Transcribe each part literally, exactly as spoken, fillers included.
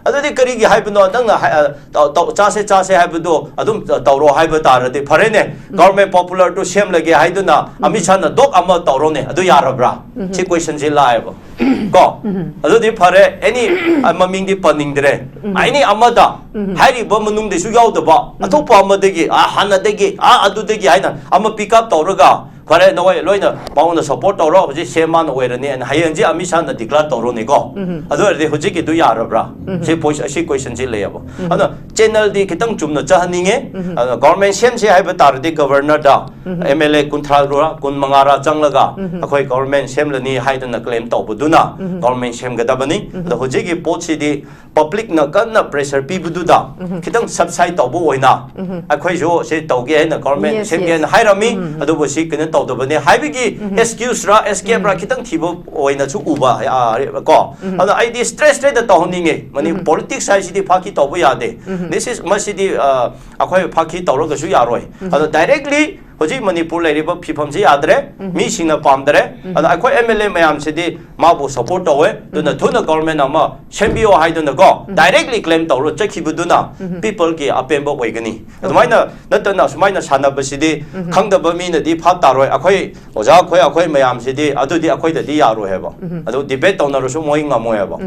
ꯑꯗꯨꯗꯤ ꯀꯔꯤꯒꯤ ꯍꯥꯏꯕꯅꯣ? ꯅꯪꯅ ꯍꯥꯏ- ꯑ, ꯇꯧ- ꯇꯧ- ꯆꯥꯁꯦ ꯆꯥꯁꯦ ꯍꯥꯏꯕꯗꯣ ꯑꯗꯨꯝ ꯇꯧꯔꯣ ꯍꯥꯏꯕ ꯇꯥꯔꯗꯤ ꯐꯔꯦꯅꯦ꯫ ꯒꯣꯔꯃꯦꯟ ꯄꯣꯄꯨꯂꯔꯗꯨ ꯁꯦꯝꯂꯒꯦ ꯍꯥꯏꯗꯨꯅ ꯑꯃꯤꯠ ꯁꯥꯅ ꯗꯣꯛ ꯑꯃ ꯇꯧꯔꯣꯅꯦ꯫ ꯑꯗꯨ ꯌꯥꯔꯕ꯭ꯔꯥ? ꯁꯤ ꯀꯣꯏꯁꯟꯁꯤ ꯂꯥꯛꯑꯦꯕ꯫ ꯀꯣ? ꯑꯗꯨꯗꯤ ꯐꯔꯦ, ꯑꯦꯅꯤ ꯃꯃꯤꯡꯗꯤ ꯄꯟꯅꯤꯡꯗ꯭ꯔꯦ꯫ ꯑꯦꯅꯤ ꯑꯃꯗ ꯍꯥꯏꯔꯤꯕ ꯃꯅꯨꯡꯗꯁꯨ ꯌꯥꯎꯗꯕ ꯑꯇꯣꯞꯄ ꯑꯃꯗꯒꯤ, ꯑ, ꯍꯥꯟꯅꯗꯒꯤ, ꯑ, ꯑꯗꯨꯗꯒꯤ ꯍꯥꯏꯅ ꯑꯃ ꯄꯤꯛ ꯑꯞ ꯇꯧꯔꯒ, "ꯐꯔꯦ, ꯅꯈꯣꯏ ꯂꯣꯏꯅ ꯃꯉꯣꯟꯗ ꯁꯞꯄꯣꯔꯠ ꯇꯧꯔꯣ, ꯍꯧꯖꯤꯛ ꯁꯦꯝ ꯃꯥꯅ ꯑꯣꯏꯔꯅꯤ" ꯍꯥꯏꯅ ꯍꯌꯦꯡꯁꯦ ꯑꯃꯤꯠ ꯁꯥꯅ ꯗꯤꯀ꯭ꯂꯦꯌꯔ ꯇꯧꯔꯣꯅꯦꯀꯣ꯫ ꯑꯗꯨ ꯑꯣꯏꯔꯗꯤ ꯍꯧꯖꯤꯛꯀꯤꯗꯨ ꯌꯥꯔꯕ꯭ꯔꯥ? ꯁꯤ ꯄꯣꯏ- ꯁꯤ ꯀꯣꯏꯁꯟꯁꯤ ꯂꯩꯌꯦꯕ꯫ ꯑꯗꯨꯅ ꯆꯦꯅꯦꯜꯗꯤ ꯈꯤꯇꯪ ꯆꯨꯝꯅ ꯆꯠꯍꯟꯅꯤꯡꯉꯦ꯫ ꯑꯗꯨꯅ ꯒꯣꯔꯃꯦꯟ ꯁꯦꯝꯁꯦ ꯍꯥꯏꯕ ꯇꯥꯔꯗꯤ ꯒꯕꯔꯅꯔꯗ ꯑꯦꯝ ꯑꯦꯜ ꯑꯦ ꯀꯨꯟꯊ꯭ꯔꯥꯔ ꯀꯨꯟꯃꯉꯥꯔ ꯆꯪꯂꯒ ꯑꯩꯈꯣꯏ ꯒꯣꯔꯃꯦꯟ ꯁꯦꯝꯂꯅꯤ ꯍꯥꯏꯗꯅ ꯀ꯭ꯂꯦꯝ ꯇꯧꯕꯗꯨꯅ ꯒꯣꯔꯃꯦꯟ ꯁꯦꯝꯒꯗꯕꯅꯤ꯫ ꯑꯗꯣ ꯍꯧꯖꯤꯛꯀꯤ ꯄꯣꯠꯁꯤꯗꯤ ꯄꯕ꯭ꯂꯤꯛꯅ ꯀꯟꯅ ꯄ꯭ꯔꯦꯁꯔ ꯄꯤꯕꯗꯨꯗ ꯈꯤꯇꯪ ꯁꯕꯁꯥꯏꯠ ꯇꯧꯕ ꯑꯣꯏꯅ ꯑꯩꯈꯣꯏꯁꯨ ꯁꯤ ꯇꯧꯒꯦ ꯍꯥꯏꯅ ꯒꯣꯔꯃꯦꯟ Yes, ꯁꯦꯝꯒꯦ yes. ꯍꯥꯏꯅ ꯍꯥꯏꯔꯝꯃꯤ, ꯑꯗꯨꯕꯨ ꯁꯤ ꯀꯩꯅꯣ ꯇꯧꯗꯕꯅꯤ ꯍꯥꯏꯕꯒꯤ ꯑꯦꯛꯁꯀ꯭ꯌꯨꯁꯔ ꯑꯦꯁꯀꯦꯞꯔ ꯈꯤꯇꯪ ꯊꯤꯕ ꯑꯣꯏꯅꯁꯨ ꯎꯕ, ꯑ, ꯀꯣ꯫ ꯑꯗꯣ ꯑꯩꯗꯤ ꯁ꯭ꯇ꯭ꯔꯦꯁ ꯁ꯭ꯇ꯭ꯔꯦꯠꯇ ꯇꯧꯍꯟꯅꯤꯡꯉꯦ, ꯃꯅꯤ ꯄꯣꯂꯤꯇꯤꯛꯁ ꯍꯥꯏꯁꯤꯗꯤ ꯐꯥꯀꯤ ꯇꯧꯕ ꯌꯥꯗꯦ꯫ This is, ꯃꯁꯤꯗꯤ, ꯑ, ꯑꯩꯈꯣꯏ ꯐꯥꯀꯤ ꯇꯧꯔꯒꯁꯨ ꯌꯥꯔꯣꯏ꯫ ꯑꯗꯣ ꯗꯥꯏꯔꯦꯛꯂꯤ ꯍꯧꯖꯤꯛ ꯃꯅꯤꯄꯨꯔ ꯂꯩꯔꯤꯕ ꯐꯤꯕꯝꯁꯤ ꯌꯥꯗ꯭ꯔꯦ, ꯃꯤꯁꯤꯡꯅ ꯄꯥꯝꯗ꯭ꯔꯦ꯫ ꯑꯗꯣ ꯑꯩꯈꯣꯏ ꯑꯦꯝ ꯑꯦꯜ ꯑꯦ ꯃꯌꯥꯝꯁꯤꯗꯤ ꯃꯥꯕꯨ ꯁꯞꯄꯣꯔꯠ ꯇꯧꯋꯦ, ꯑꯗꯨꯅ ꯊꯨꯅ ꯒꯣꯔꯃꯦꯟ ꯑꯃ ꯁꯦꯝꯕꯤꯌꯣ ꯍꯥꯏꯗꯨꯅꯀꯣ ꯗꯥꯏꯔꯦꯛꯂꯤ ꯀ꯭ꯂꯦꯝ ꯇꯧꯔ ꯆꯠꯈꯤꯕꯗꯨꯅ ꯄꯤꯄꯜꯒꯤ ꯑꯄꯦꯟꯕ ꯑꯣꯏꯒꯅꯤ꯫ ꯑꯗꯨꯃꯥꯏꯅ ꯅꯠꯇꯅ ꯁꯨꯃꯥꯏꯅ ꯁꯥꯟꯅꯕꯁꯤꯗꯤ ꯈꯪꯗꯕ ꯃꯤꯅꯗꯤ ꯚꯥꯞ ꯇꯥꯔꯣꯏ꯫ ꯑꯩꯈꯣꯏ ꯑꯣꯖꯥ ꯑꯩꯈꯣꯏ, ꯑꯩꯈꯣꯏ ꯃꯌꯥꯝꯁꯤꯗꯤ ꯑꯗꯨꯗꯤ ꯑꯩꯈꯣꯏꯗꯗꯤ ꯌꯥꯔꯣꯏ ꯍꯥꯏꯕ꯫ ꯑꯗꯨ ꯗꯤꯕꯦꯠ ꯇꯧꯅꯔꯁꯨ ꯃꯣꯏ ꯉꯝꯃꯣꯏ ꯍꯥꯏꯕ꯫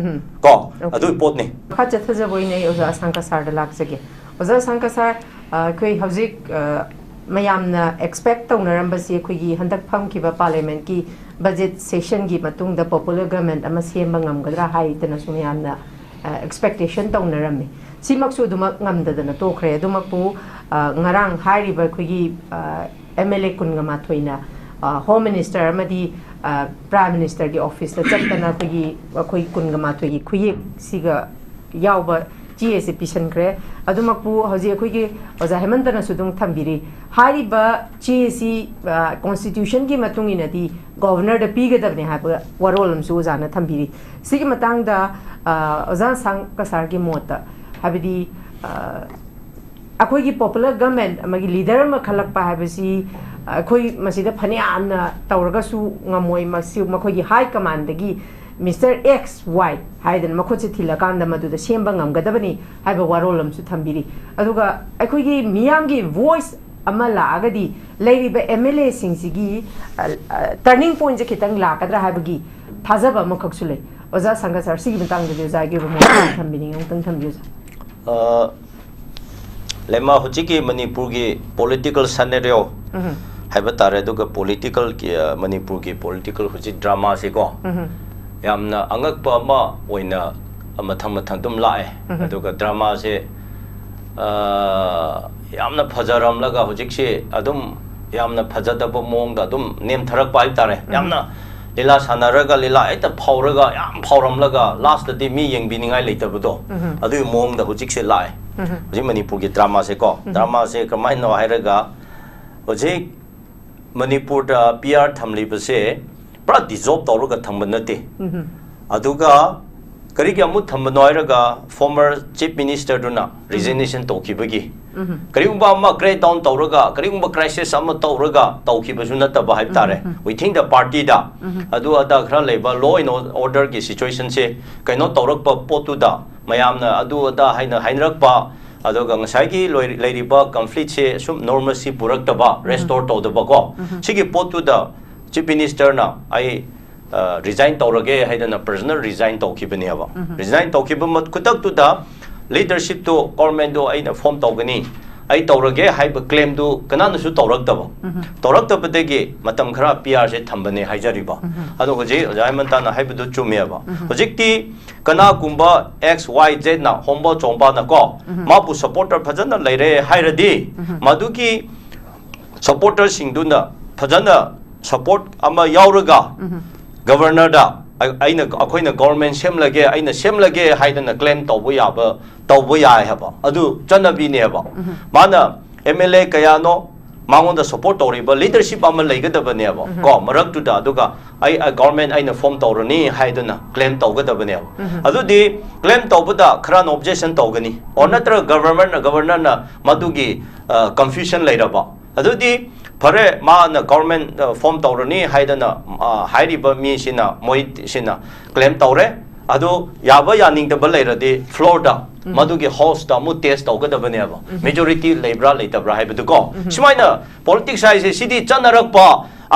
ꯀꯣ? ꯑꯗꯨꯒꯤ ꯄꯣꯠꯅꯤ꯫ ꯃꯈꯥ ꯆꯠꯊꯖꯕ ꯑꯣꯏꯅ ꯑꯩ ꯑꯣꯖꯥ ꯑꯁꯥꯡꯀ ꯁꯥꯔꯗ ꯂꯥꯛꯆꯒꯦ꯫ ꯑꯣꯖꯥ ꯑꯁꯥꯡꯀ ꯁꯥꯔ, ꯑ, ꯑꯩꯈꯣꯏ ꯍꯧꯖꯤꯛ, ꯑ, ꯃꯌꯥꯝꯅ ꯑꯦꯛꯁꯄꯦꯛ ꯇꯧꯅꯔꯝꯕꯁꯤ ꯑꯩꯈꯣꯏꯒꯤ ꯍꯟꯗꯛ ꯐꯝꯈꯤꯕ ꯄꯥꯔꯂꯤꯌꯥꯃꯦꯟꯠꯀꯤ ꯕꯖꯦꯠ ꯁꯦꯁꯟꯒꯤ ꯃꯇꯨꯡꯗ ꯄꯣꯄꯨꯂꯔ ꯒꯚꯔꯟꯃꯦꯟꯠ ꯑꯃ ꯁꯦꯝꯕ ꯉꯝꯒꯗ꯭ꯔꯥ ꯍꯥꯏꯗꯅꯁꯨ ꯃꯌꯥꯝꯅ, ꯑ, ꯑꯦꯛꯁꯄꯦꯛꯇꯦꯁꯟ ꯇꯧꯅꯔꯝꯃꯤ꯫ ꯁꯤꯃꯛꯁꯨ ꯑꯗꯨꯃꯛ ꯉꯝꯗꯗꯅ ꯇꯣꯛꯈ꯭ꯔꯦ꯫ ꯑꯗꯨꯃꯛꯄꯨ, ꯑ, ꯉꯔꯥꯡ ꯍꯥꯏꯔꯤꯕ ꯑꯩꯈꯣꯏꯒꯤ, ꯑ, ꯑꯦꯝ ꯑꯦꯜ ꯑꯦ ꯀꯨꯟꯒ ꯃꯥꯊꯣꯏꯅ, ꯑ, ꯍꯣꯝ ꯃꯤꯅꯤꯁꯇꯔ ꯑꯃꯗꯤ, ꯑ, ꯄ꯭ꯔꯥꯏꯝ ꯃꯤꯅꯤꯁꯇꯔꯒꯤ ꯑꯣꯐꯤꯁꯇ ꯆꯠꯇꯅ ꯑꯩꯈꯣꯏꯒꯤ, ꯑꯩꯈꯣꯏ ꯀꯨꯟꯒ ꯃꯥꯊꯣꯏꯒꯤ ꯈꯨꯌꯦꯛꯁꯤꯒ ꯌꯥꯎꯕ ꯆꯦ ꯑꯁꯤ ꯄꯤꯁꯤꯟꯈ꯭ꯔꯦ꯫ ꯑꯗꯨꯃꯛꯄꯨ ꯍꯧꯖꯤꯛ ꯑꯩꯈꯣꯏꯒꯤ ꯑꯣꯖꯥ ꯍꯦꯃꯟꯇꯅꯁꯨ ꯑꯗꯨꯝ ꯊꯝꯕꯤꯔꯤ꯫ ꯍꯥꯏꯔꯤꯕ ꯆꯦ ꯑꯁꯤ, ꯑ, ꯀꯣꯟꯁꯇꯤꯇ꯭ꯌꯨꯁꯟꯒꯤ ꯃꯇꯨꯡ ꯏꯟꯅꯗꯤ ꯒꯣꯚꯔꯅꯔꯗ ꯄꯤꯒꯗꯕꯅꯦ ꯍꯥꯏꯕ ꯋꯥꯔꯣꯜ ꯑꯃꯁꯨ ꯑꯣꯖꯥꯅ ꯊꯝꯕꯤꯔꯤ꯫ ꯁꯤꯒꯤ ꯃꯇꯥꯡꯗ, ꯑ, ꯑꯣꯖꯥ ꯑꯁꯥꯡꯀ ꯁꯥꯔꯒꯤ ꯃꯣꯠꯇ, ꯍꯥꯏꯕꯗꯤ, ꯑ, ꯑꯩꯈꯣꯏꯒꯤ ꯄꯣꯄꯨꯂꯔ ꯒꯚꯔꯟꯃꯦꯟꯠ ꯑꯃꯒꯤ ꯂꯤꯗꯔ ꯑꯃ ꯈꯜꯂꯛꯄ ꯍꯥꯏꯕꯁꯤ ꯑꯩꯈꯣꯏ ꯃꯁꯤꯗ ꯐꯅꯌꯥꯝꯅ ꯇꯧꯔꯒꯁꯨ ꯉꯝꯃꯣꯏ꯫ ꯃꯁꯤ ꯃꯈꯣꯏꯒꯤ ꯍꯥꯏ ꯀꯃꯥꯟꯗꯒꯤ Mister X Y ꯍꯥꯏꯗꯅ ꯃꯈꯨꯠꯁꯦ ꯊꯤꯜꯂꯀꯥꯟꯗ ꯃꯗꯨꯗ ꯁꯦꯝꯕ ꯉꯝꯒꯗꯕꯅꯤ ꯍꯥꯏꯕ ꯋꯥꯔꯣꯜ ꯑꯃꯁꯨ ꯊꯝꯕꯤꯔꯤ꯫ ꯑꯗꯨꯒ ꯑꯩꯈꯣꯏꯒꯤ ꯃꯤꯌꯥꯝꯒꯤ voice ꯑꯃ ꯂꯥꯛꯑꯒꯗꯤ ꯂꯩꯔꯤꯕ M L A ꯁꯤꯡꯁꯤꯒꯤ turning pointꯁꯦ ꯈꯤꯇꯪ ꯂꯥꯛꯀꯗ꯭ꯔꯥ ꯍꯥꯏꯕꯒꯤ ꯊꯥꯖꯕ ꯑꯃꯈꯛꯁꯨ ꯂꯩ꯫ ꯑꯣꯖꯥ ꯁꯪꯒ ꯁꯥꯔ, ꯁꯤꯒꯤ ꯃꯇꯥꯡꯗꯗꯤ ꯑꯣꯖꯥꯒꯤ ꯑꯣꯏꯕ ꯃꯣꯠ ꯈꯔ ꯊꯝꯕꯤꯅꯤꯡꯉꯤ, ꯑꯃꯨꯛꯇꯪ ꯊꯝꯕꯤꯌꯨ, ꯑꯣꯖꯥ꯫ ꯑ, ꯂꯩꯃ, ꯍꯧꯖꯤꯛꯀꯤ ꯃꯅꯤꯄꯨꯔꯒꯤ political scenario ꯎꯝ꯫ ꯍꯥꯏꯕ ꯇꯥꯔꯦ, ꯑꯗꯨꯒ political ꯒꯤ, ꯑ, ꯃꯅꯤꯄꯨꯔꯒꯤ political ꯍꯧꯖꯤꯛ drama ꯁꯦꯀꯣ, ꯎꯝ꯫ ꯌꯥꯝꯅ ꯑꯉꯛꯄ ꯑꯃ ꯑꯣꯏꯅ ꯃꯊꯪ ꯃꯊꯪ ꯑꯗꯨꯝ ꯂꯥꯛꯑꯦ꯫ ꯎꯝ꯫ ꯑꯗꯨꯒ drama ꯁꯦ, ꯑ, ꯌꯥꯝꯅ ꯐꯖꯔꯝꯂꯒ ꯍꯧꯖꯤꯛꯁꯦ ꯑꯗꯨꯝ ꯌꯥꯝꯅ ꯐꯖꯗꯕ ꯃꯑꯣꯡꯗ ꯑꯗꯨꯝ ꯅꯦꯝꯊꯔꯛꯄ ꯍꯥꯏꯕ ꯇꯥꯔꯦ꯫ ꯎꯝ꯫ ꯌꯥꯝꯅ ꯂꯤꯂꯥ ꯁꯥꯟꯅꯔꯒ, ꯂꯤꯂꯥ ꯍꯦꯛꯇ ꯐꯥꯎꯔꯒ, ꯌꯥꯝ ꯐꯥꯎꯔꯝꯂꯒ, last ꯇꯗꯤ ꯃꯤ ꯌꯦꯡꯕꯤꯅꯤꯡꯉꯥꯏ ꯂꯩꯇꯕꯗꯣ, ꯎꯝ꯫ ꯑꯗꯨꯒꯤ ꯃꯑꯣꯡꯗ ꯍꯧꯖꯤꯛꯁꯦ ꯂꯥꯛꯑꯦ꯫ ꯎꯝ꯫ ꯍꯧꯖꯤꯛ ꯃꯅꯤꯄꯨꯔꯒꯤ drama ꯁꯦꯀꯣ, ꯎꯝ꯫ Drama ꯁꯦ ꯀꯃꯥꯏꯅꯣ ꯍꯥꯏꯔꯒ, ꯍꯧꯖꯤꯛ ꯃꯅꯤꯄꯨꯔꯗ P R ꯊꯝꯂꯤꯕꯁꯦ ꯄꯨꯔꯥ dissolve ꯇꯧꯔꯒ ꯊꯝꯕ ꯅꯠꯇꯦ꯫ ꯎꯝ꯫ ꯑꯗꯨꯒ ꯀꯔꯤꯒꯤ ꯑꯃꯨꯛ ꯊꯝꯕꯅꯣ ꯍꯥꯏꯔꯒ, former Chief Minister ꯗꯨꯅ ꯎꯝ꯫ Resignation ꯇꯧꯈꯤꯕꯒꯤ, ꯎꯝ꯫ ꯀꯔꯤꯒꯨꯝꯕ ꯑꯃ crack down ꯇꯧꯔꯒ, ꯀꯔꯤꯒꯨꯝꯕ crisis ꯑꯃ ꯇꯧꯔꯒ ꯇꯧꯈꯤꯕꯁꯨ ꯅꯠꯇꯕ ꯍꯥꯏꯕ ꯇꯥꯔꯦ꯫ ꯎꯝ, ꯎꯝ꯫ Within the party ꯗ ꯎꯝ꯫ ꯑꯗꯨ ꯑꯗꯥ ꯈꯔ ꯂꯩꯕ, law and order ꯒꯤ situation ꯁꯦ ꯀꯩꯅꯣ ꯇꯧꯔꯛꯄ ꯄꯣꯠꯇꯨꯗ, ꯃꯌꯥꯝꯅ ꯑꯗꯨ ꯑꯗꯥ ꯍꯥꯏꯅ ꯍꯥꯏꯅꯔꯛꯄ, ꯑꯗꯨꯒ ꯉꯁꯥꯏꯒꯤ ꯂꯣꯏ-, ꯂꯩꯔꯤꯕ conflict ꯁꯦ ꯁꯨꯝ normalcy ꯄꯨꯔꯛꯇꯕ, ꯎꯝ꯫ Restore ꯇꯧꯗꯕꯀꯣ, ꯎꯝ꯫ ꯁꯤꯒꯤ ꯄꯣꯠꯇꯨꯗ Chief Minister ꯅ ꯑꯩ, ꯑ, resign ꯇꯧꯔꯒꯦ ꯍꯥꯏꯗꯅ personal resign ꯇꯧꯈꯤꯕꯅꯦꯕ꯫ ꯎꯝ꯫ Resign ꯇꯧꯈꯤꯕ ꯃꯠ-, ꯈꯨꯗꯛꯇꯨꯗ leadership ꯇꯨ, government ꯇꯨ ꯑꯩꯅ form ꯇꯧꯒꯅꯤ, ꯑꯩ ꯇꯧꯔꯒꯦ ꯍꯥꯏꯕ claim ꯗꯨ ꯀꯅꯥꯅꯁꯨ ꯇꯧꯔꯛꯇꯕ꯫ ꯎꯝ꯫ ꯇꯧꯔꯛꯇꯕꯗꯒꯤ ꯃꯇꯝ ꯈꯔ P R ꯁꯦ ꯊꯝꯕꯅꯦ ꯍꯥꯏꯖꯔꯤꯕ꯫ ꯎꯝ꯫ ꯑꯗꯣ ꯍꯧꯖꯤꯛ ꯑꯣꯖꯥ ꯍꯦꯃꯟꯇꯅ ꯍꯥꯏꯕꯗꯨ ꯆꯨꯝꯃꯦꯕ꯫ ꯎꯝ꯫ ꯍꯧꯖꯤꯛꯇꯤ ꯀꯅꯥꯒꯨꯝꯕ X Y Z ꯅ, ꯍꯣꯝꯕ ꯆꯣꯡꯕꯅꯀꯣ, ꯎꯝ꯫ ꯃꯥꯕꯨ supporter ꯐꯖꯅ ꯂꯩꯔꯦ ꯍꯥꯏꯔꯗꯤ, ꯎꯝ꯫ ꯃꯗꯨꯒꯤ supporter ꯁꯤꯡꯗꯨꯅ ꯐꯖꯅ support ꯑꯃ ꯌꯥꯎꯔꯒ, ꯎꯝ꯫ Governor ꯗ ꯑꯩ-, ꯑꯩꯅ, ꯑꯩꯈꯣꯏꯅ government ꯁꯦꯝꯂꯒꯦ, ꯑꯩꯅ ꯁꯦꯝꯂꯒꯦ ꯍꯥꯏꯗꯅ claim ꯇꯧꯕ ꯌꯥꯕ, ꯇꯧꯕ ꯌꯥꯏ ꯍꯥꯏꯕ꯫ ꯑꯗꯨ ꯆꯠꯅꯕꯤꯅꯦꯕ꯫ ꯎꯝ꯫ ꯃꯥꯅ M L A ꯀꯌꯥꯅꯣ, ꯃꯉꯣꯟꯗ support ꯇꯧꯔꯤꯕ leadership ꯑꯃ ꯂꯩꯒꯗꯕꯅꯦꯕ, ꯎꯝ꯫ ꯀꯣ, ꯃꯔꯛꯇꯨꯗ, ꯑꯗꯨꯒ ꯑꯩ, ꯑ, government ꯑꯩꯅ form ꯇꯧꯔꯅꯤ ꯍꯥꯏꯗꯅ claim ꯇꯧꯒꯗꯕꯅꯦꯕ꯫ ꯎꯝ꯫ ꯑꯗꯨꯗꯤ claim ꯇꯧꯕꯗ ꯈꯔꯅ objection ꯇꯧꯒꯅꯤ, or ꯎꯝ꯫ ꯅꯠꯇ꯭ꯔꯒ government ꯅ, Governor ꯅ ꯃꯗꯨꯒꯤ, ꯑ, confusion ꯂꯩꯔꯕ, ꯑꯗꯨꯗꯤ ꯐꯔꯦ, ꯃꯥꯅ ꯒꯣꯔꯃꯦꯟ ꯐꯣꯝ ꯇꯧꯔꯅꯤ ꯍꯥꯏꯗꯅ, ꯑ, ꯍꯥꯏꯔꯤꯕ ꯃꯤꯁꯤꯅ, ꯃꯣꯏꯁꯤꯅ ꯀ꯭ꯂꯦꯝ ꯇꯧꯔꯦ꯫ ꯑꯗꯨ ꯌꯥꯕ ꯌꯥꯅꯤꯡꯗꯕ ꯂꯩꯔꯗꯤ ꯐ꯭ꯂꯣꯔꯗ, ꯃꯗꯨꯒꯤ ꯍꯥꯎꯁꯇ ꯑꯃꯨꯛ ꯇꯦꯁ ꯇꯧꯒꯗꯕꯅꯦꯕ, ꯃꯦꯖꯣꯔꯤꯇꯤ ꯂꯩꯕ꯭ꯔꯥ ꯂꯩꯇꯕ꯭ꯔꯥ ꯍꯥꯏꯕꯗꯨꯀꯣ꯫ ꯁꯨꯃꯥꯏꯅ ꯄꯣꯂꯤꯇꯤꯛꯁ ꯍꯥꯏꯁꯦ ꯁꯤꯗꯤ ꯆꯠꯅꯔꯛꯄ,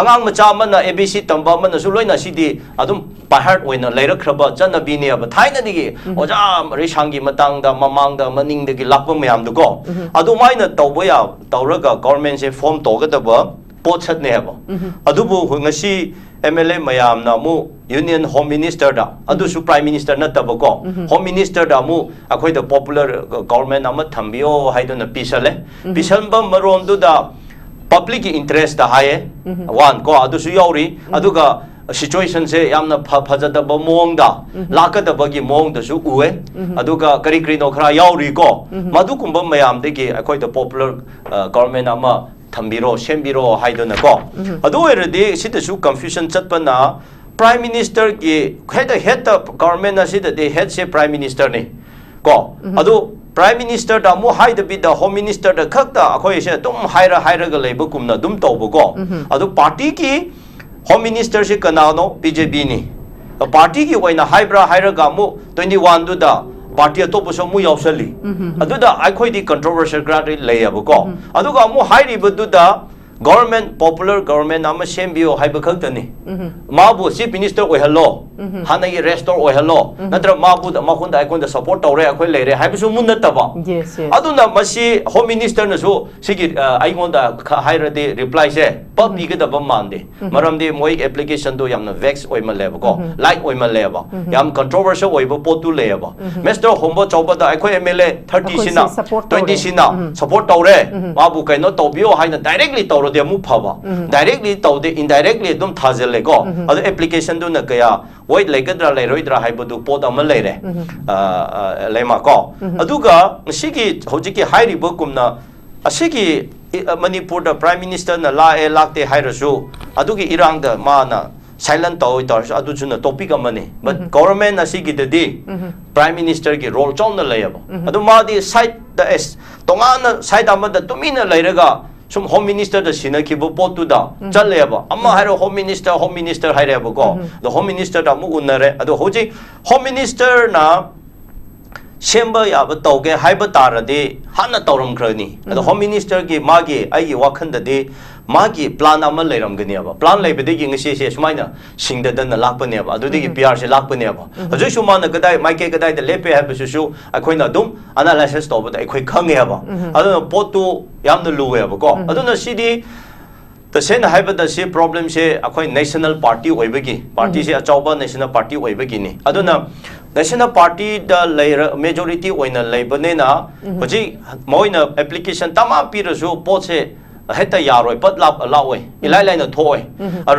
ꯑꯉꯥꯡ ꯃꯆꯥ ꯑꯃꯅ A B C ꯇꯝꯕ ꯑꯃꯅꯁꯨ ꯂꯣꯏꯅ ꯁꯤꯗꯤ ꯑꯗꯨꯝ ꯕꯥꯏꯍꯥꯔꯠ ꯑꯣꯏꯅ ꯂꯩꯔꯛꯈ꯭ꯔꯕ ꯆꯠꯅꯕꯤꯅꯦꯕ, ꯊꯥꯏꯅꯗꯒꯤ ꯑꯣꯖꯥ ꯔꯤꯁꯥꯡꯒꯤ ꯃꯇꯥꯡꯗ, ꯃꯃꯥꯡꯗ, ꯃꯅꯤꯡꯗꯒꯤ ꯂꯥꯛꯄ ꯃꯌꯥꯝꯗꯨꯀꯣ꯫ ꯑꯗꯨꯃꯥꯏꯅ ꯇꯧꯕ ꯌꯥ ꯇꯧꯔꯒ ꯒꯣꯔꯃꯦꯟꯁꯦ ꯐꯣꯝ ꯇꯧꯒꯗꯕ ꯄꯣꯠꯁꯛꯅꯦꯕ꯫ ꯑꯗꯨꯕꯨ ꯉꯁꯤ M L A ꯃꯌꯥꯝꯅ ꯑꯃꯨꯛ ꯌꯨꯅꯤꯌꯟ ꯍꯣꯝ ꯃꯤꯅꯤꯁꯇꯔꯗ, ꯑꯗꯨꯁꯨ ꯄ꯭ꯔꯥꯏꯝ ꯃꯤꯅꯤꯁꯇꯔ ꯅꯠꯇꯕꯀꯣ, ꯍꯣꯝ ꯃꯤꯅꯤꯁꯇꯔꯗ ꯑꯃꯨꯛ ꯑꯩꯈꯣꯏꯗ ꯄꯣꯄꯨꯂꯔ ꯒꯣꯔꯃꯦꯟ ꯑꯃ ꯊꯝꯕꯤꯌꯣ ꯍꯥꯏꯗꯨꯅ ꯄꯤꯁꯜꯂꯦ꯫ ꯄꯤꯁꯟꯕ ꯃꯔꯣꯝꯗꯨꯗ ꯄꯕ꯭ꯂꯤꯛꯀꯤ ꯏꯟꯇꯔꯦꯁꯇ ꯍꯥꯏꯌꯦ, ꯋꯥꯟ ꯀꯣ, ꯑꯗꯨꯁꯨ ꯌꯥꯎꯔꯤ꯫ ꯑꯗꯨꯒ ꯁꯤꯆꯨꯋꯦꯁꯟꯁꯦ ꯌꯥꯝꯅ ꯐ ꯐꯖꯗꯕ ꯃꯑꯣꯡꯗ ꯂꯥꯛꯀꯗꯕꯒꯤ ꯃꯑꯣꯡꯗꯁꯨ ꯎꯑꯦ꯫ ꯑꯗꯨꯒ ꯀꯔꯤ ꯀꯔꯤꯅꯣ ꯈꯔ ꯌꯥꯎꯔꯤꯀꯣ꯫ ꯃꯗꯨꯒꯨꯝꯕ ꯃꯌꯥꯝꯗꯒꯤ ꯑꯩꯈꯣꯏꯗ ꯄꯣꯄꯨꯂꯔ ꯒꯣꯔꯃꯦꯟ ꯑꯃ ꯊꯝꯕꯤꯔꯣ, ꯁꯦꯝꯕꯤꯔꯣ ꯍꯥꯏꯗꯅꯀꯣ꯫ ꯑꯗꯨ ꯑꯣꯏꯔꯗꯤ ꯁꯤꯗꯁꯨ ꯀꯟꯐ꯭ꯌꯨꯖꯟ ꯆꯠꯄꯅ, ꯄ꯭ꯔꯥꯏꯝ ꯃꯤꯅꯤꯁꯇꯔꯒꯤ ꯍꯦꯗ, ꯍꯦꯗ ꯒꯣꯔꯃꯦꯟ ꯑꯁꯤꯗꯗꯤ ꯍꯦꯗꯁꯦ ꯄ꯭ꯔꯥꯏꯝ ꯃꯤꯅꯤꯁꯇꯔꯅꯤ ꯀꯣ꯫ ꯑꯗꯨ ꯄ꯭ꯔꯥꯏꯝ ꯃꯤꯅꯤꯁꯇꯔꯗ ꯑꯃꯨꯛ ꯍꯥꯏꯗꯕꯤꯗ ꯍꯣꯝ ꯃꯤꯅꯤꯁꯇꯔꯗ ꯈꯛꯇ ꯑꯩꯈꯣꯏꯁꯦ ꯑꯗꯨꯝ ꯍꯥꯏꯔ ꯍꯥꯏꯔꯒ ꯂꯩꯕꯒꯨꯝꯅ ꯑꯗꯨꯝ ꯇꯧꯕꯀꯣ꯫ ꯑꯗꯨ ꯄꯥꯔꯇꯤꯒꯤ ꯍꯣꯝ ꯃꯤꯅꯤꯁꯇꯔꯁꯦ ꯀꯅꯥꯅꯣ? B J P ꯅꯤ꯫ ꯄꯥꯔꯇꯤꯒꯤ ꯑꯣꯏꯅ ꯍꯥꯏꯕ꯭ꯔꯥ ꯍꯥꯏꯔꯒ ꯑꯃꯨꯛ ꯇ꯭ꯋꯦꯟꯇꯤ ꯋꯥꯟꯗꯨꯗ ꯄꯥꯔꯇꯤ ꯑꯇꯣꯞꯄꯁꯨ ꯑꯃꯨꯛ ꯌꯥꯎꯁꯜꯂꯤ꯫ ꯑꯗꯨꯗ ꯑꯩꯈꯣꯏꯗꯤ ꯀꯟꯇ꯭ꯔꯣꯚꯔꯁꯤꯌꯦꯜ ꯈꯔꯗꯤ ꯂꯩꯌꯦꯕꯀꯣ꯫ ꯑꯗꯨꯒ ꯑꯃꯨꯛ ꯍꯥꯏꯔꯤꯕꯗꯨꯗ ꯒꯣꯔꯃꯦꯟ, ꯄꯣꯄꯨꯂꯔ ꯒꯣꯔꯃꯦꯟ ꯑꯃ ꯁꯦꯝꯕꯤꯌꯣ ꯍꯥꯏꯕ ꯈꯛꯇꯅꯤ꯫ ꯃꯥꯕꯨ ꯆꯤꯐ ꯃꯤꯅꯤꯁꯇꯔ ꯑꯣꯏꯍꯜꯂꯣ, ꯍꯥꯟꯅꯒꯤ ꯔꯦꯁꯇꯣꯔ ꯑꯣꯏꯍꯜꯂꯣ, ꯅꯠꯇ꯭ꯔ ꯃꯥꯕꯨ, ꯃꯉꯣꯟꯗ ꯑꯩꯈꯣꯏꯗ ꯁꯄꯣꯔꯠ ꯇꯧꯔꯦ, ꯑꯩꯈꯣꯏ ꯂꯩꯔꯦ ꯍꯥꯏꯕꯁꯨ ꯑꯃꯨꯛ ꯅꯠꯇꯕ꯫ Yes, yes. ꯑꯗꯨꯅ ꯃꯁꯤ ꯍꯣꯝ ꯃꯤꯅꯤꯁꯇꯔꯅꯁꯨ ꯁꯤꯒꯤ, ꯑ, ꯑꯩꯉꯣꯟꯗ ꯈ-, ꯍꯥꯏꯔꯗꯤ ꯔꯤꯄ꯭ꯂꯥꯏꯁꯦ ꯄꯛ ꯄꯤꯒꯗꯕ ꯃꯥꯟꯗꯦ꯫ ꯃꯔꯝꯗꯤ ꯃꯣꯏ ꯑꯦꯄ꯭ꯂꯤꯀꯦꯁꯟꯗꯣ ꯌꯥꯝꯅ ꯚꯦꯛꯁ ꯑꯣꯏꯃꯜꯂꯦꯕꯀꯣ, ꯂꯥꯏꯠ ꯑꯣꯏꯃꯜꯂꯦꯕ, ꯌꯥꯝ ꯀꯟꯇ꯭ꯔꯣꯚꯔꯁꯤꯌꯦꯜ ꯑꯣꯏꯕ ꯄꯣꯠꯇꯨ ꯂꯩꯌꯦꯕ꯫ ꯃꯤꯁꯇꯔ ꯍꯣꯝꯕꯣ ꯆꯥꯎꯕꯗ ꯑꯩꯈꯣꯏ M L A ꯊꯥꯔꯇꯤꯁꯤꯅ, ꯑꯩꯈꯣꯏꯁꯤ support ꯇꯧꯔꯦ꯫ ꯇ꯭ꯋꯦꯟꯇꯤꯁꯤꯅ ꯁꯄꯣꯔꯠ ꯇꯧꯔꯦ, ꯃꯥꯕꯨ ꯀꯩꯅꯣ ꯇꯧꯕꯤꯌꯣ ꯍꯥꯏꯅ ꯗꯥꯏꯔꯦꯛꯂꯤ ꯇꯧꯔꯗꯤ ꯑꯃꯨꯛ ꯐꯕ꯫ ꯗꯥꯏꯔꯦꯛꯂꯤ ꯇꯧꯗꯦ, ꯏꯟꯗꯥꯏꯔꯦꯛꯂꯤ ꯑꯗꯨꯝ ꯊꯥꯖꯤꯜꯂꯦꯀꯣ꯫ ꯑꯗꯣ ꯑꯦꯄ꯭ꯂꯤꯀꯦꯁꯟꯗꯨꯅ ꯀꯌꯥ ꯋꯦꯠ ꯂꯩꯒꯗ꯭ꯔꯥ ꯂꯩꯔꯣꯏꯗ꯭ꯔꯥ ꯍꯥꯏꯕꯗꯨ ꯄꯣꯠ ꯑꯃ ꯂꯩꯔꯦ꯫ ꯑ, ꯑ, ꯂꯩꯃꯀꯣ꯫ ꯑꯗꯨꯒ ꯉꯁꯤꯒꯤ ꯍꯧꯖꯤꯛꯀꯤ ꯍꯥꯏꯔꯤꯕꯒꯨꯝꯅ ꯑꯁꯤꯒꯤ ꯏ-, ꯃꯅꯤꯄꯨꯔꯗ ꯄ꯭ꯔꯥꯏꯝ ꯃꯤꯅꯤꯁꯇꯔꯅ ꯂꯥꯛꯑꯦ ꯂꯥꯛꯇꯦ ꯍꯥꯏꯔꯁꯨ, ꯑꯗꯨꯒꯤ ꯏꯔꯥꯡꯗ ꯃꯥꯅ ꯁꯥꯏꯂꯦꯟ ꯇꯧꯏ ꯇꯧꯔꯁꯨ, ꯑꯗꯨꯁꯨꯅ ꯇꯣꯄꯤꯛ ꯑꯃꯅꯤ꯫ But ꯒꯣꯚꯔꯟꯃꯦꯟ ꯑꯁꯤꯒꯤꯗꯗꯤ ꯄ꯭ꯔꯥꯏꯝ ꯃꯤꯅꯤꯁꯇꯔꯒꯤ ꯔꯣꯜ ꯆꯥꯎꯅ ꯂꯩꯌꯦꯕ꯫ ꯑꯗꯨ ꯃꯥꯗꯤ ꯁꯥꯏꯠꯇ, ꯑꯦꯁ, ꯇꯣꯉꯥꯟꯅ ꯁꯥꯏꯠ ꯑꯃꯗ ꯇꯨꯃꯤꯟꯅ ꯂꯩꯔꯒ ꯁꯨꯝ ꯍꯣꯝ ꯃꯤꯅꯤꯁꯇꯔꯗ ꯁꯤꯟꯅꯈꯤꯕ ꯄꯣꯠꯇꯨꯗ ꯆꯠꯂꯦꯕ꯫ ꯑꯃ ꯍꯥꯏꯔꯣ, ꯍꯣꯝ ꯃꯤꯅꯤꯁꯇꯔ, ꯍꯣꯝ ꯃꯤꯅꯤꯁꯇꯔ ꯍꯥꯏꯔꯦꯕꯀꯣ꯫ ꯑꯗꯣ ꯍꯣꯝ ꯃꯤꯅꯤꯁꯇꯔꯗ ꯑꯃꯨꯛ ꯎꯅꯔꯦ꯫ ꯑꯗꯣ ꯍꯧꯖꯤꯛ ꯍꯣꯝ ꯃꯤꯅꯤꯁꯇꯔꯅ ꯁꯦꯝꯕ ꯌꯥꯕ ꯇꯧꯒꯦ ꯍꯥꯏꯕ ꯇꯥꯔꯗꯤ ꯍꯥꯟꯅ ꯇꯧꯔꯝꯈ꯭ꯔꯅꯤ꯫ ꯑꯗꯣ ꯍꯣꯝ ꯃꯤꯅꯤꯁꯇꯔꯒꯤ, ꯃꯥꯒꯤ, ꯑꯩꯒꯤ ꯋꯥꯈꯜꯗꯗꯤ ꯃꯥꯒꯤ ꯄ꯭ꯂꯥꯟ ꯑꯃ ꯂꯩꯔꯝꯒꯅꯦꯕ꯫ ꯄ꯭ꯂꯥꯟ ꯂꯩꯕꯗꯒꯤ ꯉꯁꯤꯁꯦ ꯁꯨꯃꯥꯏꯅ ꯁꯤꯡꯗꯗꯅ ꯂꯥꯛꯄꯅꯦꯕ꯫ ꯑꯗꯨꯗꯒꯤ ꯄꯤ ꯑꯥꯔꯁꯦ ꯂꯥꯛꯄꯅꯦꯕ꯫ ꯍꯧꯖꯤꯛꯁꯨ ꯃꯥꯅ ꯀꯗꯥꯏ, ꯃꯥꯏꯀꯩ ꯀꯗꯥꯏꯗ ꯂꯦꯞꯄꯦ ꯍꯥꯏꯕꯁꯤꯁꯨ ꯑꯩꯈꯣꯏꯅ ꯑꯗꯨꯝ ꯑꯦꯅꯥꯂꯥꯏꯁꯤꯁ ꯇꯧꯕꯗ ꯑꯩꯈꯣꯏ ꯈꯪꯉꯦꯕ꯫ ꯑꯗꯨꯅ ꯄꯣꯠꯇꯨ ꯌꯥꯝꯅ ꯂꯨꯋꯦꯕꯀꯣ꯫ ꯑꯗꯨꯅ ꯁꯤꯗꯤ ꯇꯁꯦꯡꯅ ꯍꯥꯏꯕꯗ ꯁꯤ ꯄ꯭ꯔꯣꯕ꯭ꯂꯦꯝꯁꯦ ꯑꯩꯈꯣꯏ ꯅꯦꯁꯅꯦꯜ ꯄꯥꯔꯇꯤ ꯑꯣꯏꯕꯒꯤ, ꯄꯥꯔꯇꯤꯁꯦ ꯑꯆꯧꯕ ꯅꯦꯁꯅꯦꯜ ꯄꯥꯔꯇꯤ ꯑꯣꯏꯕꯒꯤꯅꯤ꯫ ꯑꯗꯨꯅ ꯅꯦꯁꯅꯦꯜ ꯄꯥꯔꯇꯤꯗ ꯂꯩꯔ, ꯃꯦꯖꯣꯔꯤꯇꯤ ꯑꯣꯏꯅ ꯂꯩꯕꯅꯤꯅ ꯍꯧꯖꯤꯛ ꯃꯣꯏꯅ ꯑꯦꯄ꯭ꯂꯤꯀꯦꯁꯟ ꯇꯃꯥ ꯄꯤꯔꯁꯨ ꯄꯣꯠꯁꯦ ꯍꯦꯛꯇ ꯌꯥꯔꯣꯏ, ꯄꯠ ꯂꯥꯞ ꯂꯥꯛꯑꯣꯏ, ꯏꯂꯥꯏ ꯂꯥꯏꯅ ꯊꯣꯛꯑꯣꯏ꯫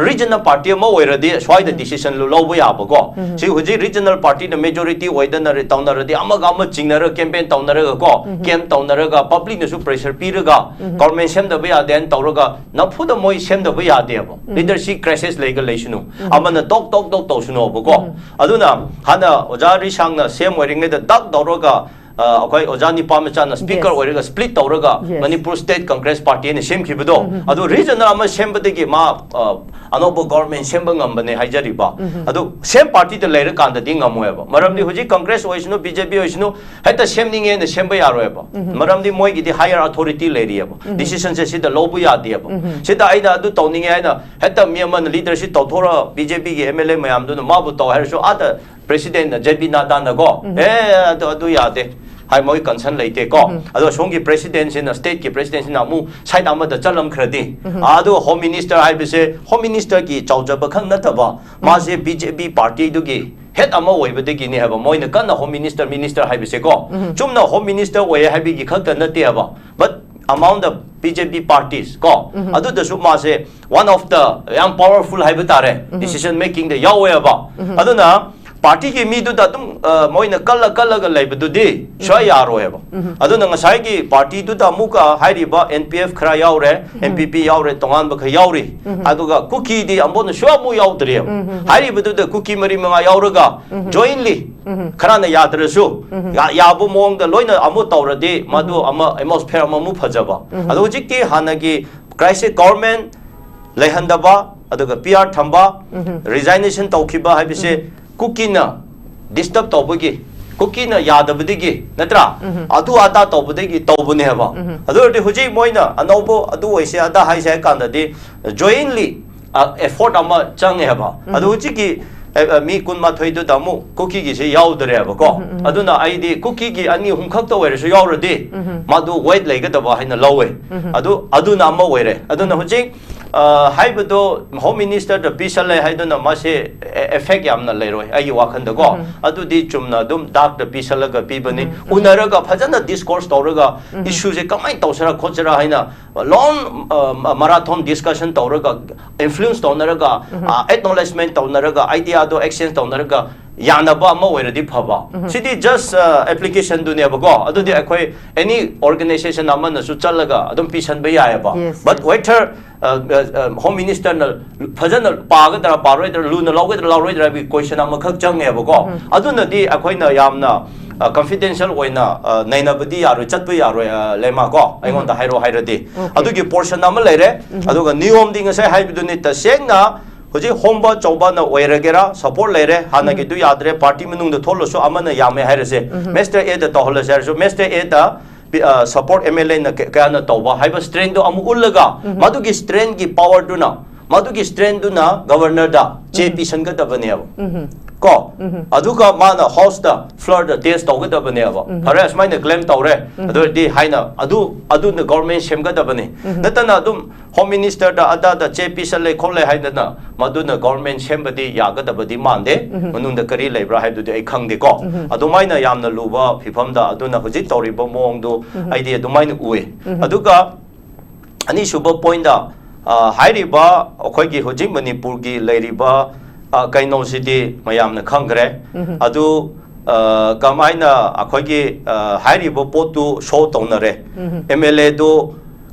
ꯔꯤꯖꯅꯦꯜ ꯄꯥꯔꯇꯤ ꯑꯃ ꯑꯣꯏꯔꯗꯤ ꯁ꯭ꯋꯥꯏꯗ ꯗꯤꯁꯤꯖꯟ ꯂꯧꯕ ꯌꯥꯕꯀꯣ꯫ ꯁꯤ ꯍꯧꯖꯤꯛ ꯔꯤꯖꯅꯦꯜ ꯄꯥꯔꯇꯤꯅ ꯃꯦꯖꯣꯔꯤꯇꯤ ꯑꯣꯏꯗꯅ ꯔꯤ-, ꯇꯧꯅꯔꯗꯤ ꯑꯃꯒ ꯑꯃ ꯆꯤꯡꯅꯔꯒ, ꯀꯦꯝꯄꯦꯟ ꯇꯧꯅꯔꯒ ꯀꯣ, ꯀꯦꯝ ꯇꯧꯅꯔꯒ, ꯄꯕ꯭ꯂꯤꯛꯅꯁꯨ ꯄ꯭ꯔꯦꯁꯔ ꯄꯤꯔꯒ, ꯒꯣꯔꯃꯦꯟ ꯁꯦꯝꯗꯕ ꯌꯥꯗꯦ ꯍꯥꯏꯅ ꯇꯧꯔꯒ ꯅꯝꯐꯨꯗ ꯃꯣꯏ ꯁꯦꯝꯗꯕ ꯌꯥꯗꯦꯕ꯫ ꯂꯤꯗꯔꯁꯤꯞ ꯀ꯭ꯔꯥꯏꯁꯤꯁ ꯂꯩꯒ ꯂꯩꯁꯅꯨ, ꯑꯃꯅ ꯇꯣꯛ ꯇꯣꯛ ꯇꯣꯛ ꯇꯧꯁꯅꯨꯕꯀꯣ꯫ ꯑꯗꯨꯅ ꯍꯥꯟꯅ ꯑꯣꯖꯥ ꯔꯤꯁꯥꯡꯅ ꯁꯦꯝ ꯑꯣꯏꯔꯤꯉꯩꯗ ꯗꯛ ꯇꯧꯔꯒ, ꯑ, ꯑꯩꯈꯣꯏ ꯑꯣꯖꯥ ꯅꯤꯄꯥ ꯃꯆꯥꯅ ꯁ꯭ꯄꯤꯀꯔ Yes. ꯑꯣꯏꯔꯒ ꯁ꯭ꯄ꯭ꯂꯤꯠ ꯇꯧꯔꯒ Yes. Manipur state Congress party ꯍꯥꯏꯅ ꯁꯦꯝꯈꯤꯕꯗꯣ, ꯑꯗꯨ ꯔꯤꯖꯅꯦꯜ ꯑꯃ ꯁꯦꯝꯕꯗꯒꯤ ꯃꯥ, ꯑ, ꯑꯅꯧꯕ ꯒꯣꯔꯃꯦꯟ ꯁꯦꯝꯕ ꯉꯝꯕꯅꯦ ꯍꯥꯏꯖꯔꯤꯕ꯫ ꯑꯗꯨ ꯁꯦꯝ ꯄꯥꯔꯇꯤꯗ ꯂꯩꯔꯀꯥꯟꯗꯗꯤ ꯉꯝꯃꯣꯏꯕ꯫ ꯃꯔꯝꯗꯤ ꯍꯧꯖꯤꯛ ꯀꯪꯒ꯭ꯔꯦꯁ ꯑꯣꯏꯁꯅꯨ, ꯕꯤ ꯖꯦ ꯄꯤ ꯑꯣꯏꯁꯅꯨ, ꯍꯦꯛꯇ ꯁꯦꯝꯅꯤꯡꯉꯦꯅ ꯁꯦꯝꯕ ꯌꯥꯔꯣꯏꯕ꯫ ꯃꯔꯝꯗꯤ ꯃꯣꯏꯒꯤꯗꯤ ꯍꯥꯌꯔ ꯑꯣꯊꯣꯔꯤꯇꯤ ꯂꯩꯔꯤꯑꯕ꯫ ꯗꯤꯁꯤꯖꯟꯁꯦ ꯁꯤꯗ ꯂꯧꯕ ꯌꯥꯗꯦꯕ꯫ ꯁꯤꯗ ꯑꯩꯅ ꯑꯗꯨ ꯇꯧꯅꯤꯡꯉꯦ ꯍꯥꯏꯅ ꯍꯦꯛꯇ ꯃꯤ ꯑꯃꯅ ꯂꯤꯗꯔꯁꯤꯞ ꯇꯧꯊꯣꯔ ꯕꯤ ꯖꯦ ꯄꯤꯒꯤ ꯑꯦꯝ ꯑꯦꯜ ꯑꯦ ꯃꯌꯥꯝꯗꯨꯅ ꯃꯥꯕꯨ ꯇꯧ ꯍꯥꯏꯔꯁꯨ ꯑꯥꯗ ꯄ꯭ꯔꯦꯁꯤꯗꯦꯟꯠꯅ ꯖꯦ ꯄꯤ ꯅꯥꯗꯥꯅꯀꯣ, "ꯑꯦ, ꯑꯗꯨ, ꯑꯗꯨ ꯌꯥꯗꯦ" ꯍꯥꯏ, ꯃꯣꯏ ꯀꯟꯁꯔꯟ ꯂꯩꯇꯦꯀꯣ꯫ ꯑꯗꯣ ꯁꯣꯝꯒꯤ ꯄ꯭ꯔꯦꯁꯤꯗꯦꯟꯠꯁꯤꯅ, ꯁ꯭ꯇꯦꯠꯀꯤ ꯄ꯭ꯔꯦꯁꯤꯗꯦꯟꯠꯁꯤꯅ ꯑꯃꯨꯛ ꯁꯥꯏꯠ ꯑꯃꯗ ꯆꯠꯂꯝꯈ꯭ꯔꯗꯤ, ꯑꯗꯨ ꯍꯣꯝ ꯃꯤꯅꯤꯁꯇꯔ ꯍꯥꯏꯕꯁꯦ ꯍꯣꯝ ꯃꯤꯅꯤꯁꯇꯔꯒꯤ ꯆꯥꯎꯖꯕ ꯈꯛ ꯅꯠꯇꯕ, ꯃꯥꯁꯦ ꯕꯤ ꯖꯦ ꯄꯤ ꯄꯥꯔꯇꯤꯗꯨꯒꯤ ꯍꯦꯠ ꯑꯃ ꯑꯣꯏꯕꯗꯒꯤꯅꯦ ꯍꯥꯏꯕ ꯃꯣꯏꯅ ꯀꯟꯅ ꯍꯣꯝ ꯃꯤꯅꯤꯁꯇꯔ, ꯃꯤꯅꯤꯁꯇꯔ ꯍꯥꯏꯕꯁꯦꯀꯣ꯫ ꯆꯨꯝꯅ ꯍꯣꯝ ꯃꯤꯅꯤꯁꯇꯔ ꯑꯣꯏꯌꯦ ꯍꯥꯏꯕꯒꯤ ꯈꯛꯇ ꯅꯠꯇꯦ ꯍꯥꯏꯕ, but among the B J P parties ꯀꯣ, ꯑꯗꯨꯗꯁꯨ ꯃꯥꯁꯦ one of the ꯌꯥꯝ ꯄꯥꯋꯔꯐꯨꯜ ꯍꯥꯏꯕ ꯇꯥꯔꯦ, ꯗꯤꯁꯤꯖꯟ ꯃꯦꯀꯤꯡꯗ ꯌꯥꯎꯋꯦꯕ꯫ ꯑꯗꯨꯅ ꯄꯥꯔꯇꯤꯒꯤ ꯃꯤꯗꯨꯗ ꯑꯗꯨꯝ ꯑ, ꯃꯣꯏꯅ ꯀꯜꯂ ꯀꯜꯂꯒ ꯂꯩꯕꯗꯨꯗꯤ ꯁꯨꯡꯌꯥ ꯌꯥꯔꯣꯏꯕ꯫ ꯑꯗꯨꯅ ꯉꯁꯥꯏꯒꯤ ꯄꯥꯔꯇꯤꯗꯨꯗ ꯑꯃꯨꯛꯀ ꯍꯥꯏꯔꯤꯕ N P F ꯈꯔ ꯌꯥꯎꯔꯦ, N P P ꯌꯥꯎꯔꯦ, ꯇꯣꯉꯥꯟꯕ ꯈꯔ ꯌꯥꯎꯔꯤ, ꯑꯗꯨꯒ ꯀꯨꯀꯤꯗꯤ ꯑꯃꯨꯛꯅ ꯁꯨꯡꯌꯥ ꯑꯃꯨꯛ ꯌꯥꯎꯗ꯭ꯔꯤꯕ꯫ ꯍꯥꯏꯔꯤꯕꯗꯨꯗ ꯀꯨꯀꯤ ꯃꯔꯤ ꯃꯉꯥ ꯌꯥꯎꯔꯒ jointly ꯈꯔꯅ ꯌꯥꯗ꯭ꯔꯁꯨ ꯌꯥ- ꯌꯥꯕ ꯃꯑꯣꯡꯗ ꯂꯣꯏꯅ ꯑꯃꯨꯛ ꯇꯧꯔꯗꯤ ꯃꯗꯨ ꯑꯃ atmosphere ꯑꯃꯃꯨꯛ ꯐꯖꯕ꯫ ꯑꯗꯣ ꯍꯧꯖꯤꯛꯇꯤ ꯍꯥꯟꯅꯒꯤ crisis, government ꯂꯩꯍꯟꯗꯕ, ꯑꯗꯨꯒ P R ꯊꯝꯕ, resignation ꯇꯧꯈꯤꯕ ꯍꯥꯏꯕꯁꯦ ꯀꯨꯀꯤꯅ disturb ꯇꯧꯕꯒꯤ, ꯀꯨꯀꯤꯅ ꯌꯥꯗꯕꯗꯒꯤ, ꯅꯠꯇ꯭ꯔꯥ? ꯑꯗꯨ ꯑꯗꯥ ꯇꯧꯕꯗꯒꯤ ꯇꯧꯕꯅꯦꯕ꯫ ꯑꯗꯨ ꯑꯣꯏꯔꯗꯤ ꯍꯧꯖꯤꯛ ꯃꯣꯏꯅ ꯑꯅꯧꯕ ꯑꯗꯨ ꯑꯣꯏꯁꯦ ꯑꯗꯥ ꯍꯥꯏꯁꯦ ꯍꯥꯏ ꯀꯥꯟꯗꯗꯤ jointly effort ꯑꯃ ꯆꯪꯉꯦꯕ꯫ ꯑꯗꯨ ꯍꯧꯖꯤꯛꯀꯤ ꯑ, ꯑ, ꯃꯤ ꯀꯨꯟꯃꯥꯊꯣꯏꯗꯨꯗ ꯑꯃꯨꯛ ꯀꯨꯀꯤꯒꯤꯁꯦ ꯌꯥꯎꯗ꯭ꯔꯦꯕꯀꯣ꯫ ꯑꯗꯨꯅ ꯑꯩꯗꯤ ꯀꯨꯀꯤꯒꯤ ꯑꯅꯤ ꯑꯍꯨꯝ ꯈꯛꯇ ꯑꯣꯏꯔꯁꯨ ꯌꯥꯎꯔꯗꯤ ꯃꯥꯗꯨ weight ꯂꯩꯒꯗꯕ ꯍꯥꯏꯅ ꯂꯧꯋꯦ꯫ ꯑꯗꯨ ꯑꯗꯨꯅ ꯑꯃ ꯑꯣꯏꯔꯦ꯫ ꯑꯗꯨꯅ ꯍꯧꯖꯤꯛ ꯑ, ꯍꯥꯏꯕꯗꯣ Home Minister ꯗ ꯄꯤꯁꯜꯂꯦ ꯍꯥꯏꯗꯨꯅ ꯃꯥꯁꯦ effect ꯌꯥꯝꯅ ꯂꯩꯔꯣꯏ ꯑꯩꯒꯤ ꯋꯥꯈꯜꯗꯀꯣ꯫ ꯑꯗꯨꯗꯤ ꯆꯨꯝꯅ ꯑꯗꯨꯝ ꯗꯥꯛꯇ ꯄꯤꯁꯜꯂꯒ ꯄꯤꯕꯅꯤ꯫ ꯎꯅꯔꯒ ꯐꯖꯅ discourse ꯇꯧꯔꯒ issue ꯁꯦ ꯀꯃꯥꯏꯅ ꯇꯧꯁꯤꯔꯥ ꯈꯣꯠꯁꯤꯔꯥ ꯍꯥꯏꯅ long marathon discussion ꯇꯧꯔꯒ, influence ꯇꯧꯅꯔꯒ, acknowledgement ꯇꯧꯅꯔꯒ, idea ꯗꯣ exchange ꯇꯧꯅꯔꯒ ꯌꯥꯅꯕ ꯑꯃ ꯑꯣꯏꯔꯗꯤ ꯐꯕ꯫ ꯁꯤꯗꯤ just application ꯗꯨꯅꯦꯕꯀꯣ꯫ ꯑꯗꯨꯗꯤ ꯑꯩꯈꯣꯏ any organization ꯑꯃꯅꯁꯨ ꯆꯠꯂꯒ ꯑꯗꯨꯝ ꯄꯤꯁꯟꯕ ꯌꯥꯏꯑꯕ꯫ But whether Home Minister ꯅ ꯐꯖꯅ ꯄꯥꯒꯗ꯭ꯔꯥ ꯄꯥꯔꯣꯏꯗ꯭ꯔꯥ, ꯂꯨꯅ ꯂꯧꯒꯗ꯭ꯔꯥ ꯂꯧꯔꯣꯏꯗ꯭ꯔꯥ ꯍꯥꯏꯕꯒꯤ question ꯑꯃꯈꯛ ꯆꯪꯉꯦꯕꯀꯣ꯫ ꯑꯗꯨꯅꯗꯤ ꯑꯩꯈꯣꯏꯅ ꯌꯥꯝꯅ confidential ꯑꯣꯏꯅ ꯅꯩꯅꯕꯗꯤ ꯌꯥꯔꯣꯏ, ꯆꯠꯄ ꯌꯥꯔꯣꯏ, ꯂꯩꯃ ꯀꯣ, ꯑꯩꯉꯣꯟꯗ ꯍꯥꯏꯔꯣ ꯍꯥꯏꯔꯗꯤ꯫ ꯑꯗꯨꯒꯤ portion ꯑꯃ ꯂꯩꯔꯦ꯫ ꯑꯗꯨꯒ ꯅꯤꯌꯣꯝꯗꯤ ꯉꯁꯥꯏ ꯍꯥꯏꯕꯗꯨꯅꯤ, ꯇꯁꯦꯡꯅ ꯍꯧꯖꯤꯛ ꯍꯣꯡꯕ ꯆꯥꯎꯕꯅ ꯑꯣꯏꯔꯒꯦꯔꯥ, support ꯂꯩꯔꯦ, ꯍꯥꯟꯅꯒꯤꯗꯨ ꯌꯥꯗ꯭ꯔꯦ, party ꯃꯅꯨꯡꯗ ꯊꯣꯛꯂꯁꯨ ꯑꯃꯅ ꯌꯥꯝꯃꯦ ꯍꯥꯏꯔꯁꯦ, Master A ꯗ ꯇꯧꯍꯜꯂꯁꯦ ꯍꯥꯏꯔꯁꯨ, Master A the support M L A ꯅ ꯀꯌꯥꯅ ꯇꯧꯕ ꯍꯥꯏꯕ strength ꯗꯣ ꯑꯃꯨꯛ ꯎꯠꯂꯒ, ꯃꯗꯨꯒꯤ strength ꯒꯤ power ꯗꯨꯅ, ꯃꯗꯨꯒꯤ strength ꯗꯨꯅ Governor ꯗ ꯆꯦ ꯄꯤꯁꯟꯒꯗꯕꯅꯦꯕ꯫ ꯀꯣ? ꯑꯗꯨꯒ ꯃꯥꯅ House ꯇ floor ꯗ test ꯇꯧꯒꯗꯕꯅꯦꯕ꯫ ꯐꯔꯦ, ꯑꯁꯨꯃꯥꯏꯅ claim ꯇꯧꯔꯦ, ꯑꯗꯨ ꯑꯣꯏꯔꯗꯤ ꯍꯥꯏꯅ ꯑꯗꯨ, ꯑꯗꯨꯅ government ꯁꯦꯝꯒꯗꯕꯅꯤ꯫ ꯅꯠꯇꯅ ꯑꯗꯨꯝ Home Minister ꯗ ꯑꯗꯥꯗ ꯆꯦ ꯄꯤꯁꯜꯂꯦ ꯈꯣꯠꯂꯦ ꯍꯥꯏꯗꯅ ꯃꯗꯨꯅ government ꯁꯦꯝꯕꯗꯤ ꯌꯥꯒꯗꯕꯗꯤ ꯃꯥꯟꯗꯦ꯫ ꯃꯅꯨꯡꯗ ꯀꯔꯤ ꯂꯩꯕ꯭ꯔꯥ ꯍꯥꯏꯕꯗꯨꯗꯤ ꯑꯩ ꯈꯪꯗꯦꯀꯣ꯫ ꯑꯗꯨꯃꯥꯏꯅ ꯌꯥꯝꯅ ꯂꯨꯕ ꯐꯤꯕꯝꯗ ꯑꯗꯨꯅ ꯍꯧꯖꯤꯛ ꯇꯧꯔꯤꯕ ꯃꯑꯣꯡꯗꯨ ꯑꯩꯗꯤ ꯑꯗꯨꯃꯥꯏꯅ ꯎꯏ꯫ ꯑꯗꯨꯒ ꯑꯅꯤꯁꯨꯕ point ꯇ, ꯑ, ꯍꯥꯏꯔꯤꯕ ꯑꯩꯈꯣꯏꯒꯤ ꯍꯧꯖꯤꯛ ꯃꯅꯤꯄꯨꯔꯒꯤ ꯂꯩꯔꯤꯕ ꯑ, ꯀꯩꯅꯣꯁꯤꯗꯤ ꯃꯌꯥꯝꯅ ꯈꯪꯈ꯭ꯔꯦ꯫ ꯑꯗꯨ, ꯑ, ꯀꯃꯥꯏꯅ ꯑꯩꯈꯣꯏꯒꯤ, ꯑ, ꯍꯥꯏꯔꯤꯕ ꯄꯣꯠꯇꯨ ꯁꯣ ꯇꯧꯅꯔꯦ? ꯑꯦꯝ ꯑꯦꯜ ꯑꯦꯗꯨ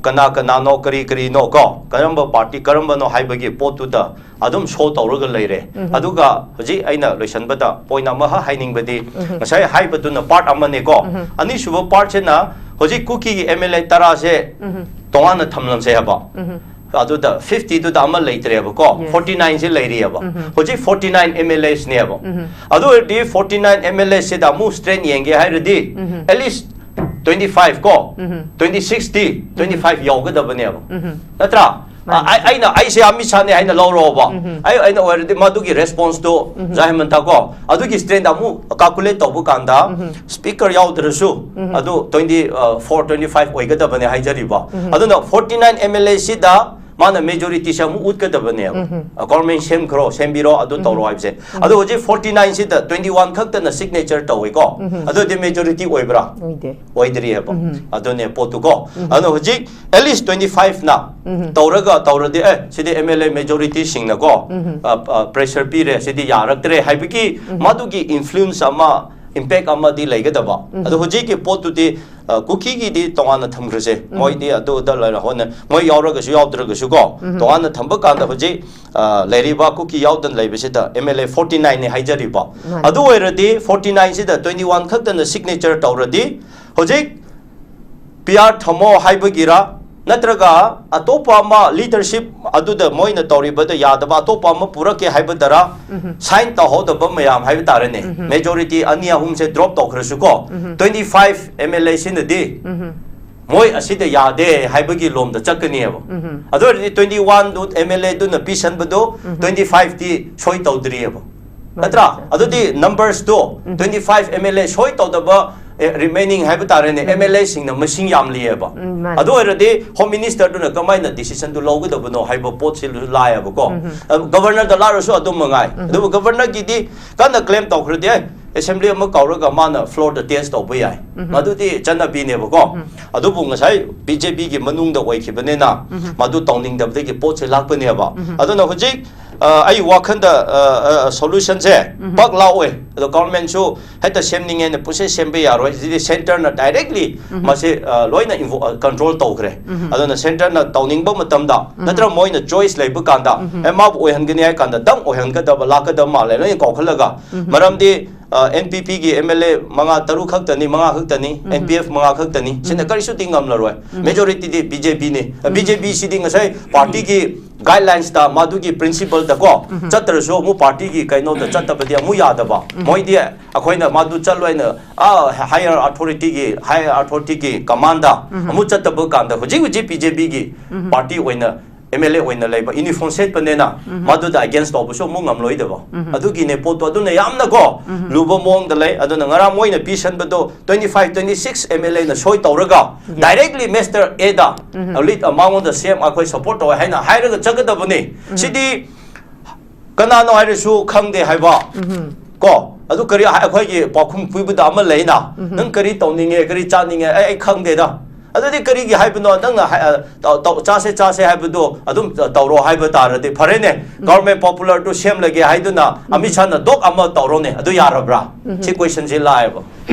ꯀꯅꯥ ꯀꯅꯥꯅꯣ, ꯀꯔꯤ ꯀꯔꯤꯅꯣ ꯀꯣ, ꯀꯔꯝꯕ ꯄꯥꯔꯇꯤ ꯀꯔꯝꯕꯅꯣ ꯍꯥꯏꯕꯒꯤ ꯄꯣꯠꯇꯨꯗ ꯑꯗꯨꯝ ꯁꯣ ꯇꯧꯔꯒ ꯂꯩꯔꯦ꯫ ꯑꯗꯨꯒ ꯍꯧꯖꯤꯛ ꯑꯩꯅ ꯂꯣꯏꯁꯤꯟꯕꯗ ꯄꯣꯏꯟ ꯑꯃꯈꯛ ꯍꯥꯏꯅꯤꯡꯕꯗꯤ, ꯉꯁꯥꯏ ꯍꯥꯏꯕꯗꯨꯅ ꯄꯥꯔꯠ ꯑꯃꯅꯦꯀꯣ꯫ ꯑꯅꯤꯁꯨꯕ ꯄꯥꯔꯠꯁꯤꯅ ꯍꯧꯖꯤꯛ ꯀꯨꯀꯤꯒꯤ ꯑꯦꯝ ꯑꯦꯜ ꯑꯦ ꯇꯔꯥꯁꯦ ꯇꯣꯉꯥꯟꯅ ꯊꯝꯂꯝꯁꯦ ꯍꯥꯏꯕ꯫ ꯑꯗꯨꯗ ꯐꯤꯐꯇꯤꯗꯨꯗ ꯑꯃ ꯂꯩꯇ꯭ꯔꯦꯕꯀꯣ, Yes. ꯐꯣꯔꯇꯤ ꯅꯥꯏꯟꯁꯦ ꯂꯩꯔꯤꯑꯕ꯫ ꯍꯧꯖꯤꯛ ꯐꯣꯔꯇꯤ ꯅꯥꯏꯟ ꯑꯦꯝ ꯑꯦꯜ ꯑꯦꯁꯅꯦꯕ꯫ ꯑꯗꯨ ꯑꯣꯏꯔꯗꯤ forty nine M L acid ꯑꯃꯨꯛ ꯁ꯭ꯇ꯭ꯔꯦꯟ ꯌꯦꯡꯒꯦ ꯍꯥꯏꯔꯗꯤ, at least twenty five ꯀꯣ, twenty sixꯇꯤ, twenty five ꯌꯧꯒꯗꯕꯅꯦꯕ꯫ ꯅꯠꯇ꯭ꯔꯥ? ꯃꯥꯅꯤ꯫ ꯑ-, ꯑꯩ-, ꯑꯩꯅ, ꯑꯩꯁꯦ ꯑꯃꯤꯠ ꯁꯥꯅꯦ ꯍꯥꯏꯅ ꯂꯧꯔꯣꯕ꯫ ꯑꯩ, ꯑꯩꯅ ꯑꯣꯏꯔꯗꯤ ꯃꯗꯨꯒꯤ ꯔꯦꯁꯄꯣꯟꯁꯇꯣ, ꯖꯥꯏ ꯍꯦꯃꯟꯇ ꯀꯣ, ꯑꯗꯨꯒꯤ ꯁ꯭ꯇ꯭ꯔꯦꯟꯗ ꯑꯃꯨꯛ ꯀꯥꯜꯀꯨꯂꯦꯠ ꯇꯧꯕ ꯀꯥꯟꯗ, ꯁ꯭ꯄꯤꯀꯔ ꯌꯥꯎꯗ꯭ꯔꯁꯨ, ꯑꯗꯨ twenty, ꯑ, four, twenty five ꯑꯣꯏꯒꯗꯕꯅꯦ ꯍꯥꯏꯖꯔꯤꯕ꯫ ꯑꯗꯨꯅ forty nine M L acid ꯃꯥꯅ ꯃꯦꯖꯣꯔꯤꯇꯤꯁꯦ ꯑꯃꯨꯛ ꯎꯠꯀꯗꯕꯅꯦꯕ꯫ ꯒꯣꯔꯃꯦꯟ ꯁꯦꯝꯈ꯭ꯔꯣ, ꯁꯦꯝꯕꯤꯔꯣ, ꯑꯗꯨ ꯇꯧꯔꯣ ꯍꯥꯏꯕꯁꯦ꯫ ꯑꯗꯣ ꯍꯧꯖꯤꯛ ꯐꯣꯔꯇꯤ ꯅꯥꯏꯟꯁꯤꯗ twenty one ꯈꯛꯇꯅ ꯁꯤꯒꯅꯦꯆꯔ ꯇꯧꯋꯤꯀꯣ꯫ ꯑꯗꯨꯗꯤ ꯃꯦꯖꯣꯔꯤꯇꯤ ꯑꯣꯏꯕ꯭ꯔꯥ? ꯑꯣꯏꯗꯦ꯫ ꯑꯣꯏꯗ꯭ꯔꯤꯑꯕ꯫ ꯑꯗꯨꯅꯦ ꯄꯣꯠꯇꯨꯀꯣ꯫ ꯑꯗꯨꯅ ꯍꯧꯖꯤꯛ at least twenty fiveꯅ ꯇꯧꯔꯒ ꯇꯧꯔꯗꯤ, "ꯑꯦ, ꯁꯤꯗꯤ ꯑꯦꯝ ꯑꯦꯜ ꯑꯦ ꯃꯦꯖꯣꯔꯤꯇꯤꯁꯤꯡꯅꯀꯣ, ꯑ, ꯑ, ꯄ꯭ꯔꯦꯁꯔ ꯄꯤꯔꯦ, ꯁꯤꯗꯤ ꯌꯥꯔꯛꯇ꯭ꯔꯦ" ꯍꯥꯏꯕꯒꯤ ꯃꯗꯨꯒꯤ ꯏꯟꯐ꯭ꯂꯨꯌꯦꯟꯁ ꯑꯃ, ꯏꯝꯄꯦꯛ ꯑꯃꯗꯤ ꯂꯩꯒꯗꯕ꯫ ꯑꯗꯣ ꯍꯧꯖꯤꯛꯀꯤ ꯄꯣꯠꯇꯨꯗꯤ, ꯑ, ꯀꯨꯀꯤꯒꯤꯗꯤ ꯇꯣꯉꯥꯟꯅ ꯊꯝꯈ꯭ꯔꯁꯦ꯫ ꯃꯣꯏꯗꯤ ꯑꯗꯨꯗ ꯂꯩꯔ ꯍꯣꯠꯅ-, ꯃꯣꯏ ꯌꯥꯎꯔꯒꯁꯨ ꯌꯥꯎꯗ꯭ꯔꯒꯁꯨ ꯀꯣ, ꯇꯣꯉꯥꯟꯅ ꯊꯝꯕ ꯀꯥꯟꯗ ꯍꯧꯖꯤꯛ, ꯑ, ꯂꯩꯔꯤꯕ ꯀꯨꯀꯤ ꯌꯥꯎꯗꯅ ꯂꯩꯕꯁꯤꯗ ꯑꯦꯝ ꯑꯦꯜ ꯑꯦ ꯐꯣꯔꯇꯤ ꯅꯥꯏꯟꯅꯦ ꯍꯥꯏꯖꯔꯤꯕ꯫ ꯃꯥꯅꯤ꯫ ꯑꯗꯨ ꯑꯣꯏꯔꯗꯤ ꯐꯣꯔꯇꯤ ꯅꯥꯏꯟꯁꯤꯗ twenty one ꯈꯛꯇꯅ ꯁꯤꯒꯅꯦꯆꯔ ꯇꯧꯔꯗꯤ, ꯍꯧꯖꯤꯛ ꯄꯤ ꯑꯥꯔ ꯊꯝꯃꯣ ꯍꯥꯏꯕꯒꯤꯔ, ꯅꯠꯇ꯭ꯔꯒ ꯑꯇꯣꯞꯄ ꯑꯃ ꯂꯤꯗꯔꯁꯤꯞ ꯑꯗꯨꯗ ꯃꯣꯏꯅ ꯇꯧꯔꯤꯕꯗ ꯌꯥꯗꯕ ꯑꯇꯣꯞꯄ ꯑꯃ ꯄꯨꯔꯛꯀꯦ ꯍꯥꯏꯕꯗꯔ, ꯁꯥꯏꯟ ꯇꯧꯍꯧꯗꯕ ꯃꯌꯥꯝ ꯍꯥꯏꯕ ꯇꯥꯔꯦꯅꯦ꯫ ꯃꯦꯖꯣꯔꯤꯇꯤ ꯑꯅꯤ ꯑꯍꯨꯝꯁꯦ ꯗ꯭ꯔꯣꯞ ꯇꯧꯈ꯭ꯔꯁꯨ ꯀꯣ, twenty five M L A ꯁꯤꯅꯗꯤ ꯃꯣꯏ ꯑꯁꯤꯗ ꯌꯥꯗꯦ ꯍꯥꯏꯕꯒꯤ ꯂꯣꯝꯗ ꯆꯠꯀꯅꯤꯕ꯫ ꯑꯗꯨ ꯑꯣꯏꯔꯗꯤ twenty one do M L A ꯗꯨꯅ ꯄꯤꯁꯟꯕꯗꯨ twenty five ꯇꯤ ꯁꯣꯏ ꯇꯧꯗ꯭ꯔꯤꯑꯕ꯫ ꯅꯠꯇ꯭ꯔꯥ? ꯃꯥꯅꯤ, ꯁꯔ꯫ ꯑꯗꯨꯗꯤ ꯅꯝꯕꯔꯁꯇꯣ twenty five M L A ꯁꯣꯏ ꯇꯧꯗꯕ, ꯑꯦ, ꯔꯤꯃꯦꯅꯤꯡ ꯍꯥꯏꯕ ꯇꯥꯔꯦꯅꯦ, M L A ꯁꯤꯡꯅ ꯃꯁꯤꯡ ꯌꯥꯝꯂꯤꯑꯕ꯫ ꯎꯝ, ꯃꯥꯅꯤ꯫ ꯑꯗꯨ ꯑꯣꯏꯔꯗꯤ ꯍꯣꯝ ꯃꯤꯅꯤꯁꯇꯔꯗꯨꯅ ꯀꯃꯥꯏꯅ ꯗꯤꯁꯤꯖꯟꯗꯨ ꯂꯧꯒꯗꯕꯅꯣ ꯍꯥꯏꯕ ꯄꯣꯠꯁꯤ ꯂꯥꯛꯑꯦꯕꯀꯣ꯫ ꯑ, ꯒꯕꯔꯅꯔꯗ ꯂꯥꯛꯂꯁꯨ ꯑꯗꯨꯝ ꯃꯉꯥꯏ꯫ ꯑꯗꯨꯕꯨ ꯒꯕꯔꯅꯔꯒꯤꯗꯤ ꯀꯟꯅ ꯀ꯭ꯂꯦꯝ ꯇꯧꯈ꯭ꯔꯗꯤ, ꯑꯦ, ꯑꯦꯁꯦꯝꯕ꯭ꯂꯤ ꯑꯃ ꯀꯧꯔꯒ ꯃꯥꯅ ꯐ꯭ꯂꯣꯔꯗ ꯇꯦꯁ ꯇꯧꯕ ꯌꯥꯏ꯫ ꯃꯗꯨꯗꯤ ꯆꯠꯅꯕꯤꯅꯦꯕꯀꯣ꯫ ꯑꯗꯨꯕꯨ ꯉꯁꯥꯏ B J P ꯒꯤ ꯃꯅꯨꯡꯗ ꯑꯣꯏꯈꯤꯕꯅꯤꯅ ꯃꯗꯨ ꯇꯧꯅꯤꯡꯗꯕꯗꯒꯤ ꯄꯣꯠꯁꯦ ꯂꯥꯛꯄꯅꯦꯕ꯫ ꯑꯗꯨꯅ ꯍꯧꯖꯤꯛ ꯑ, ꯑꯩ ꯋꯥꯈꯟꯗ, ꯑ, ꯑ, solution ꯁꯦ ꯄꯥꯛ ꯂꯥꯛꯑꯣꯏ꯫ ꯑꯗꯣ government ꯁꯨ ꯍꯦꯛꯇ ꯁꯦꯝꯅꯤꯡꯉꯦꯅ ꯄꯨꯡꯁꯦꯝ ꯁꯦꯝꯕ ꯌꯥꯔꯣꯏ꯫ ꯁꯤꯗꯤ centre ꯅ directly ꯃꯁꯤ, ꯑ, ꯂꯣꯏꯅ invo-, ꯑ, control ꯇꯧꯈ꯭ꯔꯦ꯫ ꯑꯗꯨꯅ centre ꯅ ꯇꯧꯅꯤꯡꯕ ꯃꯇꯝꯗ, ꯅꯠꯇ꯭ꯔꯒ ꯃꯣꯏꯅ choice ꯂꯩꯕ ꯀꯥꯟꯗ, ꯑꯦ, ꯃꯥꯕꯨ ꯑꯣꯏꯍꯟꯒꯅꯤ ꯍꯥꯏ ꯀꯥꯟꯗ ꯗꯪ ꯑꯣꯏꯍꯟꯒꯗꯕ ꯂꯥꯛꯀꯗꯕ ꯃꯥꯜꯂꯦ, ꯂꯣꯏꯅ ꯀꯧꯈꯠꯂꯒ꯫ ꯃꯔꯝꯗꯤ, ꯑ, N P P ꯒꯤ M L A ꯃꯉꯥ, ꯇꯔꯨꯛ ꯈꯛꯇꯅꯤ, ꯃꯉꯥ ꯈꯛꯇꯅꯤ, N P F ꯃꯉꯥ ꯈꯛꯇꯅꯤ, ꯁꯤꯅ ꯀꯔꯤꯁꯨ ꯇꯤꯡꯉꯝꯂꯔꯣꯏ꯫ Majority ꯗꯤ B J P ꯅꯤ꯫ ꯑ, B J P ꯁꯤꯗꯤ ꯉꯁꯥꯏ party ꯒꯤ guidelines ꯇ, ꯃꯗꯨꯒꯤ principle ꯗ ꯀꯣ, ꯆꯠꯇ꯭ꯔꯁꯨ ꯑꯃꯨꯛ party ꯒꯤ ꯀꯩꯅꯣꯗ ꯆꯠꯇꯕꯗꯤ ꯑꯃꯨꯛ ꯌꯥꯗꯕ꯫ ꯃꯣꯏꯗꯤ ꯑꯩꯈꯣꯏꯅ ꯃꯗꯨ ꯆꯠꯂꯣꯏꯅ, ꯑ, higher authority ꯒꯤ, higher authority ꯒꯤ command ꯗ ꯑꯃꯨꯛ ꯆꯠꯇꯕ ꯀꯥꯟꯗ ꯍꯧꯖꯤꯛ ꯍꯧꯖꯤꯛ B J P ꯒꯤ party ꯑꯣꯏꯅ M L A ꯑꯣꯏꯅ ꯂꯩꯕ uniform ꯁꯦꯠꯄꯅꯦꯅ ꯃꯗꯨꯗ against ꯇꯧꯕꯁꯨ ꯑꯃꯨꯛ ꯉꯝꯂꯣꯏꯗꯕ꯫ ꯑꯗꯨꯒꯤꯅꯦ ꯄꯣꯠꯇꯣ꯫ ꯑꯗꯨꯅ ꯌꯥꯝꯅ ꯀꯣ, ꯂꯨꯕ ꯃꯑꯣꯡꯗ ꯂꯩ꯫ ꯑꯗꯨꯅ ꯉꯔꯥꯡ ꯃꯣꯏꯅ ꯄꯤꯁꯟꯕꯗꯣ twenty five, twenty six M L A ꯅ ꯁꯣꯏ ꯇꯧꯔꯒ directly Mister A the, lead, ꯃꯉꯣꯟꯗ ꯁꯦꯝ ꯑꯩꯈꯣꯏ support ꯇꯧꯋꯦ ꯍꯥꯏꯅ ꯍꯥꯏꯔꯒ ꯆꯠꯀꯗꯕꯅꯤ꯫ ꯁꯤꯗꯤ ꯀꯅꯥꯅꯣ ꯍꯥꯏꯔꯁꯨ ꯈꯪꯗꯦ ꯍꯥꯏꯕ꯫ ꯀꯣ, ꯑꯗꯨ ꯀꯔꯤ ꯍꯥꯏ-, ꯑꯩꯈꯣꯏꯒꯤ ꯄꯥꯎꯈꯨꯝ ꯄꯤꯕꯗ ꯑꯃ ꯂꯩꯅ, "ꯅꯪ ꯀꯔꯤ ꯇꯧꯅꯤꯡꯉꯦ, ꯀꯔꯤ ꯆꯥꯅꯤꯡꯉꯦ?" "ꯑꯩ, ꯑꯩ ꯈꯪꯗꯦꯗ"꯫ ꯑꯗꯨꯗꯤ ꯀꯔꯤꯒꯤ ꯍꯥꯏꯕꯅꯣ? ꯅꯪꯅ ꯍꯥꯏ-, ꯑ, ꯇꯧ-, ꯇꯧ-, ꯆꯥꯁꯦ, ꯆꯥꯁꯦ ꯍꯥꯏꯕꯗꯣ ꯑꯗꯨꯝ ꯇꯧꯔꯣ ꯍꯥꯏꯕ ꯇꯥꯔꯗꯤ ꯐꯔꯦꯅꯦ꯫ Government popular ꯗꯨ ꯁꯦꯝꯂꯒꯦ ꯍꯥꯏꯗꯨꯅ ꯑꯃꯤꯠ ꯁꯥꯅ ꯗꯣꯛ ꯑꯃ ꯇꯧꯔꯣꯅꯦ꯫ ꯑꯗꯨ ꯌꯥꯔꯕ꯭ꯔꯥ? ꯁꯤ question ꯁꯤ ꯂꯥꯛꯑꯦꯕ꯫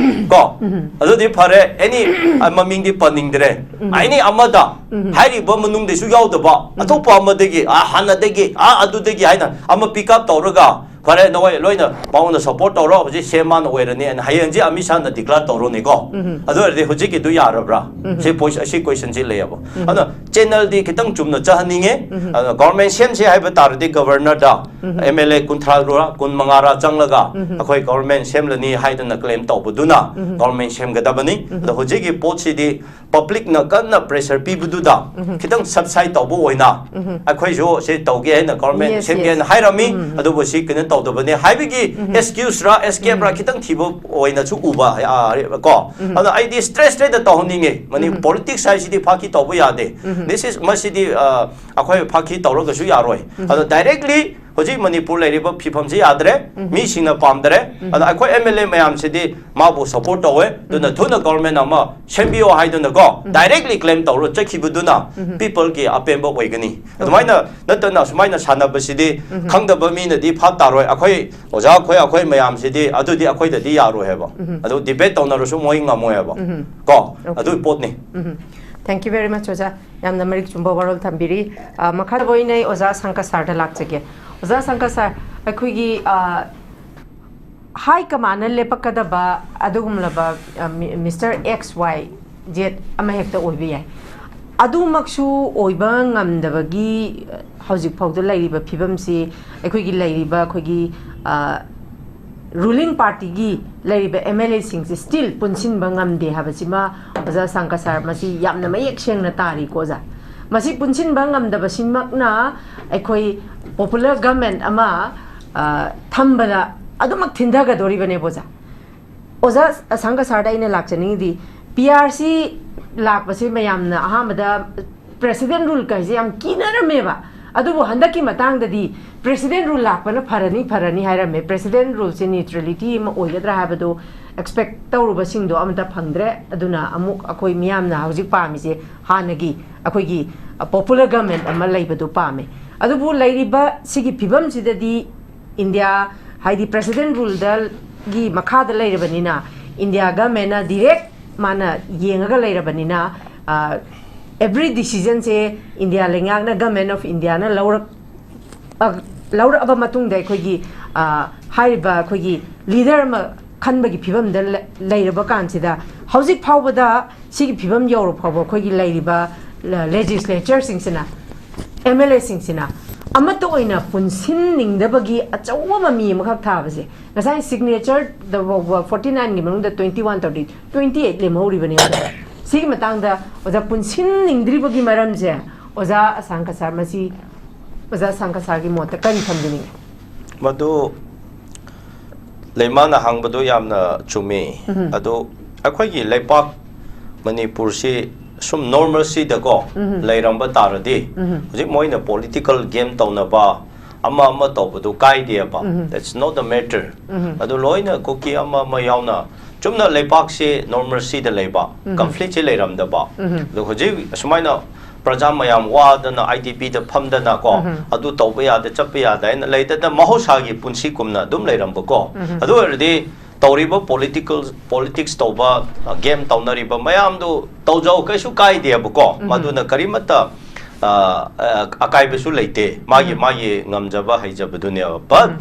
ꯀꯣ? ꯑꯗꯨꯗꯤ ꯐꯔꯦ, any, ꯑ, ꯃꯃꯤꯡꯗꯤ ꯄꯟꯅꯤꯡꯗ꯭ꯔꯦ꯫ Any ꯑꯃꯗ, ꯍꯥꯏꯔꯤꯕ ꯃꯅꯨꯡꯗꯁꯨ ꯌꯥꯎꯗꯕ, ꯑꯇꯣꯞꯄ ꯑꯃꯗꯒꯤ, ꯑ, ꯍꯥꯟꯅꯗꯒꯤ, ꯑ, ꯑꯗꯨꯗꯒꯤ ꯍꯥꯏꯅ ꯑꯃ pick up ꯇꯧꯔꯒ, "ꯐꯔꯦ, ꯅꯈꯣꯏ ꯂꯣꯏꯅ ꯃꯉꯣꯟꯗ support ꯇꯧꯔꯣ, ꯍꯧꯖꯤꯛ ꯁꯦꯝ ꯃꯥꯅ ꯑꯣꯏꯔꯅꯤ" ꯍꯥꯏꯅ ꯍꯌꯦꯡꯁꯦ ꯑꯃꯤꯠ ꯁꯥꯅ declare ꯇꯧꯔꯣꯅꯦꯀꯣ꯫ ꯑꯗꯨ ꯑꯣꯏꯔꯗꯤ ꯍꯧꯖꯤꯛꯀꯤꯗꯨ ꯌꯥꯔꯕ꯭ꯔꯥ? ꯁꯤ ꯄꯣꯏ-, ꯁꯤ question ꯁꯤ ꯂꯩꯌꯦꯕ꯫ ꯑꯗꯨꯅ channel ꯗꯤ ꯈꯤꯇꯪ ꯆꯨꯝꯅ ꯆꯠꯍꯟꯅꯤꯡꯉꯦ꯫ ꯑꯗꯨꯅ government ꯁꯦꯝꯁꯦ ꯍꯥꯏꯕ ꯇꯥꯔꯗꯤ governor the M L A ꯀꯨꯟꯊ꯭ꯔꯥꯔ, ꯀꯨꯟꯃꯉꯥꯔ ꯆꯪꯂꯒ ꯑꯩꯈꯣꯏ government ꯁꯦꯝꯂꯅꯤ ꯍꯥꯏꯗꯅ claim ꯇꯧꯕꯗꯨꯅ government ꯁꯦꯝꯒꯗꯕꯅꯤ꯫ ꯑꯗꯣ ꯍꯧꯖꯤꯛꯀꯤ ꯄꯣꯠꯁꯤꯗꯤ public ꯅ ꯀꯟꯅ pressure ꯄꯤꯕꯗꯨꯗ ꯈꯤꯇꯪ subside ꯇꯧꯕ ꯑꯣꯏꯅ ꯑꯩꯈꯣꯏꯁꯨ ꯁꯤ ꯇꯧꯒꯦ ꯍꯥꯏꯅ, government Yes, ꯁꯦꯝꯒꯦ yes. ꯍꯥꯏꯅ ꯍꯥꯏꯔꯝꯃꯤ, ꯑꯗꯨꯕꯨ ꯁꯤ ꯀꯩꯅꯣ ꯇꯧꯗꯕꯅꯤ ꯍꯥꯏꯕꯒꯤ excuse ꯔ, escape ꯔ ꯈꯤꯇꯪ ꯊꯤꯕ ꯑꯣꯏꯅꯁꯨ ꯎꯕ, ꯑ, ꯀꯣ꯫ ꯑꯗꯣ ꯑꯩꯗꯤ straight straight ꯇꯧꯍꯟꯅꯤꯡꯉꯦ꯫ ꯃꯅꯤ-, politics ꯍꯥꯏꯁꯤꯗꯤ ꯐꯥꯀꯤ ꯇꯧꯕ ꯌꯥꯗꯦ꯫ This is, ꯃꯁꯤꯗꯤ, ꯑ, ꯑꯩꯈꯣꯏ ꯐꯥꯀꯤ ꯇꯧꯔꯒꯁꯨ ꯌꯥꯔꯣꯏ꯫ ꯑꯗꯣ directly ꯍꯧꯖꯤꯛ ꯃꯅꯤꯄꯨꯔ ꯂꯩꯔꯤꯕ ꯐꯤꯕꯝꯁꯤ ꯌꯥꯗ꯭ꯔꯦ, ꯃꯤꯁꯤꯡꯅ ꯄꯥꯝꯗ꯭ꯔꯦ꯫ ꯑꯗ ꯑꯩꯈꯣꯏ M L A ꯃꯌꯥꯝꯁꯤꯗꯤ ꯃꯥꯕꯨ support ꯇꯧꯋꯦ, ꯑꯗꯨꯅ ꯊꯨꯅ government ꯑꯃ ꯁꯦꯝꯕꯤꯌꯣ ꯍꯥꯏꯗꯨꯅꯀꯣ, directly claim ꯇꯧꯔ ꯆꯠꯈꯤꯕꯗꯨꯅ peopleꯒꯤ ꯑꯄꯦꯟꯕ ꯑꯣꯏꯒꯅꯤ꯫ ꯑꯗꯨꯃꯥꯏꯅ ꯅꯠꯇꯅ ꯁꯨꯃꯥꯏꯅ ꯁꯥꯟꯅꯕꯁꯤꯗꯤ ꯈꯪꯗꯕ ꯃꯤꯅꯗꯤ ꯚꯥꯞ ꯇꯥꯔꯣꯏ꯫ ꯑꯩꯈꯣꯏ ꯑꯣꯖꯥ ꯑꯩꯈꯣꯏ, ꯑꯩꯈꯣꯏ ꯃꯌꯥꯝꯁꯤꯗꯤ ꯑꯗꯨꯗꯤ ꯑꯩꯈꯣꯏꯗꯗꯤ ꯌꯥꯔꯣꯏ ꯍꯥꯏꯕ꯫ ꯑꯗꯨ debate ꯇꯧꯅꯔꯁꯨ ꯃꯣꯏ ꯉꯝꯃꯣꯏ ꯍꯥꯏꯕ꯫ ꯀꯣ? Okay. ꯑꯗꯨꯒꯤ ꯄꯣꯠꯅꯤ꯫ Thank you very much, ꯑꯣꯖꯥ꯫ ꯌꯥꯝꯅ ꯃꯔꯤꯛ ꯆꯨꯝꯕ ꯋꯥꯔꯣꯜ ꯊꯝꯕꯤꯔꯤ꯫ ꯑ, ꯃꯈꯥꯗ ꯑꯣꯏꯅ ꯑꯩ ꯑꯣꯖꯥ ꯁꯪꯀ sirꯗ ꯂꯥꯛꯆꯒꯦ꯫ ꯑꯣꯖꯥ ꯁꯪꯀ sir, ꯑꯩꯈꯣꯏꯒꯤ, ꯑ, high commandꯅ ꯂꯦꯞꯄꯛꯀꯗꯕ ꯑꯗꯨꯒꯨꯝꯂꯕ, ꯑ, ꯃꯤ-, Mister X Y Z ꯑꯃ ꯍꯦꯛꯇ ꯑꯣꯏꯕ ꯌꯥꯏ꯫ ꯑꯗꯨꯃꯛꯁꯨ ꯑꯣꯏꯕ ꯉꯝꯗꯕꯒꯤ, ꯑ, ꯍꯧꯖꯤꯛ ꯐꯥꯎꯗ ꯂꯩꯔꯤꯕ ꯐꯤꯕꯝꯁꯤ ꯑꯩꯈꯣꯏꯒꯤ ꯂꯩꯔꯤꯕ ꯑꯩꯈꯣꯏꯒꯤ, ꯑ, ruling partyꯒꯤ ꯂꯩꯔꯤꯕ M L Aꯁꯤꯡꯁꯤ still ꯄꯨꯟꯁꯤꯟꯕ ꯉꯝꯗꯦ ꯍꯥꯏꯕꯁꯤꯃ ꯑꯣꯖꯥ ꯁꯪꯀ sir, ꯃꯁꯤ ꯌꯥꯝꯅ ꯃꯌꯦꯛ ꯁꯦꯡꯅ ꯇꯥꯔꯤꯀꯣ ꯑꯣꯖꯥ꯫ ꯃꯁꯤ ꯄꯨꯟꯁꯤꯟꯕ ꯉꯝꯗꯕꯁꯤꯃꯛꯅ ꯑꯩꯈꯣꯏ popular government ꯑꯃ, ꯑ, ꯊꯝꯕꯗ ꯑꯗꯨꯃꯛ ꯊꯤꯟꯊꯒꯗꯣꯔꯤꯕꯅꯦꯕ ꯑꯣꯖꯥ꯫ ꯑꯣꯖꯥ ꯁꯪꯀ sirꯗ ꯑꯩꯅ ꯂꯥꯛꯆꯅꯤꯡꯉꯤꯗꯤ, P R C ꯂꯥꯛꯄꯁꯦ ꯃꯌꯥꯝꯅ ꯑꯍꯥꯟꯕꯗ President rule ꯀꯥꯏꯁꯦ ꯌꯥꯝ ꯀꯤꯅꯔꯝꯃꯦꯕ꯫ ꯑꯗꯨꯕꯨ ꯍꯟꯗꯛꯀꯤ ꯃꯇꯥꯡꯗꯗꯤ President rule ꯂꯥꯛꯄꯅ ꯐꯔꯅꯤ, ꯐꯔꯅꯤ ꯍꯥꯏꯔꯝꯃꯦ꯫ President ruleꯁꯦ neutrality ꯑꯃ ꯑꯣꯏꯒꯗ꯭ꯔꯥ ꯍꯥꯏꯕꯗꯨ expect ꯇꯧꯔꯨꯕꯁꯤꯡꯗꯣ ꯑꯃꯠꯇ ꯐꯪꯗ꯭ꯔꯦ꯫ ꯑꯗꯨꯅ ꯑꯃꯨꯛ ꯑꯩꯈꯣꯏ ꯃꯤꯌꯥꯝꯅ ꯍꯧꯖꯤꯛ ꯄꯥꯝꯃꯤꯁꯦ ꯍꯥꯟꯅꯒꯤ ꯑꯩꯈꯣꯏꯒꯤ, ꯑ, popular government ꯑꯃ ꯂꯩꯕꯗꯨ ꯄꯥꯝꯃꯦ꯫ ꯑꯗꯨꯕꯨ ꯂꯩꯔꯤꯕ ꯁꯤꯒꯤ ꯐꯤꯕꯝꯁꯤꯗꯗꯤ India, ꯍꯥꯏꯗꯤ President ruleꯗꯒꯤ ꯃꯈꯥꯗ ꯂꯩꯔꯕꯅꯤꯅ, India governmentꯅ direct ꯃꯥꯅ ꯌꯦꯡꯉꯒ ꯂꯩꯔꯕꯅꯤꯅ, ꯑ, every decisionꯁꯦ India ꯂꯩꯉꯥꯛꯅ, Government of Indiaꯅ ꯂꯧꯔꯛ-, ꯑ, ꯂꯧꯔꯛꯑꯕ ꯃꯇꯨꯡꯗ ꯑꯩꯈꯣꯏꯒꯤ, ꯑ, ꯍꯥꯏꯔꯤꯕ ꯑꯩꯈꯣꯏꯒꯤ leader ꯑꯃ ꯈꯟꯕꯒꯤ ꯐꯤꯕꯝꯗ ꯂꯩ-, ꯂꯩꯔꯕ ꯀꯥꯟꯁꯤꯗ, ꯍꯧꯖꯤꯛ ꯐꯥꯎꯕꯗ ꯁꯤꯒꯤ ꯐꯤꯕꯝ ꯌꯧꯔ ꯐꯥꯎꯕ ꯑꯩꯈꯣꯏꯒꯤ ꯂꯩꯔꯤꯕ ꯂ-, legislatureꯁꯤꯡꯁꯤꯅ, M L Aꯁꯤꯡꯁꯤꯅ ꯑꯃꯠꯇ ꯑꯣꯏꯅ ꯄꯨꯟꯁꯤꯟꯅꯤꯡꯗꯕꯒꯤ ꯑꯆꯧꯕ ꯃꯃꯤ ꯑꯃꯈꯛ ꯊꯥꯕꯁꯦ, ꯉꯁꯥꯏ signature forty nineꯒꯤ ꯃꯅꯨꯡꯗ twenty one ꯇꯧꯔꯗꯤ twenty eight ꯂꯦꯝꯍꯧꯔꯤꯕꯅꯦ꯫ ꯁꯤꯒꯤ ꯃꯇꯥꯡꯗ ꯑꯣꯖꯥ ꯄꯨꯟꯁꯤꯟꯅꯤꯡꯗ꯭ꯔꯤꯕꯒꯤ ꯃꯔꯝꯁꯦ, ꯑꯣꯖꯥ ꯁꯪꯀ sir, ꯃꯁꯤ ꯑꯣꯖꯥ ꯁꯪꯀ sirꯒꯤ ꯃꯣꯠꯇ ꯀꯔꯤ ꯊꯝꯕꯤꯅꯤꯡꯉꯤ? ꯃꯗꯨ ꯂꯩꯃꯥꯅ ꯍꯪꯕꯗꯨ ꯌꯥꯝꯅ ꯆꯨꯝꯃꯤ꯫ ꯑꯗꯨ ꯑꯩꯈꯣꯏꯒꯤ ꯂꯩꯄꯥꯛ ꯃꯅꯤꯄꯨꯔꯁꯤ ꯁꯨꯝ normalcyꯗꯀꯣ ꯂꯩꯔꯝꯕ ꯇꯥꯔꯗꯤ, ꯍꯧꯖꯤꯛ ꯃꯣꯏꯅ political game ꯇꯧꯅꯕ, ꯑꯃ ꯑꯃ ꯇꯧꯕꯗꯨ ꯀꯥꯏꯗꯦꯕ꯫ That's not the matter. ꯑꯗꯨ ꯂꯣꯏꯅ ꯀꯨꯀꯤ ꯑꯃ ꯑꯃ ꯌꯥꯎꯅ ꯆꯨꯝꯅ ꯂꯩꯕꯥꯛꯁꯤ normalcyꯗ ꯂꯩꯕ, conflictꯁꯤ ꯂꯩꯔꯝꯗꯕ꯫ ꯑꯗꯣ ꯍꯧꯖꯤꯛ ꯑꯁꯨꯃꯥꯏꯅ ꯄ꯭ꯔꯖꯥ ꯃꯌꯥꯝ ꯋꯥꯗꯅ IDPꯗ ꯐꯝꯗꯅ ꯀꯣ, ꯑꯗꯨ ꯇꯧꯕ ꯌꯥꯗꯦ, ꯆꯠꯄ ꯌꯥꯗꯦ ꯍꯥꯏꯅ ꯂꯩꯗꯅ ꯃꯍꯧꯁꯥꯒꯤ ꯄꯨꯟꯁꯤ ꯀꯨꯝꯅ ꯑꯗꯨꯝ ꯂꯩꯔꯝꯕꯀꯣ꯫ ꯑꯗꯨ ꯑꯣꯏꯔꯗꯤ ꯇꯧꯔꯤꯕ political, politics ꯇꯧꯕ, game ꯇꯧꯅꯔꯤꯕ ꯃꯌꯥꯝꯗꯨ ꯇꯧꯖꯧ, ꯀꯩꯁꯨ ꯀꯥꯏꯗꯦꯕꯀꯣ꯫ ꯃꯗꯨꯅ ꯀꯔꯤꯃꯠꯇ, ꯑ, ꯑ, ꯑꯀꯥꯏꯕꯁꯨ ꯂꯩꯇꯦ꯫ ꯃꯥꯒꯤ, ꯃꯥꯒꯤ ꯉꯝꯖꯕ ꯍꯩꯖꯕꯗꯨꯅꯦꯕ꯫ But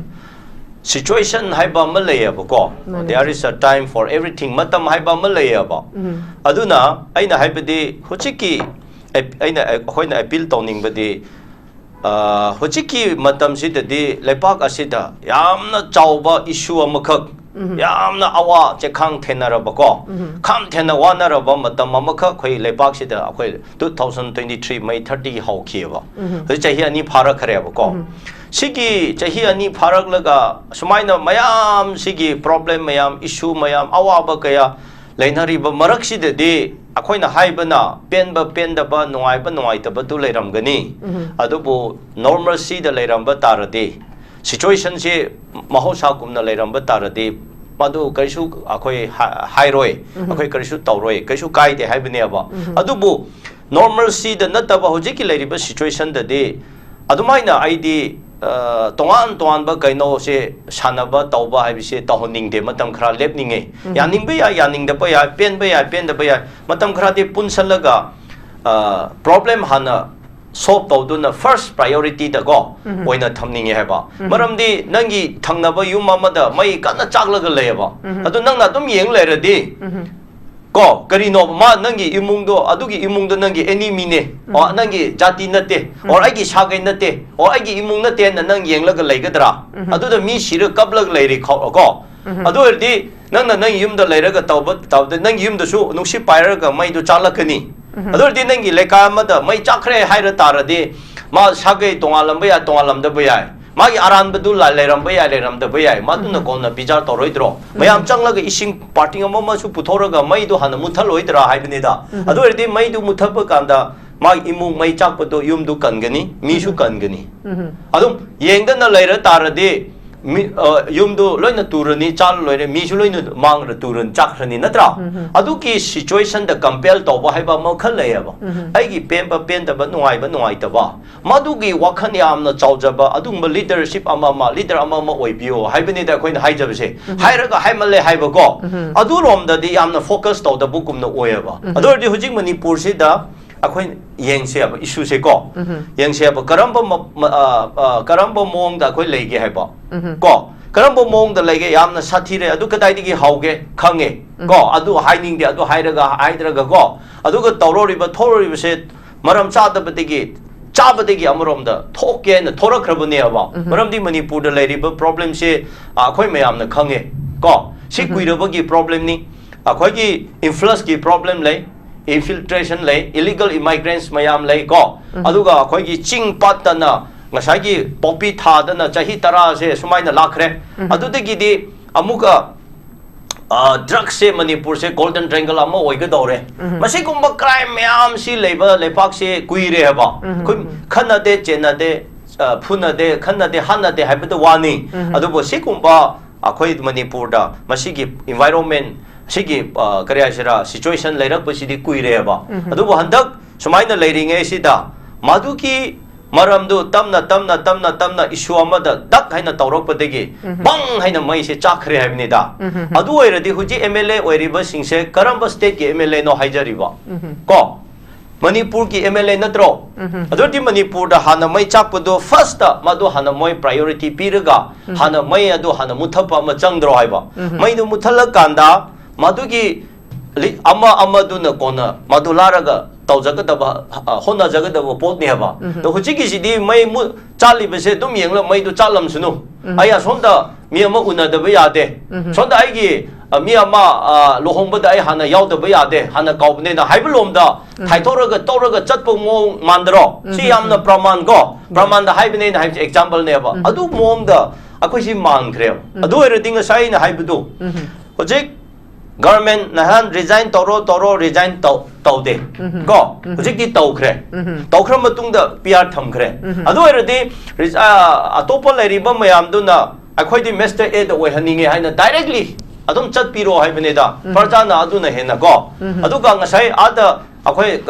situation ꯍꯥꯏꯕ ꯑꯃ ꯂꯩꯌꯦꯕꯀꯣ꯫ ꯃꯥꯅꯦ꯫ There is a time for everything. ꯃꯇꯝ ꯍꯥꯏꯕ ꯑꯃ ꯂꯩꯌꯦꯕ꯫ ꯑꯗꯨꯅ ꯑꯩꯅ ꯍꯥꯏꯕꯗꯤ ꯍꯧꯖꯤꯛꯀꯤ ꯑꯦꯞ-, ꯑꯩꯅ, ꯑꯩꯈꯣꯏꯅ appeal ꯇꯧꯅꯤꯡꯕꯗꯤ, ꯑ, ꯍꯧꯖꯤꯛꯀꯤ ꯃꯇꯝꯁꯤꯗꯗꯤ ꯂꯩꯕꯥꯛ ꯑꯁꯤꯗ ꯌꯥꯝꯅ ꯆꯥꯎꯕ issue ꯑꯃꯈꯛ, ꯌꯥꯝꯅ ꯑꯋꯥ ꯆꯦꯈꯥꯡ ꯊꯦꯟꯅꯔꯕꯀꯣ, ꯈꯥꯝ ꯊꯦꯟꯅ ꯋꯥꯅꯔꯕ ꯃꯇꯝ ꯑꯃꯈꯛ ꯑꯩꯈꯣꯏ ꯂꯩꯕꯥꯛꯁꯤꯗ ꯑꯩꯈꯣꯏ two thousand twenty three May thirty ꯍꯧꯈꯤꯑꯕ꯫ ꯍꯧꯖꯤꯛ ꯆꯍꯤ ꯑꯅꯤ ꯐꯥꯔꯛꯈ꯭ꯔꯦꯕꯀꯣ꯫ ꯁꯤꯒꯤ ꯆꯍꯤ ꯑꯅꯤ ꯐꯥꯔꯛꯂꯒ ꯁꯨꯃꯥꯏꯅ ꯃꯌꯥꯝ, ꯁꯤꯒꯤ problem ꯃꯌꯥꯝ, issue ꯃꯌꯥꯝ, ꯑꯋꯥꯕ ꯀꯌꯥ ꯂꯩꯅꯔꯤꯕ ꯃꯔꯛꯁꯤꯗꯗꯤ ꯑꯩꯈꯣꯏꯅ ꯍꯥꯏꯕꯅ ꯄꯦꯟꯕ ꯄꯦꯟꯗꯕ, ꯅꯨꯡꯉꯥꯏꯕ ꯅꯨꯡꯉꯥꯏꯇꯕꯗꯨ ꯂꯩꯔꯝꯒꯅꯤ꯫ ꯑꯗꯨꯕꯨ normalcyꯗ ꯂꯩꯔꯝꯕ ꯇꯥꯔꯗꯤ, situationꯁꯤ ꯃꯍꯧꯁꯥꯒꯨꯝꯅ ꯂꯩꯔꯝꯕ ꯇꯥꯔꯗꯤ, ꯃꯗꯨ ꯀꯔꯤꯁꯨ ꯑꯩꯈꯣꯏ ꯍꯥ-, ꯍꯥꯏꯔꯣꯏ, ꯑꯩꯈꯣꯏ ꯀꯔꯤꯁꯨ ꯇꯧꯔꯣꯏ, ꯀꯩꯁꯨ ꯀꯥꯏꯗꯦ ꯍꯥꯏꯕꯅꯦꯕ꯫ ꯑꯗꯨꯕꯨ normalcyꯗ ꯅꯠꯇꯕ ꯍꯧꯖꯤꯛꯀꯤ ꯂꯩꯔꯤꯕ situationꯗꯗꯤ ꯑꯗꯨꯃꯥꯏꯅ ꯑꯩꯗꯤ, ꯑ, ꯇꯣꯉꯥꯟ ꯇꯣꯉꯥꯟꯕ ꯀꯩꯅꯣꯁꯦ ꯁꯥꯟꯅꯕ ꯇꯧꯕ ꯍꯥꯏꯕꯁꯦ ꯇꯧꯍꯟꯅꯤꯡꯗꯦ꯫ ꯃꯇꯝ ꯈꯔ ꯂꯦꯞꯅꯤꯡꯉꯦ꯫ ꯌꯥꯅꯤꯡꯕ ꯌꯥꯏ, ꯌꯥꯅꯤꯡꯗꯕ ꯌꯥꯏ, ꯄꯦꯟꯕ ꯌꯥꯏ, ꯄꯦꯟꯗꯕ ꯌꯥꯏ꯫ ꯃꯇꯝ ꯈꯔꯗꯤ ꯄꯨꯟꯁꯜꯂꯒ, ꯑ, problem ꯍꯥꯟꯅ solve ꯇꯧꯗꯨꯅ first priorityꯗꯀꯣ ꯑꯣꯏꯅ ꯊꯝꯅꯤꯡꯉꯦ ꯍꯥꯏꯕ꯫ ꯃꯔꯝꯗꯤ ꯅꯪꯒꯤ ꯊꯪꯅꯕ ꯌꯨꯝ ꯑꯃꯗ ꯃꯩ ꯀꯟꯅ ꯆꯥꯛꯂꯒ ꯂꯩꯌꯦꯕ꯫ ꯑꯗꯨ ꯅꯪꯅ ꯑꯗꯨꯝ ꯌꯦꯡ ꯂꯩꯔꯗꯤ, ꯀꯣ, ꯀꯔꯤꯅꯣꯕ? ꯃꯥ ꯅꯪꯒꯤ ꯏꯃꯨꯡꯗꯣ, ꯑꯗꯨꯒꯤ ꯏꯃꯨꯡꯗꯣ ꯅꯪꯒꯤ enemyꯅꯦ, ꯑꯣ, ꯅꯪꯒꯤ ꯖꯥꯇꯤ ꯅꯠꯇꯦ, ꯑꯣ, ꯑꯩꯒꯤ ꯁꯥꯒꯩ ꯅꯠꯇꯦ, ꯑꯣ, ꯑꯩꯒꯤ ꯏꯃꯨꯡ ꯅꯠꯇꯦꯅ ꯅꯪ ꯌꯦꯡꯂꯒ ꯂꯩꯒꯗ꯭ꯔꯥ? ꯑꯗꯨꯗ ꯃꯤ ꯁꯤꯔ ꯀꯞꯂꯒ ꯂꯩꯔꯤ ꯈꯣ-, ꯀꯣ? ꯑꯗꯨ ꯑꯣꯏꯔꯗꯤ ꯅꯪꯅ ꯅꯪ ꯌꯨꯝꯗ ꯂꯩꯔꯒ ꯇꯧꯕ, ꯇꯧꯕꯗ ꯅꯪ ꯌꯨꯝꯗꯁꯨ ꯅꯨꯡꯁꯤꯠ ꯄꯥꯏꯔꯒ ꯃꯩꯗꯨ ꯆꯥꯛꯂꯛꯀꯅꯤ꯫ ꯑꯗꯨ ꯑꯣꯏꯔꯗꯤ ꯅꯪꯒꯤ ꯂꯩꯀꯥꯏ ꯑꯃꯗ ꯃꯩ ꯆꯥꯛꯈ꯭ꯔꯦ ꯍꯥꯏꯔ ꯇꯥꯔꯗꯤ, ꯃꯥ ꯁꯥꯒꯩ ꯇꯣꯉꯥꯜꯂꯝꯕ ꯌꯥꯏ, ꯇꯣꯉꯥꯜꯂꯝꯗꯕ ꯌꯥꯏ, ꯃꯥꯒꯤ ꯑꯔꯥꯟꯕꯗꯨ ꯂꯥ-, ꯂꯩꯔꯝꯕ ꯌꯥꯏ, ꯂꯩꯔꯝꯗꯕ ꯌꯥꯏ, ꯃꯗꯨꯅ ꯀꯣꯟꯅ ꯕꯤꯆꯥꯔ ꯇꯧꯔꯣꯏꯗ꯭ꯔꯣ? ꯃꯌꯥꯝ ꯆꯪꯂꯒ ꯏꯁꯤꯡ ꯄꯥꯔꯇꯤꯟ ꯑꯃꯃꯁꯨ ꯄꯨꯊꯣꯛꯔꯒ ꯃꯩꯗꯨ ꯍꯥꯟꯅ ꯃꯨꯠꯊꯠꯂꯣꯏꯗ꯭ꯔꯥ ꯍꯥꯏꯕꯅꯤꯗ꯫ ꯑꯗꯨ ꯑꯣꯏꯔꯗꯤ ꯃꯩꯗꯨ ꯃꯨꯠꯊꯠꯄ ꯀꯥꯟꯗ ꯃꯥꯒꯤ ꯏꯃꯨꯡ ꯃꯩ ꯆꯥꯛꯄꯗꯣ ꯌꯨꯝꯗꯨ ꯀꯟꯒꯅꯤ, ꯃꯤꯁꯨ ꯀꯟꯒꯅꯤ꯫ ꯑꯗꯨꯝ ꯌꯦꯡꯗꯅ ꯂꯩꯔ ꯇꯥꯔꯗꯤ ꯃꯤ, ꯑ, ꯌꯨꯝꯗꯨ ꯂꯣꯏꯅ ꯇꯨꯔꯅꯤ, ꯆꯥ ꯂꯣꯏꯔꯦ, ꯃꯤꯁꯨ ꯂꯣꯏꯅ ꯃꯥꯡꯈ꯭ꯔ ꯇꯨꯔꯅꯤ, ꯆꯥꯛꯈ꯭ꯔꯅꯤ, ꯅꯠꯇ꯭ꯔꯥ? ꯑꯗꯨꯒꯤ situationꯗ compel ꯇꯧꯕ ꯍꯥꯏꯕ ꯑꯃꯈꯛ ꯂꯩꯌꯦꯕ꯫ ꯑꯩꯒꯤ ꯄꯦꯟꯕ, ꯄꯦꯟꯗꯕ, ꯅꯨꯡꯉꯥꯏꯕ, ꯅꯨꯡꯉꯥꯏꯇꯕ, ꯃꯗꯨꯒꯤ ꯋꯥꯈꯜ ꯌꯥꯝꯅ ꯆꯥꯎꯖꯕ ꯑꯗꯨꯒꯨꯝꯕ leadership ꯑꯃ ꯑꯃ, leader ꯑꯃ ꯑꯃ ꯑꯣꯏꯕꯤꯌꯣ ꯍꯥꯏꯕꯅꯤꯗ ꯑꯩꯈꯣꯏꯅ ꯍꯥꯏꯖꯕꯁꯦ꯫ ꯍꯥꯏꯔꯒ ꯍꯥꯏꯃꯜꯂꯦ ꯍꯥꯏꯕꯀꯣ, ꯑꯗꯨꯔꯣꯝꯗꯗꯤ ꯌꯥꯝꯅ focus ꯇꯧꯗꯕꯒꯨꯝꯅ ꯑꯣꯏꯌꯦꯕ꯫ ꯑꯗꯨ ꯑꯣꯏꯔꯗꯤ ꯍꯧꯖꯤꯛ ꯃꯅꯤꯄꯨꯔꯁꯤꯗ ꯑꯩꯈꯣꯏ ꯌꯦꯡꯁꯦꯕ, issueꯁꯦ ꯀꯣ, ꯌꯦꯡꯁꯦꯕ, ꯀꯔꯝꯕ ꯃ-, ꯃ-, ꯑ, ꯑ, ꯀꯔꯝꯕ ꯃꯑꯣꯡꯗ ꯑꯩꯈꯣꯏ ꯂꯩꯒꯦ ꯍꯥꯏꯕ ꯀꯣ, ꯀꯔꯝꯕ ꯃꯑꯣꯡꯗ ꯂꯩꯒꯦ? ꯌꯥꯝꯅ ꯁꯥꯊꯤꯔꯦ꯫ ꯑꯗꯨ ꯀꯗꯥꯏꯗꯒꯤ ꯍꯧꯒꯦ? ꯈꯪꯉꯦ ꯀꯣ, ꯑꯗꯨ ꯍꯥꯏꯅꯤꯡꯗꯦ, ꯑꯗꯨ ꯍꯥꯏꯔꯒ, ꯍꯥꯏꯗ꯭ꯔꯒ ꯀꯣ, ꯑꯗꯨꯒ ꯇꯧꯔꯣꯔꯤꯕ, ꯊꯣꯛꯂꯣꯔꯤꯕꯁꯦ ꯃꯔꯝ ꯆꯥꯗꯕꯗꯒꯤ, ꯆꯥꯕꯗꯒꯤ ꯑꯃꯔꯣꯝꯗ ꯊꯣꯛꯀꯦ ꯍꯥꯏꯅ ꯊꯣꯔꯛꯈ꯭ꯔꯕꯅꯦꯕ꯫ ꯃꯔꯝꯗꯤ ꯃꯅꯤꯄꯨꯔꯗ ꯂꯩꯔꯤꯕ problemꯁꯦ, ꯑ, ꯑꯩꯈꯣꯏ ꯃꯌꯥꯝꯅ ꯈꯪꯉꯦ ꯀꯣ, ꯁꯤ ꯀꯨꯏꯔꯕꯒꯤ problemꯅꯤ꯫ ꯑꯩꯈꯣꯏꯒꯤ influxꯀꯤ problem ꯂꯩ, infiltration ꯂꯩ, illegal immigrants ꯃꯌꯥꯝ ꯂꯩ ꯀꯣ, ꯑꯗꯨꯒ ꯑꯩꯈꯣꯏꯒꯤ ꯆꯤꯡ ꯄꯥꯠꯇꯅ ꯉꯁꯥꯏꯒꯤ poppy ꯊꯥꯗꯅ ꯆꯍꯤ ꯇꯔꯥꯁꯦ ꯁꯨꯃꯥꯏꯅ ꯂꯥꯛꯈ꯭ꯔꯦ꯫ ꯑꯗꯨꯗꯒꯤꯗꯤ ꯑꯃꯨꯛꯀ, ꯑ, drugsꯁꯦ ꯃꯅꯤꯄꯨꯔꯁꯦ golden triangle ꯑꯃ ꯑꯣꯏꯒꯗꯧꯔꯦ꯫ ꯃꯁꯤꯒꯨꯝꯕ crime ꯃꯌꯥꯝꯁꯤ ꯂꯩꯕ ꯂꯩꯄꯥꯛꯁꯦ ꯀꯨꯏꯔꯦ ꯍꯥꯏꯕ꯫ ꯑꯩꯈꯣꯏ ꯈꯟꯅꯗꯦ, ꯆꯦꯟꯅꯗꯦ, ꯑ, ꯐꯨꯅꯗꯦ, ꯈꯟꯅꯗꯦ, ꯍꯥꯠꯅꯗꯦ ꯍꯥꯏꯕꯗ ꯋꯥꯅꯤ꯫ ꯑꯗꯨꯕꯨ ꯁꯤꯒꯨꯝꯕ ꯑꯩꯈꯣꯏ ꯃꯅꯤꯄꯨꯔꯗ ꯃꯁꯤꯒꯤ environment, ꯁꯤꯒꯤ, ꯑ, ꯀꯔꯤ ꯍꯥꯏꯁꯤꯔꯥ, situation ꯂꯩꯔꯛꯄꯁꯤꯗꯤ ꯀꯨꯏꯔꯦꯕ꯫ ꯑꯗꯨꯕꯨ ꯍꯟꯗꯛ ꯁꯨꯃꯥꯏꯅ ꯂꯩꯔꯤꯉꯩꯁꯤꯗ ꯃꯗꯨꯒꯤ ꯃꯔꯝꯗꯨ ꯇꯞꯅ, ꯇꯞꯅ, ꯇꯞꯅ, ꯇꯞꯅ issue ꯑꯃꯗ ꯗꯛ ꯍꯥꯏꯅ ꯇꯧꯔꯛꯄꯗꯒꯤ ꯕꯪ ꯍꯥꯏꯅ ꯃꯩꯁꯦ ꯆꯥꯛꯈ꯭ꯔꯦ ꯍꯥꯏꯕꯅꯤꯗ꯫ ꯑꯗꯨ ꯑꯣꯏꯔꯗꯤ ꯍꯧꯖꯤꯛ MLA ꯑꯣꯏꯔꯤꯕꯁꯤꯡꯁꯦ ꯀꯔꯝꯕ stateꯀꯤ MLAꯅꯣ ꯍꯥꯏꯖꯔꯤꯕ? ꯀꯣ? ꯃꯅꯤꯄꯨꯔꯒꯤ MLA ꯅꯠꯇ꯭ꯔꯣ? ꯑꯗꯨꯗꯤ ꯃꯅꯤꯄꯨꯔꯗ ꯍꯥꯟꯅ ꯃꯩ ꯆꯥꯛꯄꯗꯣ firstꯇ ꯃꯗꯨ ꯍꯥꯟꯅ ꯃꯣꯏ priority ꯄꯤꯔꯒ ꯍꯥꯟꯅ ꯃꯩ ꯑꯗꯨ ꯍꯥꯟꯅ ꯃꯨꯊꯠꯄ ꯑꯃ ꯆꯪꯗ꯭ꯔꯣ ꯍꯥꯏꯕ? ꯃꯩꯗꯨ ꯃꯨꯊꯠꯂꯀꯥꯟꯗ ꯃꯗꯨꯒꯤ ꯂꯤ-, ꯑꯃ ꯑꯃꯗꯨꯅ ꯀꯣꯟꯅ ꯃꯗꯨ ꯂꯥꯔꯒ ꯇꯧꯖꯒꯗꯕ, ꯑ, ꯍꯣꯠꯅꯖꯒꯗꯕ ꯄꯣꯠꯅꯦꯕ꯫ ꯑꯗꯣ ꯍꯧꯖꯤꯛꯀꯤꯁꯤꯗꯤ ꯃꯩ ꯃꯨ-, ꯆꯥꯛꯂꯤꯕꯁꯦ ꯑꯗꯨꯝ ꯌꯦꯡꯂ ꯃꯩꯗꯨ ꯆꯥꯛꯂꯝꯁꯅꯨ꯫ ꯑꯩ ꯑꯁꯣꯝꯗ ꯃꯤ ꯑꯃ ꯎꯅꯗꯕ ꯌꯥꯗꯦ꯫ ꯁꯣꯝꯗ ꯑꯩꯒꯤ, ꯑ, ꯃꯤ ꯑꯃ, ꯑ, ꯂꯨꯍꯣꯡꯕꯗ ꯑꯩ ꯍꯥꯟꯅ ꯌꯥꯎꯗꯕ ꯌꯥꯗꯦ, ꯍꯥꯟꯅ ꯀꯥꯎꯕꯅꯦꯅ ꯍꯥꯏꯕ ꯂꯣꯝꯗ ꯊꯥꯏꯊꯣꯔꯒ ꯇꯧꯔꯒ ꯆꯠꯄ ꯃꯑꯣꯡ ꯃꯥꯟꯗ꯭ꯔꯣ? ꯁꯤ ꯌꯥꯝꯅ ꯄ꯭ꯔꯃꯥꯟ ꯀꯣ, ꯄ꯭ꯔꯃꯥꯟꯗ ꯍꯥꯏꯕꯅꯦꯅ ꯍꯥꯏꯕꯁꯦ exampleꯅꯦꯕ꯫ ꯑꯗꯨ ꯃꯑꯣꯡꯗ ꯑꯩꯈꯣꯏꯁꯤ ꯃꯥꯟꯈ꯭ꯔꯦꯕ꯫ ꯑꯗꯨ ꯑꯣꯏꯔꯗꯤ ꯉꯁꯥꯏ ꯑꯩꯅ ꯍꯥꯏꯕꯗꯨ, ꯍꯧꯖꯤꯛ ꯒꯚꯔꯟꯃꯦꯟ ꯅꯍꯥꯟ ꯔꯤꯖꯥꯏꯟ ꯇꯧꯔꯣ ꯇꯧꯔꯣ ꯔꯤꯖꯥꯏꯟ ꯇꯧ ꯇꯧꯗꯦ꯫ ꯀꯣ, ꯍꯧꯖꯤꯛꯇꯤ ꯇꯧꯈ꯭ꯔꯦ꯫ ꯇꯧꯈ꯭ꯔ ꯃꯇꯨꯡꯗ ꯄꯤ ꯑꯥꯔ ꯊꯝꯈ꯭ꯔꯦ꯫ ꯑꯗꯨ ꯑꯣꯏꯔꯗꯤ ꯔꯤꯖ- ꯑ, ꯑꯇꯣꯞꯄ ꯂꯩꯔꯤꯕ ꯃꯌꯥꯝꯗꯨꯅ ꯑꯩꯈꯣꯏꯗꯤ ꯃꯦꯁꯇꯔ ꯑꯦꯗ ꯑꯣꯏꯍꯟꯅꯤꯡꯉꯦ ꯍꯥꯏꯅ ꯗꯥꯏꯔꯦꯛꯂꯤ ꯑꯗꯨꯝ ꯆꯠꯄꯤꯔꯣ ꯍꯥꯏꯕꯅꯤꯗ꯫ ꯄ꯭ꯔꯖꯥꯅ ꯑꯗꯨꯅ ꯍꯦꯟꯅ ꯀꯣ꯫ ꯑꯗꯨꯒ ꯉꯁꯥꯏ ꯑꯥꯗ ꯑꯩꯈꯣꯏ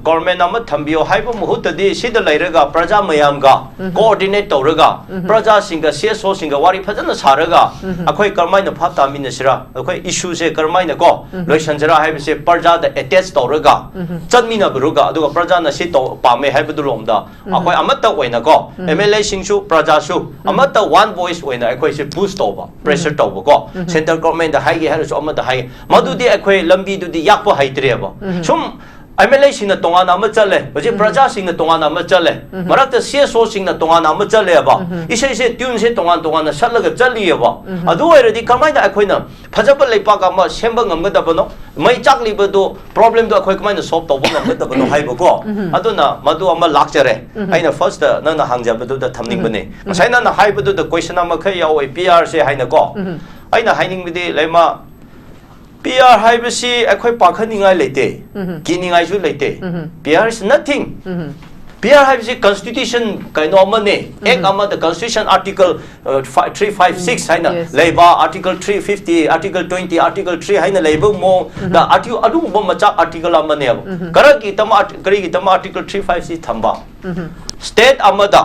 ꯒꯣꯔꯃꯦꯟ ꯑꯃ ꯊꯝꯕꯤꯌꯣ ꯍꯥꯏꯕ ꯃꯍꯨꯠꯇꯗꯤ ꯁꯤꯗ ꯂꯩꯔꯒ ꯄ꯭ꯔꯖꯥ ꯃꯌꯥꯝꯒ ꯀꯣꯑꯣꯔꯗꯤꯅꯦꯠ ꯇꯧꯔꯒ ꯄ꯭ꯔꯖꯥꯁꯤꯡꯒ ꯁꯤ ꯑꯦꯁ ꯑꯣꯁꯤꯡꯒ ꯋꯥꯔꯤ ꯐꯖꯅ ꯁꯥꯔꯒ ꯑꯩꯈꯣꯏ ꯀꯔꯝꯍꯥꯏꯅ ꯚꯥꯞ ꯇꯥꯃꯤꯟꯅꯁꯤꯔꯥ, ꯑꯩꯈꯣꯏ ꯏꯁꯨꯁꯦ ꯀꯔꯝꯍꯥꯏꯅ ꯀꯣ ꯂꯣꯏꯁꯟꯁꯤꯔꯥ ꯍꯥꯏꯕꯁꯦ ꯄ꯭ꯔꯖꯥꯗ ꯑꯦꯇꯦꯆ ꯇꯧꯔꯒ ꯆꯠꯃꯤꯟꯅꯕꯤꯔꯒ ꯑꯗꯨꯒ ꯄ꯭ꯔꯖꯥꯅ ꯁꯤ ꯇꯧ ꯄꯥꯝꯃꯦ ꯍꯥꯏꯕꯗꯨ ꯂꯣꯝꯗ ꯑꯩꯈꯣꯏ ꯑꯃꯠꯇ ꯑꯣꯏꯅ ꯀꯣ ꯑꯦꯝ ꯑꯦꯜ ꯑꯦꯁꯤꯡꯁꯨ ꯄ꯭ꯔꯖꯥꯁꯨ ꯑꯃꯠꯇ ꯋꯥꯟ ꯚꯣꯏꯁ ꯑꯣꯏꯅ ꯑꯩꯈꯣꯏꯁꯦ ꯄꯨꯁ ꯇꯧꯕ, ꯄ꯭ꯔꯦꯁꯔ ꯇꯧꯕꯀꯣ꯫ ꯁꯦꯟꯇ꯭ꯔꯦꯜ ꯒꯣꯔꯃꯦꯟꯗ ꯍꯥꯏꯒꯦ ꯍꯥꯏꯔꯁꯨ ꯑꯃꯗ ꯍꯥꯏ, ꯃꯗꯨꯗꯤ ꯑꯩꯈꯣꯏ ꯂꯝꯕꯤꯗꯨꯗꯤ ꯌꯥꯛꯄ ꯍꯩꯇ꯭ꯔꯦꯕ꯫ ꯁꯨꯝ ꯑꯦꯝ ꯑꯦꯜ ꯑꯦꯁꯤꯡꯅ ꯇꯣꯉꯥꯟꯅ ꯑꯃ ꯆꯠꯂꯦ, ꯍꯧꯖꯤꯛ ꯄ꯭ꯔꯖꯥꯁꯤꯡꯅ ꯇꯣꯉꯥꯟꯅ ꯑꯃ ꯆꯠꯂꯦ, ꯃꯔꯛꯇ ꯁꯤ ꯑꯦꯁ ꯑꯣꯁꯤꯡꯅ ꯇꯣꯉꯥꯟꯅ ꯑꯃ ꯆꯠꯂꯦꯕ꯫ ꯏꯁꯩꯁꯦ ꯇ꯭ꯌꯨꯟꯁꯦ ꯇꯣꯉꯥꯟ ꯇꯣꯉꯥꯟꯅ ꯁꯠꯂꯒ ꯆꯠꯂꯤꯑꯕ꯫ ꯑꯗꯨ ꯑꯣꯏꯔꯗꯤ ꯀꯃꯥꯏꯅ ꯑꯩꯈꯣꯏꯅ ꯐꯖꯕ ꯂꯩꯄꯥꯛ ꯑꯃ ꯁꯦꯝꯕ ꯉꯝꯒꯗꯕꯅꯣ? ꯃꯩ ꯆꯥꯛꯂꯤꯕꯗꯣ, ꯄ꯭ꯔꯣꯕ꯭ꯂꯦꯝꯗꯣ ꯑꯩꯈꯣꯏ ꯀꯃꯥꯏꯅ ꯁꯣꯜꯕ ꯇꯧꯕ ꯉꯝꯒꯗꯕꯅꯣ ꯍꯥꯏꯕꯀꯣ꯫ ꯑꯗꯨꯅ ꯃꯗꯨ ꯑꯃ ꯂꯥꯛꯆꯔꯦ꯫ ꯑꯩꯅ ꯐꯥꯔꯁꯇ ꯅꯪꯅ ꯍꯪꯖꯕꯗꯨꯗ ꯊꯝꯅꯤꯡꯕꯅꯦ꯫ ꯉꯁꯥꯏ ꯅꯪꯅ ꯍꯥꯏꯕꯗꯨꯗ ꯀꯣꯏꯁꯟ ꯑꯃꯈꯛ ꯌꯥꯎꯋꯦ, ꯄꯤ ꯑꯥꯔꯁꯦ ꯍꯥꯏꯅꯀꯣ꯫ ꯑꯩꯅ ꯍꯥꯏꯅꯤꯡꯕꯗꯤ, ꯂꯩꯃ, ꯄꯤ ꯑꯥꯔ ꯍꯥꯏꯕꯁꯤ ꯑꯩꯈꯣꯏ ꯄꯥꯈꯠꯅꯤꯡꯉꯥꯏ ꯂꯩꯇꯦ, ꯀꯤꯅꯤꯡꯉꯥꯏꯁꯨ ꯂꯩꯇꯦ꯫ P R is nothing. P R ꯍꯥꯏꯕꯁꯤ ꯀꯟꯁꯇꯤꯇ꯭ꯌꯨꯁꯟ ꯀꯩꯅꯣ ꯑꯃꯅꯦ, ꯑꯦꯛ ꯑꯃꯗ constitution article three five six ꯍꯥꯏꯅ ꯂꯩꯕ, article three fifty, article twenty, article three ꯍꯥꯏꯅ ꯂꯩꯕ ꯃꯑꯣꯡꯗ ꯑꯥꯔꯇꯤꯀꯜ ꯑꯗꯨꯒꯨꯝꯕ ꯃꯆꯥ ꯑꯥꯔꯇꯤꯀꯜ ꯑꯃꯅꯦꯕ꯫ ꯀꯔꯤꯒꯤꯗꯃꯛ Aarti- ꯀꯔꯤꯒꯤꯗꯃꯛ article three five six ꯊꯝꯕ? ꯁ꯭ꯇꯦꯠ ꯑꯃꯗ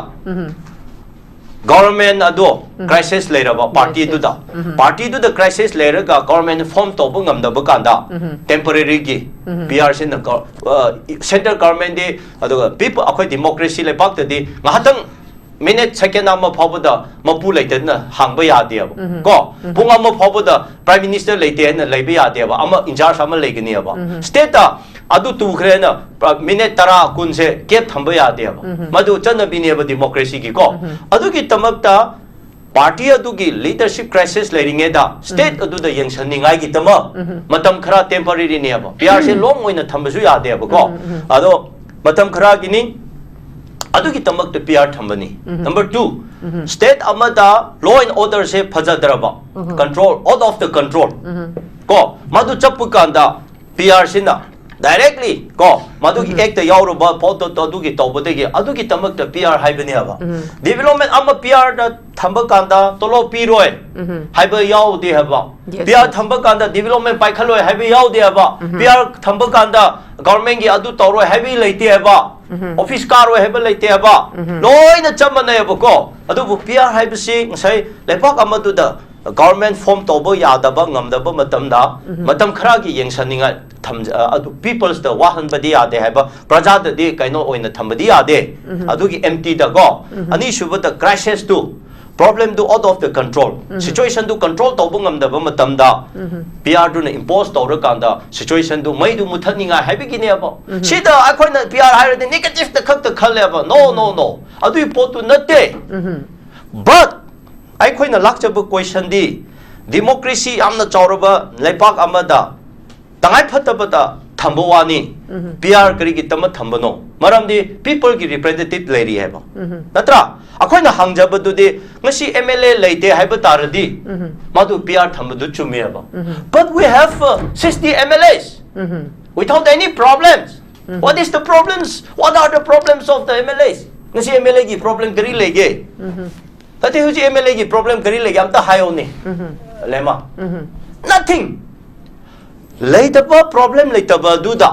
ꯒꯣꯚꯔꯟꯃꯦꯟ ꯑꯗꯣ ꯀ꯭ꯔꯥꯏꯁꯤꯁ ꯂꯩꯔꯕ ꯄꯥꯔꯇꯤꯗꯨꯗ, ꯄꯥꯔꯇꯤꯗꯨꯗ ꯀ꯭ꯔꯥꯏꯁꯤꯁ ꯂꯩꯔꯒ ꯒꯣꯚꯔꯟꯃꯦꯟ ꯐꯣꯔꯝ ꯇꯧꯕ ꯉꯝꯗꯕ ꯀꯥꯟꯗ, ꯇꯦꯝꯄꯔꯦꯔꯤꯒꯤ ꯄꯤ ꯑꯥꯔ ꯁꯤꯅ ꯁꯦꯟꯇ꯭ꯔꯦꯜ ꯒꯣꯚꯔꯟꯃꯦꯟꯗꯤ, ꯑꯗꯨꯒ ꯄꯤꯄ ꯑꯩꯈꯣꯏ ꯗꯤꯃꯣꯀ꯭ꯔꯦꯁꯤ ꯂꯩꯄꯥꯛꯇꯗꯤ ꯉꯥꯏꯍꯥꯛꯇꯪ ꯃꯤꯅꯤꯠ ꯁꯦꯀꯦꯟ ꯑꯃ ꯐꯥꯎꯕꯗ ꯃꯄꯨ ꯂꯩꯇꯅ ꯍꯥꯡꯕ ꯌꯥꯗꯦꯕ꯫ ꯀꯣ, ꯄꯨꯡ ꯑꯃ ꯐꯥꯎꯕꯗ ꯄ꯭ꯔꯥꯏꯝ ꯃꯤꯅꯤꯁꯇꯔ ꯂꯩꯇꯦ ꯍꯥꯏꯅ ꯂꯩꯕ ꯌꯥꯗꯦꯕ, ꯑꯃ ꯏꯟꯆꯥꯔꯖ ꯑꯃ ꯂꯩꯒꯅꯤꯕ꯫ ꯁ꯭ꯇꯦꯠꯇ ꯑꯗꯨ ꯇꯨꯈ꯭ꯔꯦꯅ ꯃꯤꯅꯤꯠ ꯇꯔꯥ ꯀꯨꯟꯁꯦ ꯒꯦꯞ ꯊꯝꯕ ꯌꯥꯗꯦꯕ꯫ ꯃꯗꯨ ꯆꯠꯅꯕꯤꯅꯦꯕ ꯗꯤꯃꯣꯀ꯭ꯔꯦꯁꯤꯒꯤꯀꯣ꯫ ꯑꯗꯨꯒꯤꯗꯃꯛꯇ ꯄꯥꯔꯇꯤ ꯑꯗꯨꯒꯤ ꯂꯤꯗꯔꯁꯤꯞ ꯀ꯭ꯔꯥꯏꯁꯤꯁ ꯂꯩꯔꯤꯉꯩꯗ ꯁ꯭ꯇꯦꯠ ꯑꯗꯨꯗ ꯌꯦꯡꯁꯟꯅꯤꯡꯉꯥꯏꯒꯤꯗꯃꯛ ꯃꯇꯝ ꯈꯔ ꯇꯦꯝꯄꯔꯦꯔꯤꯅꯦꯕ꯫ ꯄꯤ ꯑꯥꯔꯁꯦ ꯂꯣꯡ ꯑꯣꯏꯅ ꯊꯝꯕꯁꯨ ꯌꯥꯗꯦꯕꯀꯣ꯫ ꯑꯗꯣ ꯃꯇꯝ ꯈꯔꯒꯤꯅꯤ, ꯑꯗꯨꯒꯤꯗꯃꯛꯇ ꯄꯤ ꯑꯥꯔ ꯊꯝꯕꯅꯤ꯫ ꯅꯝꯕꯔ ꯇꯨ, ꯁ꯭ꯇꯦꯠ ꯑꯃꯗ law and order ꯁꯦ ꯐꯖꯗ꯭ꯔꯕ, control, out of the control, ꯀꯣ, ꯃꯗꯨ ꯆꯠꯄ ꯀꯥꯟꯗ ꯄꯤ ꯑꯥꯔ ꯁꯤꯅ directly, ꯀꯣ, ꯃꯗꯨꯒꯤ ꯑꯦꯛꯇ ꯌꯥꯎꯔꯨꯕ ꯄꯣꯠꯇꯣ ꯑꯗꯨꯒꯤ ꯇꯧꯕꯗꯒꯤ, ꯑꯗꯨꯒꯤꯗꯃꯛꯇ ꯄꯤ ꯑꯥꯔ ꯍꯥꯏꯕꯅꯦꯕ꯫ ꯗꯤꯕꯦꯂꯞꯃꯦꯟ ꯑꯃ ꯄꯤ ꯑꯥꯔꯗ ꯊꯝꯕ ꯀꯥꯟꯗ ꯇꯣꯂꯣꯞ ꯄꯤꯔꯣꯏ ꯍꯥꯏꯕ ꯌꯥꯎꯗꯦ ꯍꯥꯏꯕ꯫ ꯄꯤ ꯑꯥꯔ ꯊꯝꯕ ꯀꯥꯟꯗ ꯗꯤꯕꯦꯂꯞꯃꯦꯟ ꯄꯥꯏꯈꯠꯂꯣꯏ ꯍꯥꯏꯕ ꯌꯥꯎꯗꯦ ꯍꯥꯏꯕ꯫ ꯄꯤ ꯑꯥꯔ ꯊꯝꯕ ꯀꯥꯟꯗ ꯒꯚꯔꯟꯃꯦꯟꯒꯤ ꯑꯗꯨ ꯇꯧꯔꯣꯏ ꯍꯥꯏꯕ ꯂꯩꯇꯦ ꯍꯥꯏꯕ꯫ ꯑꯣꯐꯤꯁ ꯀꯥꯔꯣꯏ ꯍꯥꯏꯕ ꯂꯩꯇꯦ ꯍꯥꯏꯕ꯫ ꯂꯣꯏꯅ ꯆꯞ ꯃꯥꯟꯅꯩꯕꯀꯣ꯫ ꯑꯗꯨꯕꯨ ꯄꯤ ꯑꯥꯔ ꯍꯥꯏꯕꯁꯤ ꯉꯁꯥꯏ ꯂꯩꯕꯥꯛ ꯑꯃꯗꯨꯗ ꯒꯚꯔꯟꯃꯦꯟ ꯐꯣꯔꯝ ꯇꯧꯕ ꯌꯥꯗꯕ, ꯉꯝꯗꯕ ꯃꯇꯝꯗ ꯃꯇꯝ ꯈꯔꯒꯤ ꯌꯦꯡꯁꯟꯅꯤꯡꯉꯥꯏ ꯊꯝ-, ꯑ, ꯑꯗꯨ ꯄꯤꯄꯜꯁꯇ ꯋꯥꯍꯟꯕꯗꯤ ꯌꯥꯗꯦ ꯍꯥꯏꯕ, ꯄ꯭ꯔꯖꯥꯗꯗꯤ ꯀꯩꯅꯣ ꯑꯣꯏꯅ ꯊꯝꯕꯗꯤ ꯌꯥꯗꯦ꯫ ꯑꯗꯨꯒꯤ ꯑꯦꯝꯇꯤꯗꯀꯣ, ꯑꯅꯤꯁꯨꯕꯗ crisis ꯇꯨ, problem ꯗꯨ out of the control, situation ꯗꯨ control ꯇꯧꯕ ꯉꯝꯗꯕ ꯃꯇꯝꯗ ꯄꯤ ꯑꯥꯔ ꯗꯨꯅ impose ꯇꯧꯔꯀꯥꯟꯗ situation ꯗꯨ ꯃꯩꯗꯨ ꯃꯨꯊꯠꯅꯤꯡꯉꯥꯏ ꯍꯥꯏꯕꯒꯤꯅꯦꯕ꯫ ꯁꯤꯗ ꯑꯩꯈꯣꯏꯅ ꯄꯤ ꯑꯥꯔ ꯍꯥꯏꯔꯗꯤ negative ꯇ ꯈꯛꯇ ꯈꯜꯂꯦꯕ꯫ No, no, no. ꯑꯗꯨꯒꯤ ꯄꯣꯠꯇꯨ ꯅꯠꯇꯦ꯫ But ꯑꯩꯈꯣꯏꯅ ꯂꯥꯛꯆꯕ question ꯗꯤ, democracy ꯌꯥꯝꯅ ꯆꯥꯎꯔꯕ ꯂꯩꯄꯥꯛ ꯑꯃꯗ ꯇꯉꯥꯏ ꯐꯠꯇꯕꯗ ꯊꯝꯕ ꯋꯥꯅꯤ꯫ ꯄꯤ ꯑꯥꯔ ꯀꯔꯤꯒꯤꯗꯃꯛ ꯊꯝꯕꯅꯣ? ꯃꯔꯝꯗꯤ people ꯒꯤ representative ꯂꯩꯔꯤ ꯍꯥꯏꯕ꯫ ꯅꯠꯇ꯭ꯔꯥ? ꯑꯩꯈꯣꯏꯅ ꯍꯪꯖꯕꯗꯨꯗꯤ, ꯉꯁꯤ ꯑꯦꯝ ꯑꯦꯜ ꯑꯦ ꯂꯩꯇꯦ ꯍꯥꯏꯕ ꯇꯥꯔꯗꯤ, ꯃꯥꯗꯨ ꯄꯤ ꯑꯥꯔ ꯊꯝꯕꯗꯨ ꯆꯨꯝꯃꯤ ꯍꯥꯏꯕ꯫ But we have, uh, sixty M L As without any problems. What is the problems? What are the problems of the M L As? ꯉꯁꯤ ꯑꯦꯝ ꯑꯦꯜ ꯑꯦ ꯒꯤ problem ꯀꯔꯤ ꯂꯩꯒꯦ? ꯅꯠꯇꯦ, ꯍꯧꯖꯤꯛ ꯑꯦꯝ ꯑꯦꯜ ꯑꯦ ꯒꯤ problem ꯀꯔꯤ ꯂꯩꯒꯦ? ꯑꯝꯇ ꯍꯥꯏꯌꯣꯅꯦ꯫ ꯂꯦꯃꯥ꯫ Nothing. ꯂꯩꯇꯕ, problem ꯂꯩꯇꯕ ꯑꯗꯨꯗ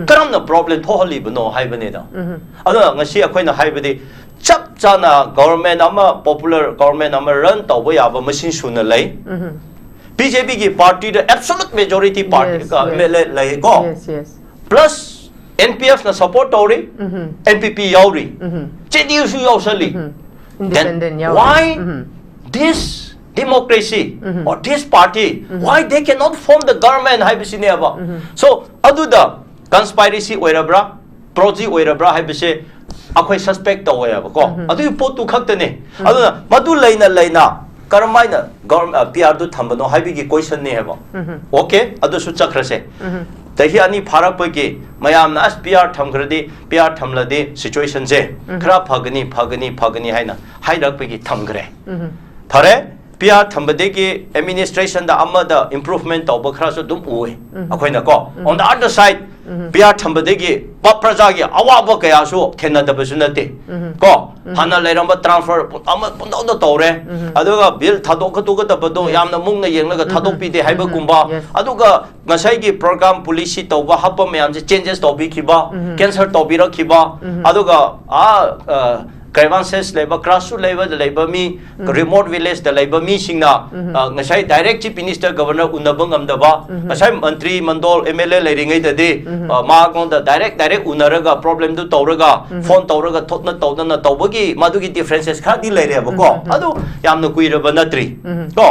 ꯀꯔꯝꯅ problem ꯊꯣꯛꯍꯜꯂꯤꯕꯅꯣ ꯍꯥꯏꯕꯅꯤꯗ꯫ ꯑꯗꯨꯅ ꯉꯁꯤ ꯑꯩꯈꯣꯏꯅ ꯍꯥꯏꯕꯗꯤ, ꯆꯞ ꯆꯥꯅ government ꯑꯃ, popular government ꯑꯃ run ꯇꯧꯕ ꯌꯥꯕ ꯃꯁꯤꯡ ꯁꯨꯅ ꯂꯩ꯫ ꯕꯤ ꯖꯦ ꯄꯤ ꯒꯤ party the absolute majority party, Yes, yes. M L A ꯂꯩꯀꯣ꯫ Yes, yes. Plus N P F ꯅ support ꯇꯧꯔꯤ, N P P ꯌꯥꯎꯔꯤ, J D U ꯁꯨ ꯌꯥꯎꯁꯜꯂꯤ꯫ Then Independent ꯌꯥꯎꯔꯤ꯫ Why this democracy or this party, why they cannot form the government ꯍꯥꯏꯕꯁꯤꯅꯦꯕ꯫ So ꯑꯗꯨꯗ conspiracy ꯑꯣꯏꯔꯕ꯭ꯔꯥ, ꯄ꯭ꯔꯣꯖꯤ ꯑꯣꯏꯔꯕ꯭ꯔꯥ ꯍꯥꯏꯕꯁꯦ ꯑꯩꯈꯣꯏ suspect ꯇꯧꯋꯦꯕꯀꯣ꯫ ꯑꯗꯨꯒꯤ ꯄꯣꯠꯇꯨ ꯈꯛꯇꯅꯦ꯫ ꯑꯗꯨꯅ ꯃꯗꯨ ꯂꯩꯅ ꯂꯩꯅ ꯀꯔꯝꯍꯥꯏꯅ ꯒꯚꯔꯟ-, ꯑ, ꯄꯤ ꯑꯥꯔꯗꯨ ꯊꯝꯕꯅꯣ ꯍꯥꯏꯕꯒꯤ question ꯅꯦꯕ꯫ Okay, ꯑꯗꯨꯁꯨ ꯆꯠꯈ꯭ꯔꯁꯦ꯫ ꯆꯍꯤ ꯑꯅꯤ ꯐꯥꯔꯛꯄꯒꯤ ꯃꯌꯥꯝꯅ ꯑꯁ ꯄꯤ ꯑꯥꯔ ꯊꯝꯈ꯭ꯔꯗꯤ, ꯄꯤ ꯑꯥꯔ ꯊꯝꯂꯗꯤ ꯁꯤꯆꯨꯋꯦꯁꯟꯁꯦ ꯈꯔ ꯐꯒꯅꯤ, ꯐꯒꯅꯤ, ꯐꯒꯅꯤ ꯍꯥꯏꯅ ꯍꯥꯏꯔꯛꯄꯒꯤ ꯊꯝꯈ꯭ꯔꯦ꯫ ꯐꯔꯦ, ꯄꯤ ꯑꯥꯔ ꯊꯝꯕꯗꯒꯤ ꯑꯦꯗꯃꯤꯅꯤꯁꯇ꯭ꯔꯦꯁꯟꯗ ꯑꯃꯗ ꯏꯝꯄ꯭ꯔꯨꯚꯃꯦꯟ ꯇꯧꯕ ꯈꯔꯁꯨ ꯑꯗꯨꯝ ꯎꯏ ꯑꯩꯈꯣꯏꯅ ꯀꯣ꯫ On the other side, P R ꯊꯝꯕꯗꯒꯤ ꯄ-, ꯄ꯭ꯔꯖꯥꯒꯤ ꯑꯋꯥꯕ ꯀꯌꯥꯁꯨ ꯊꯦꯡꯅꯗꯕꯁꯨ ꯅꯠꯇꯦ ꯀꯣ꯫ ꯍꯥꯟꯅ ꯂꯩꯔꯝꯕ ꯇ꯭ꯔꯥꯟꯁꯐꯔ ꯑꯃ ꯄꯨꯡꯇꯧꯗ ꯇꯧꯔꯦ, ꯑꯗꯨꯒ ꯕꯤꯜ ꯊꯥꯗꯣꯛꯀꯗꯕꯗꯣ ꯌꯥꯝꯅ ꯃꯨꯛꯅ ꯌꯦꯡꯂꯒ ꯊꯥꯗꯣꯛꯄꯤꯗꯦ ꯍꯥꯏꯕꯒꯨꯝꯕ, ꯑꯗꯨꯒ ꯉꯁꯥꯏꯒꯤ ꯄ꯭ꯔꯣꯒ꯭ꯔꯥꯝ ꯄꯣꯂꯤꯁꯤ ꯇꯧꯕ ꯍꯥꯞꯄ ꯃꯌꯥꯝꯁꯦ ꯆꯦꯟꯖꯦꯁ ꯇꯧꯕꯤꯈꯤꯕ, ꯀꯦꯟꯁꯦꯜ ꯇꯧꯕꯤꯔꯛꯈꯤꯕ, ꯑꯗꯨꯒ ꯑꯥ, ꯑ, ꯀ꯭ꯔꯦꯚꯥꯟꯁꯦꯁ ꯂꯩꯕ, ꯒ꯭ꯔꯥꯁꯔꯨꯠ ꯂꯦꯚꯦꯜꯗ ꯂꯩꯕ ꯃꯤ, ꯔꯤꯃꯣꯠ ꯚꯤꯂꯦꯖꯇ ꯂꯩꯕ ꯃꯤꯁꯤꯡꯅ, ꯑ, ꯉꯁꯥꯏ ꯗꯥꯏꯔꯦꯛ ꯆꯤꯐ ꯃꯤꯅꯤꯁꯇꯔ ꯒꯚꯔꯅꯔ ꯎꯅꯕ ꯉꯝꯗꯕ, ꯉꯁꯥꯏ ꯃꯟꯇ꯭ꯔꯤ ꯃꯟꯗꯣꯜ ꯑꯦꯝ ꯑꯦꯜ ꯑꯦ ꯂꯩꯔꯤꯉꯩꯗꯗꯤ, ꯑ, ꯃꯉꯣꯟꯗ ꯗꯥꯏꯔꯦꯛ ꯗꯥꯏꯔꯦꯛ ꯎꯅꯔꯒ ꯄ꯭ꯔꯣꯕ꯭ꯂꯦꯝꯗꯨ ꯇꯧꯔꯒ, ꯐꯣꯟ ꯇꯧꯔꯒ ꯊꯣꯛꯅ ꯇꯧꯗꯅ ꯇꯧꯕꯒꯤ ꯃꯗꯨꯒꯤ ꯗꯤꯐ꯭ꯔꯦꯟꯁꯦꯁ ꯈꯔꯗꯤ ꯂꯩꯔꯦꯕꯀꯣ꯫ ꯑꯗꯨ ꯌꯥꯝꯅ ꯀꯨꯏꯔꯕ ꯅꯠꯇ꯭ꯔꯤ ꯀꯣ꯫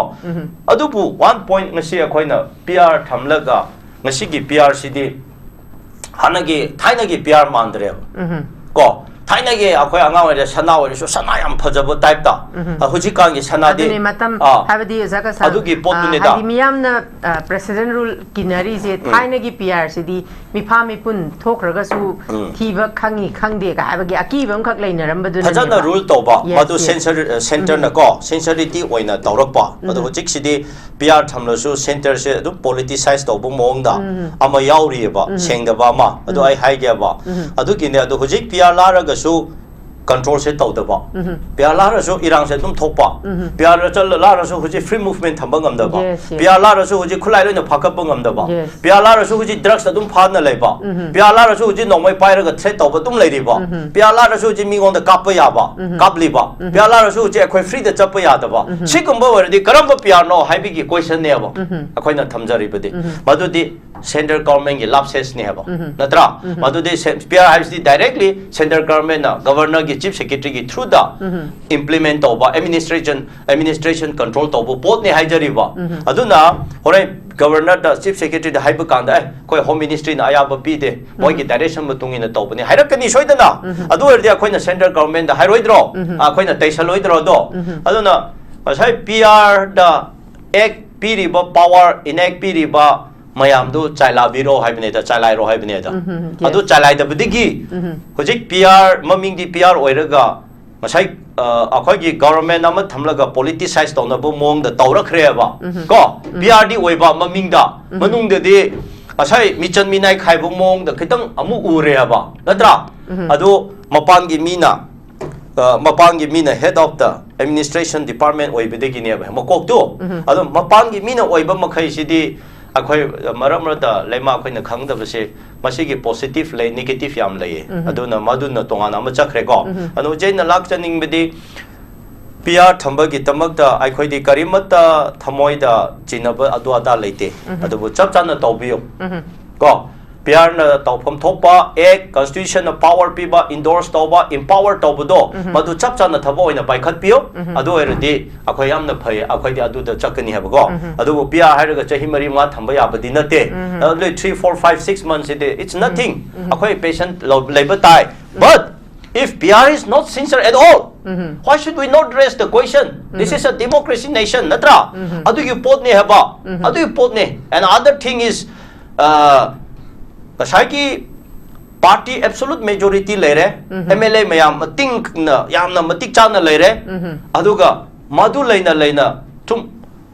ꯑꯗꯨꯕꯨ ꯋꯥꯟ ꯄꯣꯏꯟꯠ ꯉꯁꯤ ꯑꯩꯈꯣꯏꯅ ꯄꯤ ꯑꯥꯔ ꯊꯝꯂꯒ ꯉꯁꯤꯒꯤ ꯄꯤ ꯑꯥꯔꯁꯤꯗꯤ ꯍꯥꯟꯅꯒꯤ, ꯊꯥꯏꯅꯒꯤ ꯄꯤ ꯑꯥꯔ ꯃꯥꯟꯗ꯭ꯔꯦꯕ꯫ ꯀꯣ, ꯊꯥꯏꯅꯒꯤ ꯑꯩꯈꯣꯏ ꯑꯉꯥꯡ ꯑꯣꯏꯔꯤꯉꯩꯗ ꯁꯅꯥ ꯑꯣꯏꯔꯁꯨ ꯁꯅꯥ ꯌꯥꯝ ꯐꯖꯕ ꯇꯥꯏꯞꯇ꯫ ꯑ, ꯍꯧꯖꯤꯛꯀꯥꯟꯒꯤ ꯁꯅꯥꯗꯤ, ꯑꯗꯨꯅꯦ, ꯃꯇꯝ ꯑꯥ, ꯍꯥꯏꯕꯗꯤ ꯑꯣꯖꯥ ꯀꯁꯥ, ꯑꯗꯨꯒꯤ ꯑ, ꯄꯣꯠꯇꯨꯅꯤꯗ꯫ ꯍꯥꯏꯗꯤ ꯃꯤꯌꯥꯝꯅ, ꯑ, ꯄ꯭ꯔꯦꯁꯤꯗꯦꯟ ꯔꯨꯜ ꯀꯤꯅꯔꯤꯁꯦ, ꯊꯥꯏꯅꯒꯤ ꯄꯤ ꯑꯥꯔꯁꯤꯗꯤ ꯃꯤꯐꯥ ꯃꯤꯄꯨꯟ ꯊꯣꯛꯈ꯭ꯔꯒꯁꯨ ꯊꯤꯕ ꯈꯪꯉꯤ ꯈꯪꯗꯦꯒ ꯍꯥꯏꯕꯒꯤ ꯑꯀꯤꯕ ꯑꯃꯈꯛ ꯂꯩꯅꯔꯝꯕꯗꯨꯅꯅꯦꯕ꯫ ꯐꯖꯅ ꯔꯨꯜ ꯇꯧꯕ, ꯌꯦꯁ, ꯃꯗꯨ ꯌꯦꯁ꯫ ꯁꯦꯟꯁꯔ, ꯑ, ꯁꯦꯟꯇꯔꯅꯀꯣ, ꯁꯦꯟꯁꯔꯤꯇꯤ ꯑꯣꯏꯅ ꯇꯧꯔꯛꯄ꯫ ꯑꯗꯣ ꯍꯧꯖꯤꯛꯁꯤꯗꯤ ꯄꯤ ꯑꯥꯔ ꯊꯝꯂꯁꯨ ꯁꯦꯟꯇꯔꯁꯦ ꯑꯗꯨꯝ ꯄꯣꯂꯤꯇꯤꯁꯥꯏꯁ ꯇꯧꯕ ꯃꯑꯣꯡꯗ ꯑꯃ ꯌꯥꯎꯔꯤꯑꯕ, ꯁꯦꯡꯗꯕ ꯑꯃ꯫ ꯑꯗꯨ ꯑꯩ ꯍꯥꯏꯒꯦꯕ꯫ ꯑꯗꯨꯒꯤꯅꯦ, ꯑꯗꯨ ꯍꯧꯖꯤꯛ ꯄꯤ ꯑꯥꯔ ꯂꯥꯔꯒꯁꯨ ꯀꯟꯇ꯭ꯔꯣꯜꯁꯦ ꯇꯧꯗꯕ꯫ ꯄꯤ ꯑꯥꯔ ꯂꯥꯔꯁꯨ ꯏꯔꯥꯡꯁꯦ ꯑꯗꯨꯝ ꯊꯣꯛꯄ꯫ ꯄꯤ ꯑꯥꯔ ꯆꯠꯂ-, ꯂꯥꯔꯁꯨ ꯍꯧꯖꯤꯛ ꯐ꯭ꯔꯤ ꯃꯨꯚꯃꯦꯟ ꯊꯝꯕ ꯉꯝꯗꯕ꯫ Yes, yes. ꯄꯤ ꯑꯥꯔ ꯂꯥꯔꯁꯨ ꯍꯧꯖꯤꯛ ꯈꯨꯠꯂꯥꯏ ꯂꯣꯏꯅ ꯐꯥꯀꯠꯄ ꯉꯝꯗꯕ꯫ ꯌꯦꯁ꯫ ꯄꯤ ꯑꯥꯔ ꯂꯥꯔꯁꯨ ꯍꯧꯖꯤꯛ ꯗ꯭ꯔꯒꯁ ꯑꯗꯨꯝ ꯐꯥꯗꯅ ꯂꯩꯕ꯫ ꯄꯤ ꯑꯥꯔ ꯂꯥꯔꯁꯨ ꯍꯧꯖꯤꯛ ꯅꯣꯡꯃꯩ ꯄꯥꯏꯔꯒ ꯊ꯭ꯔꯦꯠ ꯇꯧꯕ ꯑꯗꯨꯝ ꯂꯩꯔꯤꯕ꯫ ꯄꯤ ꯑꯥꯔ ꯂꯥꯔꯁꯨ ꯍꯧꯖꯤꯛ ꯃꯤꯉꯣꯟꯗ ꯀꯥꯞꯄ ꯌꯥꯕ, ꯀꯥꯞꯂꯤꯕ꯫ ꯄꯤ ꯑꯥꯔ ꯂꯥꯔꯁꯨ ꯍꯧꯖꯤꯛ ꯑꯩꯈꯣꯏ ꯐ꯭ꯔꯤꯗ ꯆꯠꯄ ꯌꯥꯗꯕ꯫ ꯁꯤꯒꯨꯝꯕ ꯑꯣꯏꯔꯗꯤ ꯀꯔꯝꯕ ꯄꯤ ꯑꯥꯔꯅꯣ ꯍꯥꯏꯕꯒꯤ ꯀꯣꯏꯁꯟꯅꯦꯕ ꯑꯩꯈꯣꯏꯅ ꯊꯝꯖꯔꯤꯕꯗꯤ꯫ ꯃꯗꯨꯗꯤ ꯁꯦꯟꯇ꯭ꯔꯦꯜ ꯒꯚꯔꯟꯃꯦꯟꯠꯀꯤ ꯂꯥꯞꯁꯦꯁꯅꯦꯕ, ꯅꯠꯇ꯭ꯔꯥ? ꯃꯗꯨꯗꯤ ꯁꯦ-, ꯄꯤ ꯑꯥꯔ ꯍꯥꯏꯕꯁꯤꯗꯤ ꯗꯥꯏꯔꯦꯛꯂꯤ ꯁꯦꯟꯇ꯭ꯔꯦꯜ ꯒꯚꯔꯟꯃꯦꯟꯠꯅ ꯒꯚꯔꯅꯔꯒꯤ ꯆꯤꯐ ꯁꯦꯀ꯭ꯔꯦꯇꯔꯤꯒꯤ ꯊ꯭ꯔꯨꯗ ꯏꯝꯄ꯭ꯂꯤꯃꯦꯟꯠ ꯇꯧꯕ, ꯑꯦꯗꯃꯤꯅꯤꯁꯇ꯭ꯔꯦꯁꯟ, ꯑꯦꯗꯃꯤꯅꯤꯁꯇ꯭ꯔꯦꯁꯟ ꯀꯟꯇ꯭ꯔꯣꯜ ꯇꯧꯕ ꯄꯣꯠꯅꯤ ꯍꯥꯏꯖꯔꯤꯕ꯫ ꯑꯗꯨꯅ ꯍꯣꯔꯦꯟ ꯒꯚꯔꯅꯔꯗ, ꯆꯤꯐ ꯁꯦꯀ꯭ꯔꯦꯇꯔꯤꯗ ꯍꯥꯏꯕ ꯀꯥꯟꯗ, "ꯑꯦ, ꯑꯩꯈꯣꯏ ꯍꯣꯝ ꯃꯤꯅꯤꯁꯇ꯭ꯔꯤꯅ ꯑꯌꯥꯕ ꯄꯤꯗꯦ, ꯃꯣꯏꯒꯤ ꯗꯥꯏꯔꯦꯛꯁꯟ ꯃꯇꯨꯡ ꯏꯟꯅ ꯇꯧꯕꯅꯤ" ꯍꯥꯏꯔꯛꯀꯅꯤ ꯁꯣꯏꯗꯅ꯫ ꯑꯗꯨ ꯑꯣꯏꯔꯗꯤ ꯑꯩꯈꯣꯏꯅ ꯁꯦꯟꯇ꯭ꯔꯦꯜ ꯒꯚꯔꯟꯃꯦꯟꯠꯇ ꯍꯥꯏꯔꯣꯏꯗ꯭ꯔꯣ? ꯑꯩꯈꯣꯏꯅ ꯇꯩꯁꯜꯂꯣꯏꯗ꯭ꯔꯣ ꯑꯗꯣ? ꯑꯗꯨꯅ ꯉꯁꯥꯏ ꯄꯤ ꯑꯥꯔꯗ ꯑꯦꯛ ꯄꯤꯔꯤꯕ ꯄꯥꯋꯔ, ꯏꯅꯦꯛ ꯄꯤꯔꯤꯕ ꯃꯌꯥꯝꯗꯨ ꯆꯥꯏꯂꯥꯕꯤꯔꯣ ꯍꯥꯏꯕꯅꯦꯗ, ꯆꯥꯏꯂꯥꯏꯔꯣ ꯍꯥꯏꯕꯅꯦꯗ꯫ ꯎꯝ, ꯎꯝ, ꯑꯗꯨ yes. ꯆꯥꯏꯂꯥꯏꯗꯕꯗꯒꯤ ꯎꯝ, ꯍꯧꯖꯤꯛ ꯄꯤ ꯑꯥꯔ, ꯃꯃꯤꯡꯗꯤ ꯄꯤ ꯑꯥꯔ ꯑꯣꯏꯔꯒ ꯉꯁꯥꯏ, ꯑ, ꯑꯩꯈꯣꯏꯒꯤ ꯒꯣꯕꯔꯃꯦꯟ ꯑꯃ ꯊꯝꯂꯒ ꯄꯣꯂꯤꯇꯤꯁꯥꯏꯁ ꯇꯧꯅꯕ ꯃꯑꯣꯡꯗ ꯇꯧꯔꯛꯈ꯭ꯔꯦꯕ꯫ ꯎꯝ, ꯀꯣ, ꯎꯝ. ꯄꯤ ꯑꯥꯔꯗꯤ ꯑꯣꯏꯕ, ꯃꯃꯤꯡꯗ, ꯎꯝ. ꯃꯅꯨꯡꯗꯗꯤ ꯉꯁꯥꯏ ꯃꯤꯆꯟ ꯃꯤꯅꯥꯏ ꯈꯥꯏꯕ ꯃꯑꯣꯡꯗ ꯈꯤꯇꯪ ꯑꯃꯨꯛ ꯎꯔꯦꯕ, ꯅꯠꯇ꯭ꯔꯥ? ꯎꯝ. ꯑꯗꯨ ꯃꯄꯥꯟꯒꯤ ꯃꯤꯅ, ꯑ, ꯃꯄꯥꯟꯒꯤ ꯃꯤꯅ head of the administration department ꯑꯣꯏꯕꯗꯒꯤꯅꯦꯕ ꯃꯀꯣꯛꯇꯨ꯫ ꯎꯝ. ꯑꯗꯨ ꯃꯄꯥꯟꯒꯤ ꯃꯤꯅ ꯑꯣꯏꯕ ꯃꯈꯩꯁꯤꯗꯤ ꯑꯩꯈꯣꯏ ꯃꯔꯛ ꯃꯔꯛꯇ ꯂꯩꯃ ꯑꯩꯈꯣꯏꯅ ꯈꯪꯗꯕꯁꯦ, ꯃꯁꯤꯒꯤ ꯄꯣꯖꯤꯇꯤꯚ ꯂꯩ, ꯅꯦꯒꯦꯇꯤꯚ ꯌꯥꯝ ꯂꯩꯌꯦ꯫ ꯎꯝ. ꯑꯗꯨꯅ ꯃꯗꯨꯅ ꯇꯣꯉꯥꯟꯅ ꯑꯃ ꯆꯠꯈ꯭ꯔꯦꯀꯣ꯫ ꯎꯝ. ꯑꯗꯨ ꯍꯧꯖꯤꯛ ꯑꯩꯅ ꯂꯥꯛꯆꯅꯤꯡꯕꯗꯤ, ꯄꯤ ꯑꯥꯔ ꯊꯝꯕꯒꯤꯗꯃꯛꯇ ꯑꯩꯈꯣꯏꯗꯤ ꯀꯔꯤꯃꯠꯇ ꯊꯃꯣꯏꯗ ꯆꯤꯟꯅꯕ ꯑꯗꯨ ꯑꯗꯥ ꯂꯩꯇꯦ꯫ ꯎꯝ. ꯑꯗꯨꯕꯨ ꯆꯞ ꯆꯥꯅ ꯇꯧꯕꯤꯌꯨ꯫ ꯎꯝ. ꯀꯣ, ꯄꯤ ꯑꯥꯔꯅ ꯇꯧꯐꯝ ꯊꯣꯛꯄ ꯑꯦꯛ, ꯀꯟꯁꯇꯤꯇ꯭ꯌꯨꯁꯟꯅ ꯄꯥꯋꯔ ꯄꯤꯕ, ꯏꯟꯗꯣꯔꯁ ꯇꯧꯕ, ꯏꯝꯄꯥꯋꯔ ꯇꯧꯕꯗꯣ, ꯎꯝ. ꯃꯗꯨ ꯆꯞ ꯆꯥꯅ ꯊꯕꯛ ꯑꯣꯏꯅ ꯄꯥꯏꯈꯠꯄꯤꯌꯨ꯫ ꯎꯝ. ꯑꯗꯨ ꯑꯣꯏꯔꯗꯤ ꯑꯩꯈꯣꯏ ꯌꯥꯝꯅ ꯐꯩ, ꯑꯩꯈꯣꯏꯗꯤ ꯑꯗꯨꯗ ꯆꯠꯀꯅꯤ ꯍꯥꯏꯕꯀꯣ꯫ ꯎꯝ. ꯑꯗꯨꯕꯨ ꯄꯤ ꯑꯥꯔ ꯍꯥꯏꯔꯒ ꯆꯍꯤ ꯃꯔꯤ ꯃꯉꯥ ꯊꯝꯕ ꯌꯥꯕꯗꯤ ꯅꯠꯇꯦ꯫ ꯎꯝ. ꯑꯗꯨ three, four, five, six months CD, it's nothing. ꯎꯝ. ꯑꯩꯈꯣꯏ ꯄꯦꯁꯦꯟ ꯂꯩꯕ ꯇꯥꯏ꯫ But if P R is not sincere at all, um. why should we not raise the question? This um. is a democracy nation, ꯅꯠꯇ꯭ꯔꯥ? ꯎꯝ. ꯑꯗꯨꯒꯤ ꯄꯣꯠꯅꯦ ꯍꯥꯏꯕ꯫ ꯎꯝ. ꯑꯗꯨꯒꯤ ꯄꯣꯠꯅꯦ꯫ And other thing is, uh, ꯉꯁꯥꯏꯒꯤ party absolute majority ꯂꯩꯔꯦ, ꯎꯝ. M L A ꯃꯌꯥꯝ ꯃꯇꯤꯡꯅ ꯌꯥꯝꯅ ꯃꯇꯤꯛ ꯆꯥꯅ ꯂꯩꯔꯦ, ꯎꯝ. ꯑꯗꯨꯒ ꯃꯗꯨ ꯂꯩꯅ ꯂꯩꯅ ꯁꯨꯝ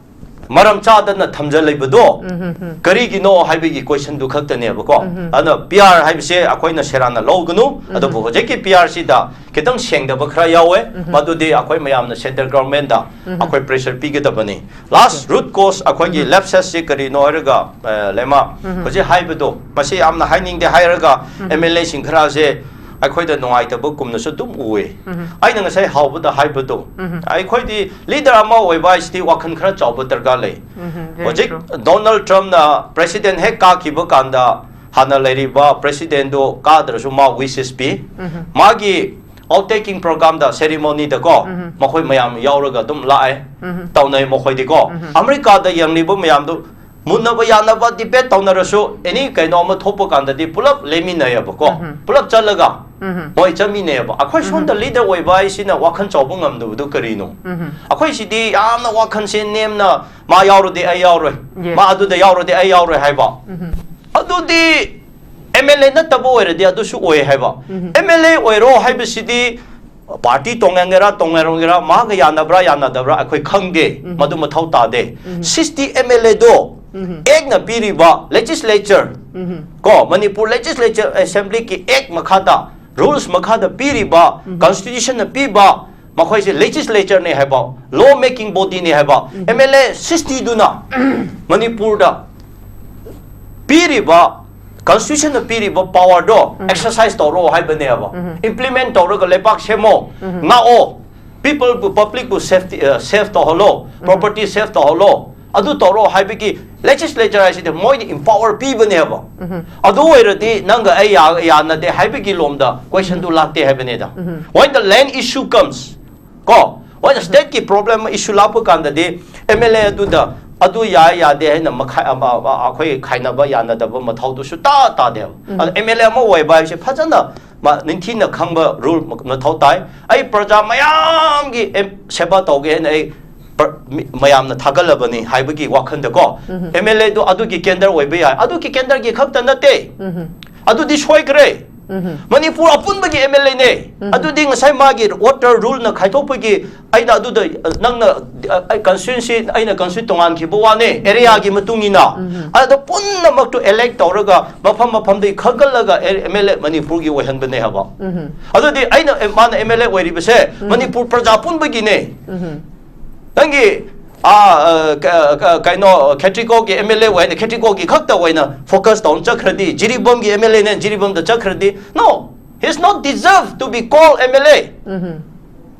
ꯃꯔꯝ ꯆꯥꯗꯅ ꯊꯝꯖꯜꯂꯤꯕꯗꯣ ꯎꯝ, ꯎꯝ, ꯎꯝ. ꯀꯔꯤꯒꯤꯅꯣ ꯍꯥꯏꯕꯒꯤ ꯀꯣꯏꯁꯟꯗꯨ ꯈꯛꯇꯅꯦꯕꯀꯣ꯫ ꯎꯝ, ꯎꯝ. ꯑꯗꯨꯅ ꯄꯤ ꯑꯥꯔ ꯍꯥꯏꯕꯁꯦ ꯑꯩꯈꯣꯏꯅ ꯁꯦꯔꯥꯟꯅ ꯂꯧꯒꯅꯨ꯫ ꯎꯝ. ꯑꯗꯨꯕꯨ ꯍꯧꯖꯤꯛꯀꯤ ꯄꯤ ꯑꯥꯔꯁꯤꯗ ꯈꯤꯇꯪ ꯁꯦꯡꯗꯕ ꯈꯔ ꯌꯥꯎꯋꯦ꯫ ꯎꯝ. ꯃꯗꯨꯗꯤ ꯑꯩꯈꯣꯏ ꯃꯌꯥꯝꯅ ꯁꯦꯟꯇ꯭ꯔꯦꯜ ꯒꯣꯔꯃꯦꯟꯗ ꯎꯝ. ꯑꯩꯈꯣꯏ ꯄ꯭ꯔꯦꯁꯔ ꯄꯤꯒꯗꯕꯅꯤ꯫ ꯂꯥꯁ ꯔꯨꯠ ꯀꯣꯁ ꯑꯩꯈꯣꯏꯒꯤ ꯎꯝ. ꯂꯦꯞꯁꯦꯁꯁꯤ ꯀꯔꯤꯅꯣ ꯍꯥꯏꯔꯒ, ꯑ, ꯂꯩꯃ, ꯎꯝ. ꯍꯧꯖꯤꯛ ꯍꯥꯏꯕꯗꯣ, ꯃꯁꯤ ꯌꯥꯝꯅ ꯍꯥꯏꯅꯤꯡꯗꯦ ꯍꯥꯏꯔꯒ, ꯎꯝ. M L A ꯁꯤꯡ ꯈꯔꯁꯦ ꯑꯩꯈꯣꯏꯗ ꯅꯨꯡꯉꯥꯏꯇꯕ ꯀꯨꯝꯅꯁꯨ ꯑꯗꯨꯝ ꯎꯏ꯫ ꯎꯝ. ꯑꯩꯅ ꯉꯁꯥꯏ ꯍꯧꯕꯗ ꯍꯥꯏꯕꯗꯣ, ꯎꯝ. ꯑꯩꯈꯣꯏꯗꯤ ꯂꯤꯗꯔ ꯑꯃ ꯑꯣꯏꯕ ꯍꯥꯏꯁꯤꯗꯤ ꯋꯥꯈꯜ ꯈꯔ ꯆꯥꯎꯕ ꯗꯔꯀꯥꯔ ꯂꯩ꯫ ꯎꯝ, very ꯍꯧꯖꯤꯛ true. ꯗꯣꯅꯥꯜꯗ ꯇ꯭ꯔꯝꯞꯅ ꯄ꯭ꯔꯦꯁꯤꯗꯦꯟ ꯍꯦꯛ ꯀꯥꯈꯤꯕ ꯀꯥꯟꯗ, ꯍꯥꯟꯅ ꯂꯩꯔꯤꯕ ꯄ꯭ꯔꯦꯁꯤꯗꯦꯟꯗꯣ ꯀꯥꯗ꯭ꯔꯁꯨ ꯃꯥ ꯋꯤꯁꯦꯁ ꯄꯤ꯫ ꯎꯝ. ꯃꯥꯒꯤ ꯑꯥꯎꯠ ꯇꯦꯀꯤꯡ ꯄ꯭ꯔꯣꯒ꯭ꯔꯥꯝꯗ, ꯁꯦꯔꯤꯃꯣꯅꯤꯗꯀꯣ, ꯎꯝ. ꯃꯈꯣꯏ ꯃꯌꯥꯝ ꯌꯥꯎꯔꯒ ꯑꯗꯨꯝ ꯂꯥꯛꯑꯦ, ꯎꯝ. ꯇꯧꯅꯩ ꯃꯈꯣꯏꯗꯤꯀꯣ꯫ ꯎꯝ. ꯑꯃꯦꯔꯤꯀꯥꯗ ꯌꯦꯡꯂꯤꯕ ꯃꯌꯥꯝꯗꯨ ꯃꯨꯟꯅꯕ ꯌꯥꯅꯕ ꯗꯤꯕꯦꯠ ꯇꯧꯅꯔꯁꯨ, ꯑꯦꯅꯤ ꯀꯩꯅꯣ ꯑꯃ ꯊꯣꯛꯄ ꯀꯥꯟꯗꯗꯤ ꯄꯨꯂꯞ ꯂꯦꯝꯃꯤꯟꯅꯩꯌꯦꯕꯀꯣ꯫ ꯎꯝꯍꯨꯝ꯫ ꯄꯨꯂꯞ ꯆꯠꯂꯒ ꯎꯝꯍꯨꯝ꯫ ꯃꯣꯏ ꯆꯠꯃꯤꯟꯅꯩꯌꯦꯕ꯫ ꯑꯩꯈꯣꯏ ꯁꯣꯝꯗ ꯎꯝꯍꯨꯝ꯫ ꯂꯤꯗꯔ ꯑꯣꯏꯕ ꯍꯥꯏꯁꯤꯅ ꯋꯥꯈꯜ ꯆꯥꯎꯕ ꯉꯝꯗꯕꯗꯨ ꯀꯔꯤꯅꯣ? ꯎꯝꯍꯨꯝ꯫ ꯑꯩꯈꯣꯏꯁꯤꯗꯤ ꯌꯥꯝꯅ ꯋꯥꯈꯜꯁꯦ ꯅꯦꯝꯅ, "ꯃꯥ ꯌꯥꯎꯔꯗꯤ ꯑꯩ ꯌꯥꯎꯔꯣꯏ, ꯌꯦꯁ꯫ ꯃꯥ ꯑꯗꯨꯗ ꯌꯥꯎꯔꯗꯤ ꯑꯩ ꯌꯥꯎꯔꯣꯏ" ꯍꯥꯏꯕ꯫ ꯎꯝꯍꯨꯝ꯫ ꯑꯗꯨꯗꯤ ꯑꯦꯝ ꯑꯦꯜ ꯑꯦ ꯅꯠꯇꯕ ꯑꯣꯏꯔꯗꯤ ꯑꯗꯨꯁꯨ ꯑꯣꯏ ꯍꯥꯏꯕ꯫ ꯎꯝꯍꯨꯝ꯫ ꯑꯦꯝ ꯑꯦꯜ ꯑꯦ ꯑꯣꯏꯔꯣ ꯍꯥꯏꯕꯁꯤꯗꯤ ꯄꯥꯔꯇꯤ ꯇꯣꯡꯉꯥꯟꯒꯦꯔꯥ ꯇꯣꯡꯉꯥꯟꯒꯦꯔꯥ, ꯃꯥꯒ ꯌꯥꯅꯕ꯭ꯔꯥ ꯌꯥꯅꯗꯕ꯭ꯔꯥ ꯑꯩꯈꯣꯏ ꯈꯪꯗꯦ, ꯎꯝ꯫ ꯃꯗꯨ ꯃꯊꯧ ꯇꯥꯗꯦ꯫ ꯎꯝ꯫ ꯁꯤꯁꯇꯤ ꯑꯦꯝ ꯑꯦꯜ ꯑꯦꯗꯣ ꯎꯝ꯫ ꯑꯦꯛꯅ ꯄꯤꯔꯤꯕ ꯂꯦꯖꯤꯁꯂꯦꯆꯔ, ꯎꯝ꯫ ꯀꯣ, ꯃꯅꯤꯄꯨꯔ ꯂꯦꯖꯤꯁꯂꯦꯆꯔ ꯑꯦꯁꯦꯝꯕ꯭ꯂꯤꯒꯤ ꯑꯦꯛ ꯃꯈꯥꯗ, ꯔꯨꯜꯁ ꯃꯈꯥꯗ ꯄꯤꯔꯤꯕ, ꯎꯝ꯫ ꯀꯟꯁꯇꯤꯇ꯭ꯌꯨꯁꯟꯅ ꯄꯤꯕ, ꯃꯈꯣꯏꯁꯦ ꯂꯦꯖꯤꯁꯂꯦꯆꯔꯅꯦ ꯍꯥꯏꯕ, ꯂꯣ ꯃꯦꯀꯤꯡ ꯕꯣꯗꯤꯅꯦ ꯍꯥꯏꯕ, ꯎꯝ꯫ ꯑꯦꯝ ꯑꯦꯜ ꯑꯦ ꯁꯤꯁꯇꯤꯗꯨꯅ ꯃꯅꯤꯄꯨꯔꯗ ꯄꯤꯔꯤꯕ, ꯀꯟꯁꯇꯤꯇ꯭ꯌꯨꯁꯟꯅ ꯄꯤꯔꯤꯕ ꯄꯥꯋꯔꯗꯣ ꯎꯝ꯫ ꯑꯦꯛꯁꯔꯁꯥꯏꯁ ꯇꯧꯔꯣ ꯍꯥꯏꯕꯅꯦꯕ꯫ ꯎꯝ꯫ ꯏꯝꯄ꯭ꯂꯤꯃꯦꯟ ꯇꯧꯔꯒ ꯂꯩꯕꯥꯛ ꯁꯦꯝꯃꯣ, ꯎꯝ꯫ ꯉꯥꯛꯑꯣ, ꯄꯤꯄꯜꯕꯨ, ꯄꯕ꯭ꯂꯤꯛꯄꯨ ꯁꯦꯐꯇꯤ, ꯑ, ꯁꯦꯐ ꯇꯧꯍꯜꯂꯣ, ꯎꯝ꯫ ꯄ꯭ꯔꯣꯄꯔꯇꯤ ꯁꯦꯐ ꯇꯧꯍꯜꯂꯣ, ꯑꯗꯨ ꯇꯧꯔꯣ ꯍꯥꯏꯕꯒꯤ ꯂꯦꯖꯤꯁꯂꯦꯆꯔ ꯍꯥꯏꯁꯤꯗꯤ ꯃꯣꯏꯗꯤ ꯏꯝꯄꯥꯋꯔ ꯄꯤꯕꯅꯦꯕ꯫ ꯎꯝ꯫ ꯑꯗꯨ ꯑꯣꯏꯔꯗꯤ ꯅꯪꯒ ꯑꯩ ꯌꯥ-, ꯌꯥꯅꯗꯦ ꯍꯥꯏꯕꯒꯤ ꯂꯣꯝꯗ ꯀꯣꯏꯁꯟꯗꯨ ꯎꯝ꯫ ꯂꯥꯛꯇꯦ ꯍꯥꯏꯕꯅꯤꯗ꯫ ꯎꯝ꯫ When the land issue comes, ꯀꯣ, ꯍꯣꯏ, ꯁ꯭ꯇꯦꯠꯀꯤ ꯄ꯭ꯔꯣꯕ꯭ꯂꯦꯝ ꯏꯁꯨ ꯂꯥꯛꯄ ꯀꯥꯟꯗꯗꯤ ꯑꯦꯝ ꯑꯦꯜ ꯑꯦ ꯑꯗꯨꯗ ꯑꯗꯨ ꯌꯥꯏ ꯌꯥꯗꯦ ꯍꯥꯏꯅ ꯃꯈꯥꯏ-, ꯑꯃ-, ꯑꯃ-, ꯑꯩꯈꯣꯏ ꯈꯥꯏꯅꯕ ꯌꯥꯅꯗꯕ ꯃꯊꯧꯗꯨ ꯁꯨꯇꯥ ꯇꯥꯗꯦꯕ꯫ ꯎꯝ꯫ ꯑꯗ ꯑꯦꯝ ꯑꯦꯜ ꯑꯦ ꯑꯃ ꯑꯣꯏꯕ ꯍꯥꯏꯕꯁꯦ ꯐꯖꯅ ꯃ-, ꯅꯤꯡꯊꯤꯅ ꯈꯪꯕ ꯔꯨꯜ ꯃꯊꯧ ꯇꯥꯏ꯫ ꯑꯩ ꯄ꯭ꯔꯖꯥ ꯃꯌꯥꯝꯒꯤ ꯑꯦꯝ-, ꯁꯦꯕꯥ ꯇꯧꯒꯦ ꯍꯥꯏꯅ ꯑꯩ ꯄ꯭ꯔ-, ꯃꯤ-, ꯃꯌꯥꯝꯅ ꯊꯥꯒꯠꯂꯕꯅꯤ ꯍꯥꯏꯕꯒꯤ ꯋꯥꯈꯜꯗꯀꯣ, ꯎꯝ꯫ ꯑꯦꯝ ꯑꯦꯜ ꯑꯦꯗꯣ ꯑꯗꯨꯒꯤ ꯀꯦꯟꯗꯔ ꯑꯣꯏꯕ ꯌꯥꯏ꯫ ꯑꯗꯨꯒꯤ ꯀꯦꯟꯗꯔꯒꯤ ꯈꯛꯇ ꯅꯠꯇꯦ꯫ ꯎꯝ꯫ ꯑꯗꯨꯗꯤ ꯁꯣꯏꯈ꯭ꯔꯦ꯫ ꯎꯝ꯫ ꯃꯅꯤꯄꯨꯔ ꯑꯄꯨꯟꯕꯒꯤ ꯑꯦꯝ ꯑꯦꯜ ꯑꯦꯅꯦ꯫ ꯎꯝ꯫ ꯑꯗꯨꯗꯤ ꯉꯁꯥꯏ ꯃꯥꯒꯤ ꯋꯥꯇꯔ ꯔꯨꯜꯅ ꯈꯥꯏꯗꯣꯛꯄꯒꯤ ꯑꯩꯅ ꯑꯗꯨꯗ, ꯑ, ꯅꯪꯅ, ꯑ, ꯑꯩ ꯀꯟꯁꯇꯤꯇ꯭ꯌꯨꯟꯁꯤ, ꯑꯩꯅ ꯀꯟꯁꯇꯤꯇ꯭ꯌꯨꯟ ꯇꯣꯉꯥꯟꯈꯤꯕ ꯋꯥꯅꯦ, ꯑꯦꯔꯤꯌꯥꯒꯤ ꯃꯇꯨꯡ ꯏꯟꯅ꯫ ꯎꯝ꯫ ꯑꯗꯣ ꯄꯨꯝꯅꯃꯛꯇꯨ ꯑꯦꯂꯦꯛ ꯇꯧꯔꯒ ꯃꯐꯝ ꯃꯐꯝꯗꯒꯤ ꯈꯟꯒꯠꯂꯒ ꯑꯦ-, ꯑꯦꯝ ꯑꯦꯜ ꯑꯦ ꯃꯅꯤꯄꯨꯔꯒꯤ ꯑꯣꯏꯍꯟꯕꯅꯦ ꯍꯥꯏꯕ꯫ ꯎꯝ꯫ ꯑꯗꯨꯗꯤ ꯑꯩꯅ, ꯑꯦ, ꯃꯥꯅ ꯑꯦꯝ ꯑꯦꯜ ꯑꯦ ꯑꯣꯏꯔꯤꯕꯁꯦ ꯎꯝ꯫ ꯃꯅꯤꯄꯨꯔ ꯄ꯭ꯔꯖꯥ ꯄꯨꯝꯕꯒꯤꯅꯦ꯫ ꯎꯝ꯫ ꯅꯪꯒꯤ, ꯑ, ꯑ, ꯀ-, ꯀ-, ꯀꯩꯅꯣ, ꯈꯦꯇ꯭ꯔꯤꯀꯣꯒꯤ ꯑꯦꯝ ꯑꯦꯜ ꯑꯦ ꯑꯣꯏꯅ ꯈꯦꯇ꯭ꯔꯤꯀꯣꯒꯤ ꯈꯛꯇ ꯑꯣꯏꯅ ꯐꯣꯀꯁ ꯇꯧꯅ ꯆꯠꯈ꯭ꯔꯗꯤ, ꯖꯤꯔꯤꯕꯥꯝꯒꯤ ꯑꯦꯝ ꯑꯦꯜ ꯑꯦꯅ ꯖꯤꯔꯤꯕꯥꯝꯗ ꯆꯠꯈ꯭ꯔꯗꯤ, no, he is not deserve to be called M L A. Um.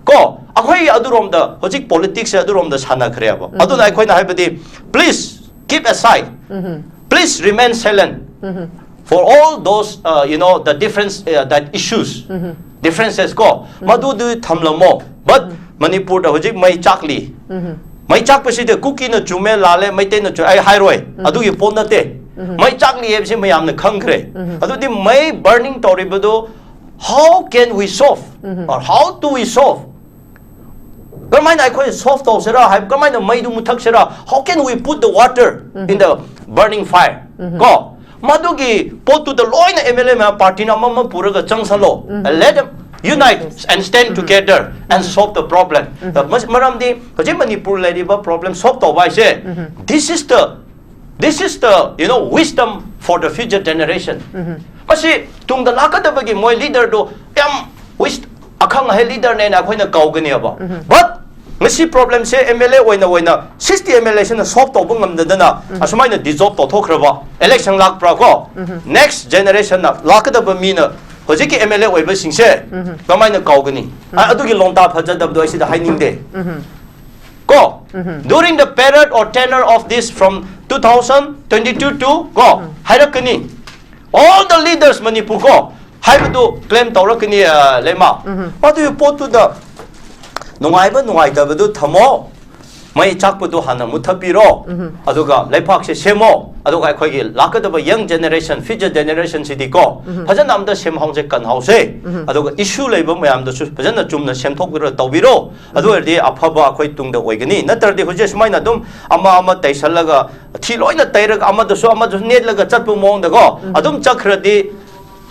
ꯀꯣ, ꯑꯩꯈꯣꯏ ꯑꯗꯨꯔꯣꯝꯗ ꯍꯧꯖꯤꯛ ꯄꯣꯂꯤꯇꯤꯛꯁꯁꯦ ꯑꯗꯨꯔꯣꯝꯗ ꯁꯥꯟꯅꯈ꯭ꯔꯦꯕ꯫ ꯎꯝ꯫ ꯑꯗꯨꯅ ꯑꯩꯈꯣꯏꯅ ꯍꯥꯏꯕꯗꯤ, please keep aside, um. Please remain silent, um. For all those, uh, you know, the difference, uh, that issues, um. Differences ꯀꯣ, ꯎꯝ꯫ ꯃꯗꯨꯗꯤ ꯊꯝꯂꯝꯃꯣ꯫ But ꯎꯝ꯫ ꯃꯅꯤꯄꯨꯔꯗ ꯍꯧꯖꯤꯛ ꯃꯩ ꯆꯥꯛꯂꯤ꯫ ꯎꯝ꯫ ꯃꯩ ꯆꯥꯛꯄꯁꯤꯗꯤ ꯀꯨꯀꯤꯅ ꯆꯨꯝꯃꯦ ꯂꯥꯜꯂꯦ, ꯃꯩꯇꯩꯅ ꯆꯨꯝꯃꯦ, ꯑꯩ ꯍꯥꯏꯔꯣꯏ꯫ ꯑꯗꯨꯒꯤ ꯄꯣꯠ ꯅꯠꯇꯦ꯫ ꯃꯩ ꯆꯥꯛꯂꯤ ꯍꯥꯏꯕꯁꯤ ꯃꯌꯥꯝꯅ ꯈꯪꯈ꯭ꯔꯦ꯫ ꯑꯗꯨꯗꯤ ꯃꯩ burning ꯇꯧꯔꯤꯕꯗꯨ, how can we solve? Or how do we solve? ꯀꯔꯝꯍꯥꯏꯅ ꯑꯩꯈꯣꯏ solve ꯇꯧꯁꯤꯔꯥ ꯍꯥꯏꯕ, ꯀꯔꯝꯍꯥꯏꯅ ꯃꯩꯗꯨ ꯃꯨꯊꯛꯁꯤꯔꯥ? How can we put the water in the burning fire? ꯀꯣ, ꯃꯗꯨꯒꯤ ꯄꯣꯠꯇꯨꯗ ꯂꯣꯏꯅ M L A ꯃꯌꯥꯝ party ꯅ ꯑꯃꯃꯝ ꯄꯨꯔꯒ ꯆꯪꯁꯜꯂꯣ꯫ And let them unite and stand together and solve the problem. ꯃꯔꯝꯗꯤ ꯍꯧꯖꯤꯛ ꯃꯅꯤꯄꯨꯔ ꯂꯩꯔꯤꯕ problem solve ꯇꯧꯕ ꯍꯥꯏꯁꯦ, this is the, this is the, you know, wisdom for the future generation. ꯃꯁꯤ ꯇꯨꯡꯗ ꯂꯥꯛꯀꯗꯕꯒꯤ ꯃꯣꯏ leader ꯗꯣ ꯌꯥꯝ wis-, ꯑꯈꯪ ꯑꯍꯩ leader ꯅꯦꯅ ꯑꯩꯈꯣꯏꯅ ꯀꯧꯒꯅꯦꯕ꯫ But ꯉꯁꯤ problem say M L A ꯑꯣꯏꯅ, ꯑꯣꯏꯅ sixty M L A ꯁꯤꯅ solve ꯇꯧꯕ ꯉꯝꯗꯗꯅ ꯑꯁꯨꯃꯥꯏꯅ dissolve ꯇꯧꯊꯣꯛꯈ꯭ꯔꯕ, election ꯂꯥꯛꯄ꯭ꯔꯥ ꯀꯣ? Next generation ꯅ, ꯂꯥꯛꯀꯗꯕ ꯃꯤꯅ ꯍꯧꯖꯤꯛꯀꯤ M L A ꯑꯣꯏꯕꯁꯤꯡꯁꯦ ꯀꯃꯥꯏꯅ ꯀꯧꯒꯅꯤ? ꯑ-, ꯑꯗꯨꯒꯤ ꯂꯣꯡꯇꯥ ꯐꯖꯗꯕꯗꯣ ꯑꯩ ꯁꯤꯗ ꯍꯥꯏꯅꯤꯡꯗꯦ꯫ ꯀꯣ, during the period or tenure of this from two thousand twenty-two to, ꯀꯣ, ꯍꯥꯏꯔꯛꯀꯅꯤ꯫ All the leaders Manipur ꯀꯣ ꯍꯥꯏꯕꯗꯨ claim ꯇꯧꯔꯛꯀꯅꯤ, ꯑ, ꯂꯩꯃ꯫ ꯃꯗꯨꯒꯤ ꯄꯣꯠꯇꯨꯗ ꯅꯨꯡꯉꯥꯏꯕ ꯅꯨꯡꯉꯥꯏꯇꯕꯗꯨ ꯊꯝꯃꯣ꯫ ꯃꯩ ꯆꯥꯛꯄꯗꯨ ꯍꯥꯟꯅ ꯃꯨꯊꯠꯄꯤꯔꯣ꯫ ꯑꯗꯨꯒ ꯂꯩꯕꯥꯛꯁꯦ ꯁꯦꯝꯃꯣ꯫ ꯑꯗꯨꯒ ꯑꯩꯈꯣꯏꯒꯤ ꯂꯥꯛꯀꯗꯕ young generation, future generation ꯁꯤꯗꯤꯀꯣ, ꯐꯖꯅ ꯑꯝꯇ ꯁꯦꯝꯍꯧꯁꯦ, ꯀꯟꯍꯧꯁꯦ꯫ ꯑꯗꯨꯒ issue ꯂꯩꯕ ꯃꯌꯥꯝꯗꯨꯁꯨ ꯐꯖꯅ ꯆꯨꯝꯅ ꯁꯦꯝꯊꯣꯛꯄꯤꯔ ꯇꯧꯕꯤꯔꯣ꯫ ꯑꯗꯨ ꯑꯣꯏꯔꯗꯤ ꯑꯐꯕ ꯑꯩꯈꯣꯏ ꯇꯨꯡꯗ ꯑꯣꯏꯒꯅꯤ꯫ ꯅꯠꯇ꯭ꯔꯗꯤ ꯍꯧꯖꯤꯛ ꯁꯨꯃꯥꯏꯅ ꯑꯗꯨꯝ ꯑꯃ ꯑꯃ ꯇꯩꯁꯜꯂꯒ, ꯊꯤ ꯂꯣꯏꯅ ꯇꯩꯔꯒ, ꯑꯃꯗꯁꯨ ꯑꯃꯗꯁꯨ ꯅꯦꯠꯂꯒ ꯆꯠꯄ ꯃꯑꯣꯡꯗꯀꯣ ꯑꯗꯨꯝ ꯆꯠꯈ꯭ꯔꯗꯤ,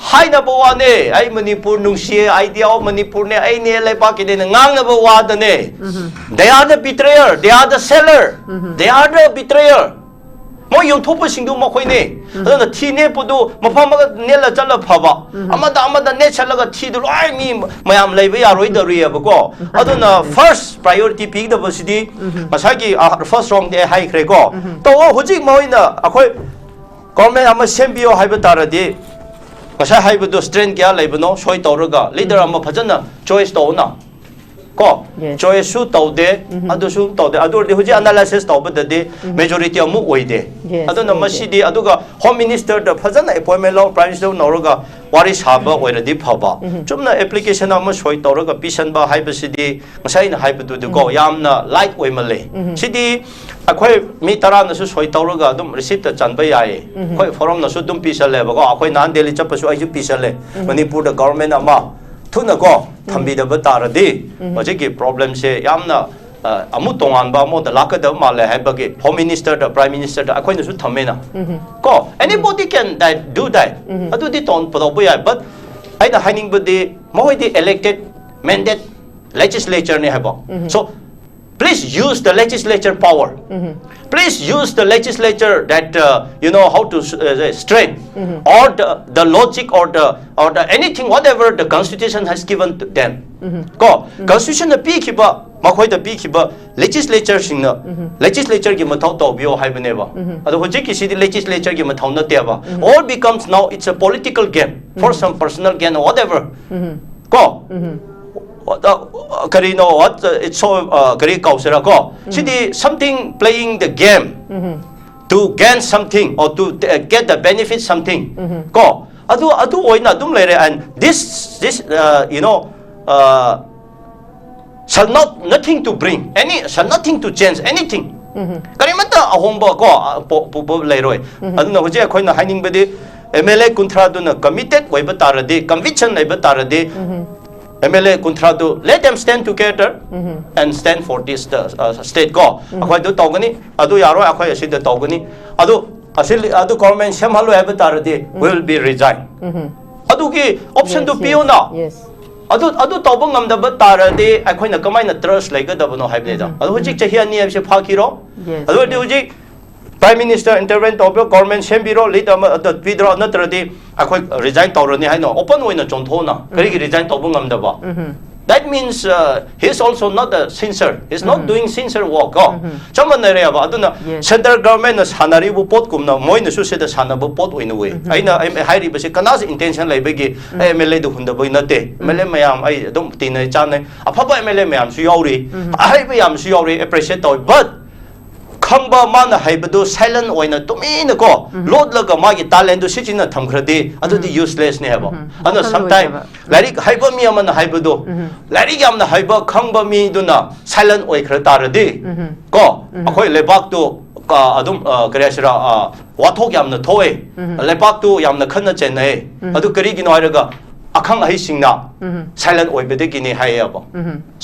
ꯍꯥꯏꯅꯕ ꯋꯥꯅꯦ, "ꯑꯩ ꯃꯅꯤꯄꯨꯔ ꯅꯨꯡꯁꯤꯌꯦ, I D F ꯃꯅꯤꯄꯨꯔꯅꯦ, ꯑꯩꯅꯦ ꯂꯩꯕꯥꯛꯀꯤꯅꯦꯅ" ꯉꯥꯡꯅꯕ ꯋꯥꯗꯅꯦ꯫ They are the betrayer, they are the seller, they are the betrayer. ꯃꯣꯏ ꯌꯣꯟꯊꯣꯛꯄꯁꯤꯡꯗꯨ ꯃꯈꯣꯏꯅꯦ꯫ ꯑꯗꯨꯅ ꯊꯤ ꯅꯦꯠꯄꯗꯨ ꯃꯐꯝ ꯑꯃꯗ ꯅꯦꯠꯂ ꯆꯠꯂ ꯐꯕ, ꯑꯃꯗ ꯑꯃꯗ ꯅꯦꯠꯁꯜꯂꯒ ꯊꯤꯗꯨ ꯂꯣꯏ ꯃꯤ ꯃꯌꯥꯝ ꯂꯩꯕ ꯌꯥꯔꯣꯏꯗꯧꯔꯤꯑꯕꯀꯣ꯫ ꯑꯗꯨꯅ first priority ꯄꯤꯒꯗꯕꯁꯤꯗꯤ ꯉꯁꯥꯏꯒꯤ, ꯑ, first round ꯗꯤ ꯑꯩ ꯍꯥꯏꯈ꯭ꯔꯦꯀꯣ꯫ ꯇꯧꯑꯣ, ꯍꯧꯖꯤꯛ ꯃꯈꯣꯏꯅ ꯑꯩꯈꯣꯏ government ꯑꯃ ꯁꯦꯝꯕꯤꯌꯣ ꯍꯥꯏꯕ ꯇꯥꯔꯗꯤ, ꯉꯁꯥꯏ ꯍꯥꯏꯕꯗꯣ strength ꯀꯌꯥ ꯂꯩꯕꯅꯣ ꯁꯣꯏ ꯇꯧꯔꯒ leader ꯑꯃ ꯐꯖꯅ choice ꯇꯧꯅ꯫ ꯀꯣ, Yes. Choice ꯁꯨ ꯇꯧꯗꯦ, ꯑꯗꯨꯁꯨ ꯇꯧꯗꯦ꯫ ꯑꯗꯨ ꯑꯣꯏꯔꯗꯤ ꯍꯧꯖꯤꯛ analysis ꯇꯧꯕꯗꯗꯤ majority ꯑꯃꯨꯛ ꯑꯣꯏꯗꯦ꯫ Yes, ꯑꯗꯨꯅ ꯑꯣꯏꯗꯦ꯫ ꯃꯁꯤꯗꯤ, ꯑꯗꯨꯒ Home Minister ꯗ ꯐꯖꯅ appointment ꯂꯧ, Prime Minister ꯅꯧꯔꯒ ꯋꯥꯔꯤ ꯁꯥꯕ ꯑꯣꯏꯔꯗꯤ ꯐꯕ꯫ ꯆꯨꯝꯅ application ꯑꯃ ꯁꯣꯏ ꯇꯧꯔꯒ ꯄꯤꯁꯟꯕ ꯍꯥꯏꯕꯁꯤꯗꯤ ꯉꯁꯥꯏ ꯑꯩꯅ ꯍꯥꯏꯕꯗꯨꯗꯤꯀꯣ, ꯌꯥꯝꯅ light ꯑꯣꯏꯃꯜꯂꯦ꯫ ꯁꯤꯗꯤ ꯑꯩꯈꯣꯏ ꯃꯤ ꯇꯔꯥꯅꯁꯨ ꯁꯣꯏ ꯇꯧꯔꯒ ꯑꯗꯨꯝ receipt ꯆꯟꯕ ꯌꯥꯏꯌꯦ꯫ ꯑꯩꯈꯣꯏ forum ꯅꯁꯨ ꯑꯗꯨꯝ ꯄꯤꯁꯜꯂꯦꯕꯀꯣ꯫ ꯑꯩꯈꯣꯏ ꯅꯍꯥꯟ ꯗꯦꯜꯂꯤ ꯆꯠꯄꯁꯨ ꯑꯩꯁꯨ ꯄꯤꯁꯜꯂꯦ꯫ ꯃꯅꯤꯄꯨꯔꯗ government ꯑꯃ ꯊꯨꯅꯀꯣ ꯊꯝꯕꯤꯗꯕ ꯇꯥꯔꯗꯤ ꯍꯧꯖꯤꯛꯀꯤ problem ꯁꯦ ꯌꯥꯝꯅ ꯑ, ꯑꯃꯨꯛ ꯇꯣꯉꯥꯟꯕ ꯑꯃꯗ ꯂꯥꯛꯀꯗꯕ ꯃꯥꯜꯂꯦ ꯍꯥꯏꯕꯒꯤ Home Minister ꯗ, Prime Minister ꯗ ꯑꯩꯈꯣꯏꯅꯁꯨ ꯊꯝꯃꯦꯅ꯫ ꯀꯣ, anybody can that, do that. ꯑꯗꯨꯗꯤ ꯇꯧ-, ꯇꯧꯕ ꯌꯥꯏ꯫ But ꯑꯩꯅ ꯍꯥꯏꯅꯤꯡꯕꯗꯤ ꯃꯈꯣꯏꯗꯤ elected, mandate legislature ꯅꯤ ꯍꯥꯏꯕ꯫ So, please use the legislature power. Please use the legislature that, uh, you know, how to, uh, say, strength or the, the logic or the, or the anything, whatever the constitution has given to them. ꯀꯣ, constitution ꯅ ꯄꯤꯈꯤꯕ, ꯃꯈꯣꯏꯗ ꯄꯤꯈꯤꯕ legislature ꯁꯤꯡꯅ legislature ꯒꯤ ꯃꯊꯧ ꯇꯧꯕꯤꯌꯣ ꯍꯥꯏꯕꯅꯦꯕ꯫ ꯑꯗꯣ ꯍꯧꯖꯤꯛꯀꯤꯁꯤꯗꯤ legislature ꯒꯤ ꯃꯊꯧ ꯅꯠꯇꯦꯕ꯫ All becomes now it's a political game for some personal gain or whatever. ꯀꯣ, ꯑꯗ, ꯀꯔꯤꯅꯣ, what, uh, it's so, uh, ꯀꯔꯤ ꯀꯧꯁꯤꯔꯥ ꯀꯣ? ꯁꯤꯗꯤ something playing the game to gain something or to, uh, get the benefit something. ꯀꯣ, ꯑꯗꯨ, ꯑꯗꯨ ꯑꯣꯏꯅ ꯑꯗꯨꯝ ꯂꯩꯔꯦ꯫ And this, this, uh, you know, uh, shall not, nothing to bring any, shall nothing to change anything. ꯀꯔꯤꯃꯠꯇ ꯑꯍꯣꯡꯕ ꯀꯣ, ꯑ, ꯄꯣ-, ꯄꯨꯕ ꯂꯩꯔꯣꯏ꯫ ꯑꯗꯨꯅ ꯍꯧꯖꯤꯛ ꯑꯩꯈꯣꯏꯅ ꯍꯥꯏꯅꯤꯡꯕꯗꯤ MLA ꯀꯨꯟꯊ꯭ꯔꯥꯗꯨꯅ committed ꯑꯣꯏꯕ ꯇꯥꯔꯗꯤ, conviction ꯂꯩꯕ ꯇꯥꯔꯗꯤ, MLA ꯀꯨꯟꯊ꯭ꯔꯥꯗꯨ, let them stand together and stand for this, uh, uh, state ꯀꯣ꯫ ꯑꯩꯈꯣꯏ ꯑꯗꯨ ꯇꯧꯒꯅꯤ, ꯑꯗꯨ ꯌꯥꯔꯣꯏ, ꯑꯩꯈꯣꯏ ꯑꯁꯤꯗ ꯇꯧꯒꯅꯤ꯫ ꯑꯗꯨ, ꯑꯁꯤ, ꯑꯗꯨ government ꯁꯦꯝꯍꯜꯂꯣꯏ ꯍꯥꯏꯕ ꯇꯥꯔꯗꯤ, we will be resign. ꯑꯗꯨꯒꯤ option ꯗꯨ ꯄꯤꯌꯨꯅ꯫ Yes. ꯑꯗꯨ, ꯑꯗꯨ ꯇꯧꯕ ꯉꯝꯗꯕ ꯇꯥꯔꯗꯤ ꯑꯩꯈꯣꯏꯅ ꯀꯃꯥꯏꯅ trust ꯂꯩꯒꯗꯕꯅꯣ ꯍꯥꯏꯕꯅꯤꯗ꯫ ꯑꯗꯨ ꯍꯧꯖꯤꯛ ꯆꯍꯤ ꯑꯅꯤ ꯍꯥꯏꯕꯁꯦ ꯐꯥꯈꯤꯔꯣ? Yes, ꯑꯗꯨ ꯑꯣꯏꯔꯗꯤ ꯍꯧꯖꯤꯛ Prime Minister intervene ꯇꯧꯕꯤꯔꯣ, government ꯁꯦꯝꯕꯤꯔꯣ, lead ꯑꯃ ꯑꯗ ꯄꯤꯗ꯭ꯔꯣ, ꯅꯠꯇ꯭ꯔꯗꯤ ꯑꯩꯈꯣꯏ resign ꯇꯧꯔꯅꯤ ꯍꯥꯏꯅ open ꯑꯣꯏꯅ ꯆꯣꯡꯊꯣꯛꯅ꯫ ꯀꯔꯤꯒꯤ resign ꯇꯧꯕ ꯉꯝꯗꯕ? That means, uh, he is also not a sincere, he is not doing sincere work ꯀꯣ꯫ ꯆꯞ ꯃꯥꯟꯅꯔꯦꯕ꯫ ꯑꯗꯨꯅ Yes. central government ꯅ ꯁꯥꯟꯅꯔꯤꯕ ꯄꯣꯠꯀꯨꯝꯅ ꯃꯣꯏꯅꯁꯨ ꯁꯤꯗ ꯁꯥꯟꯅꯕ ꯄꯣꯠ ꯑꯣꯏꯅ ꯎꯏ꯫ ꯑꯩꯅ ꯑꯩ ꯍꯥꯏꯔꯤꯕꯁꯦ ꯀꯅꯥꯁꯨ intention ꯂꯩꯕꯒꯤ ꯑꯩ MLA ꯗꯨ ꯍꯨꯟꯗꯕꯒꯤ ꯅꯠꯇꯦ꯫ MLA ꯃꯌꯥꯝ ꯑꯩ ꯑꯗꯨꯝ ꯇꯤꯟꯅꯩ ꯆꯥꯟꯅꯩ꯫ ꯑꯐꯕ MLA ꯃꯌꯥꯝꯁꯨ ꯌꯥꯎꯔꯤ, ꯑꯍꯩꯕ ꯌꯥꯝꯁꯨ ꯌꯥꯎꯔꯤ, appreciate ꯇꯧꯏ꯫ But ꯈꯪꯕ ꯃꯥꯅ ꯍꯩꯕꯗꯨ silent ꯑꯣꯏꯅ ꯇꯨꯃꯤꯟꯅ ꯀꯣ ꯂꯣꯠꯂꯒ ꯃꯥꯒꯤ talentꯗꯨ ꯁꯤꯖꯤꯟꯅ ꯊꯝꯈ꯭ꯔꯗꯤ ꯑꯗꯨꯗꯤ uselessꯅꯦ ꯍꯥꯏꯕ꯫ ꯑꯗꯨꯅ vocal sometime ꯑꯣꯏꯗꯕ꯫ ꯂꯥꯏꯔꯤꯛ ꯍꯩꯕ ꯃꯤ ꯑꯃꯅ ꯍꯥꯏꯕꯗꯨ, ꯂꯥꯏꯔꯤꯛ ꯌꯥꯝꯅ ꯍꯩꯕ ꯈꯪꯕ ꯃꯤꯗꯨꯅ silent ꯑꯣꯏꯈ꯭ꯔ ꯇꯥꯔꯗꯤ ꯀꯣ ꯑꯩꯈꯣꯏ ꯂꯩꯕꯥꯛꯇꯨ ꯀ- ꯑꯗꯨꯝ ꯑ, ꯀꯔꯤ ꯍꯥꯏꯁꯤꯔꯥ ꯑ, ꯋꯥꯊꯣꯛ ꯌꯥꯝꯅ ꯊꯣꯛꯑꯦ, ꯂꯩꯕꯥꯛꯇꯨ ꯌꯥꯝꯅ ꯈꯠꯅ ꯆꯩꯅꯩ꯫ ꯑꯗꯨ ꯀꯔꯤꯒꯤꯅꯣ ꯍꯥꯏꯔꯒ ꯑꯈꯪ ꯑꯍꯩꯁꯤꯡꯅ silent ꯑꯣꯏꯕꯗꯒꯤꯅꯤ ꯍꯥꯏꯌꯦꯕ꯫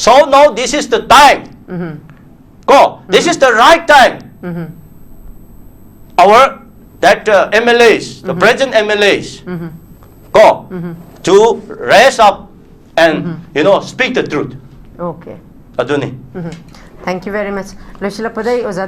So now this is the time. ꯀꯣ, this is the right time. Our that uh, M L As, the present M L As, ꯀꯣ, to raise up and you know speak the truth. Okay. ꯑꯗꯨꯅꯤ꯫ Thank you very much. ꯂꯣꯏꯁꯤꯜꯂꯛꯄꯗ ꯑꯩ ꯑꯣꯖꯥ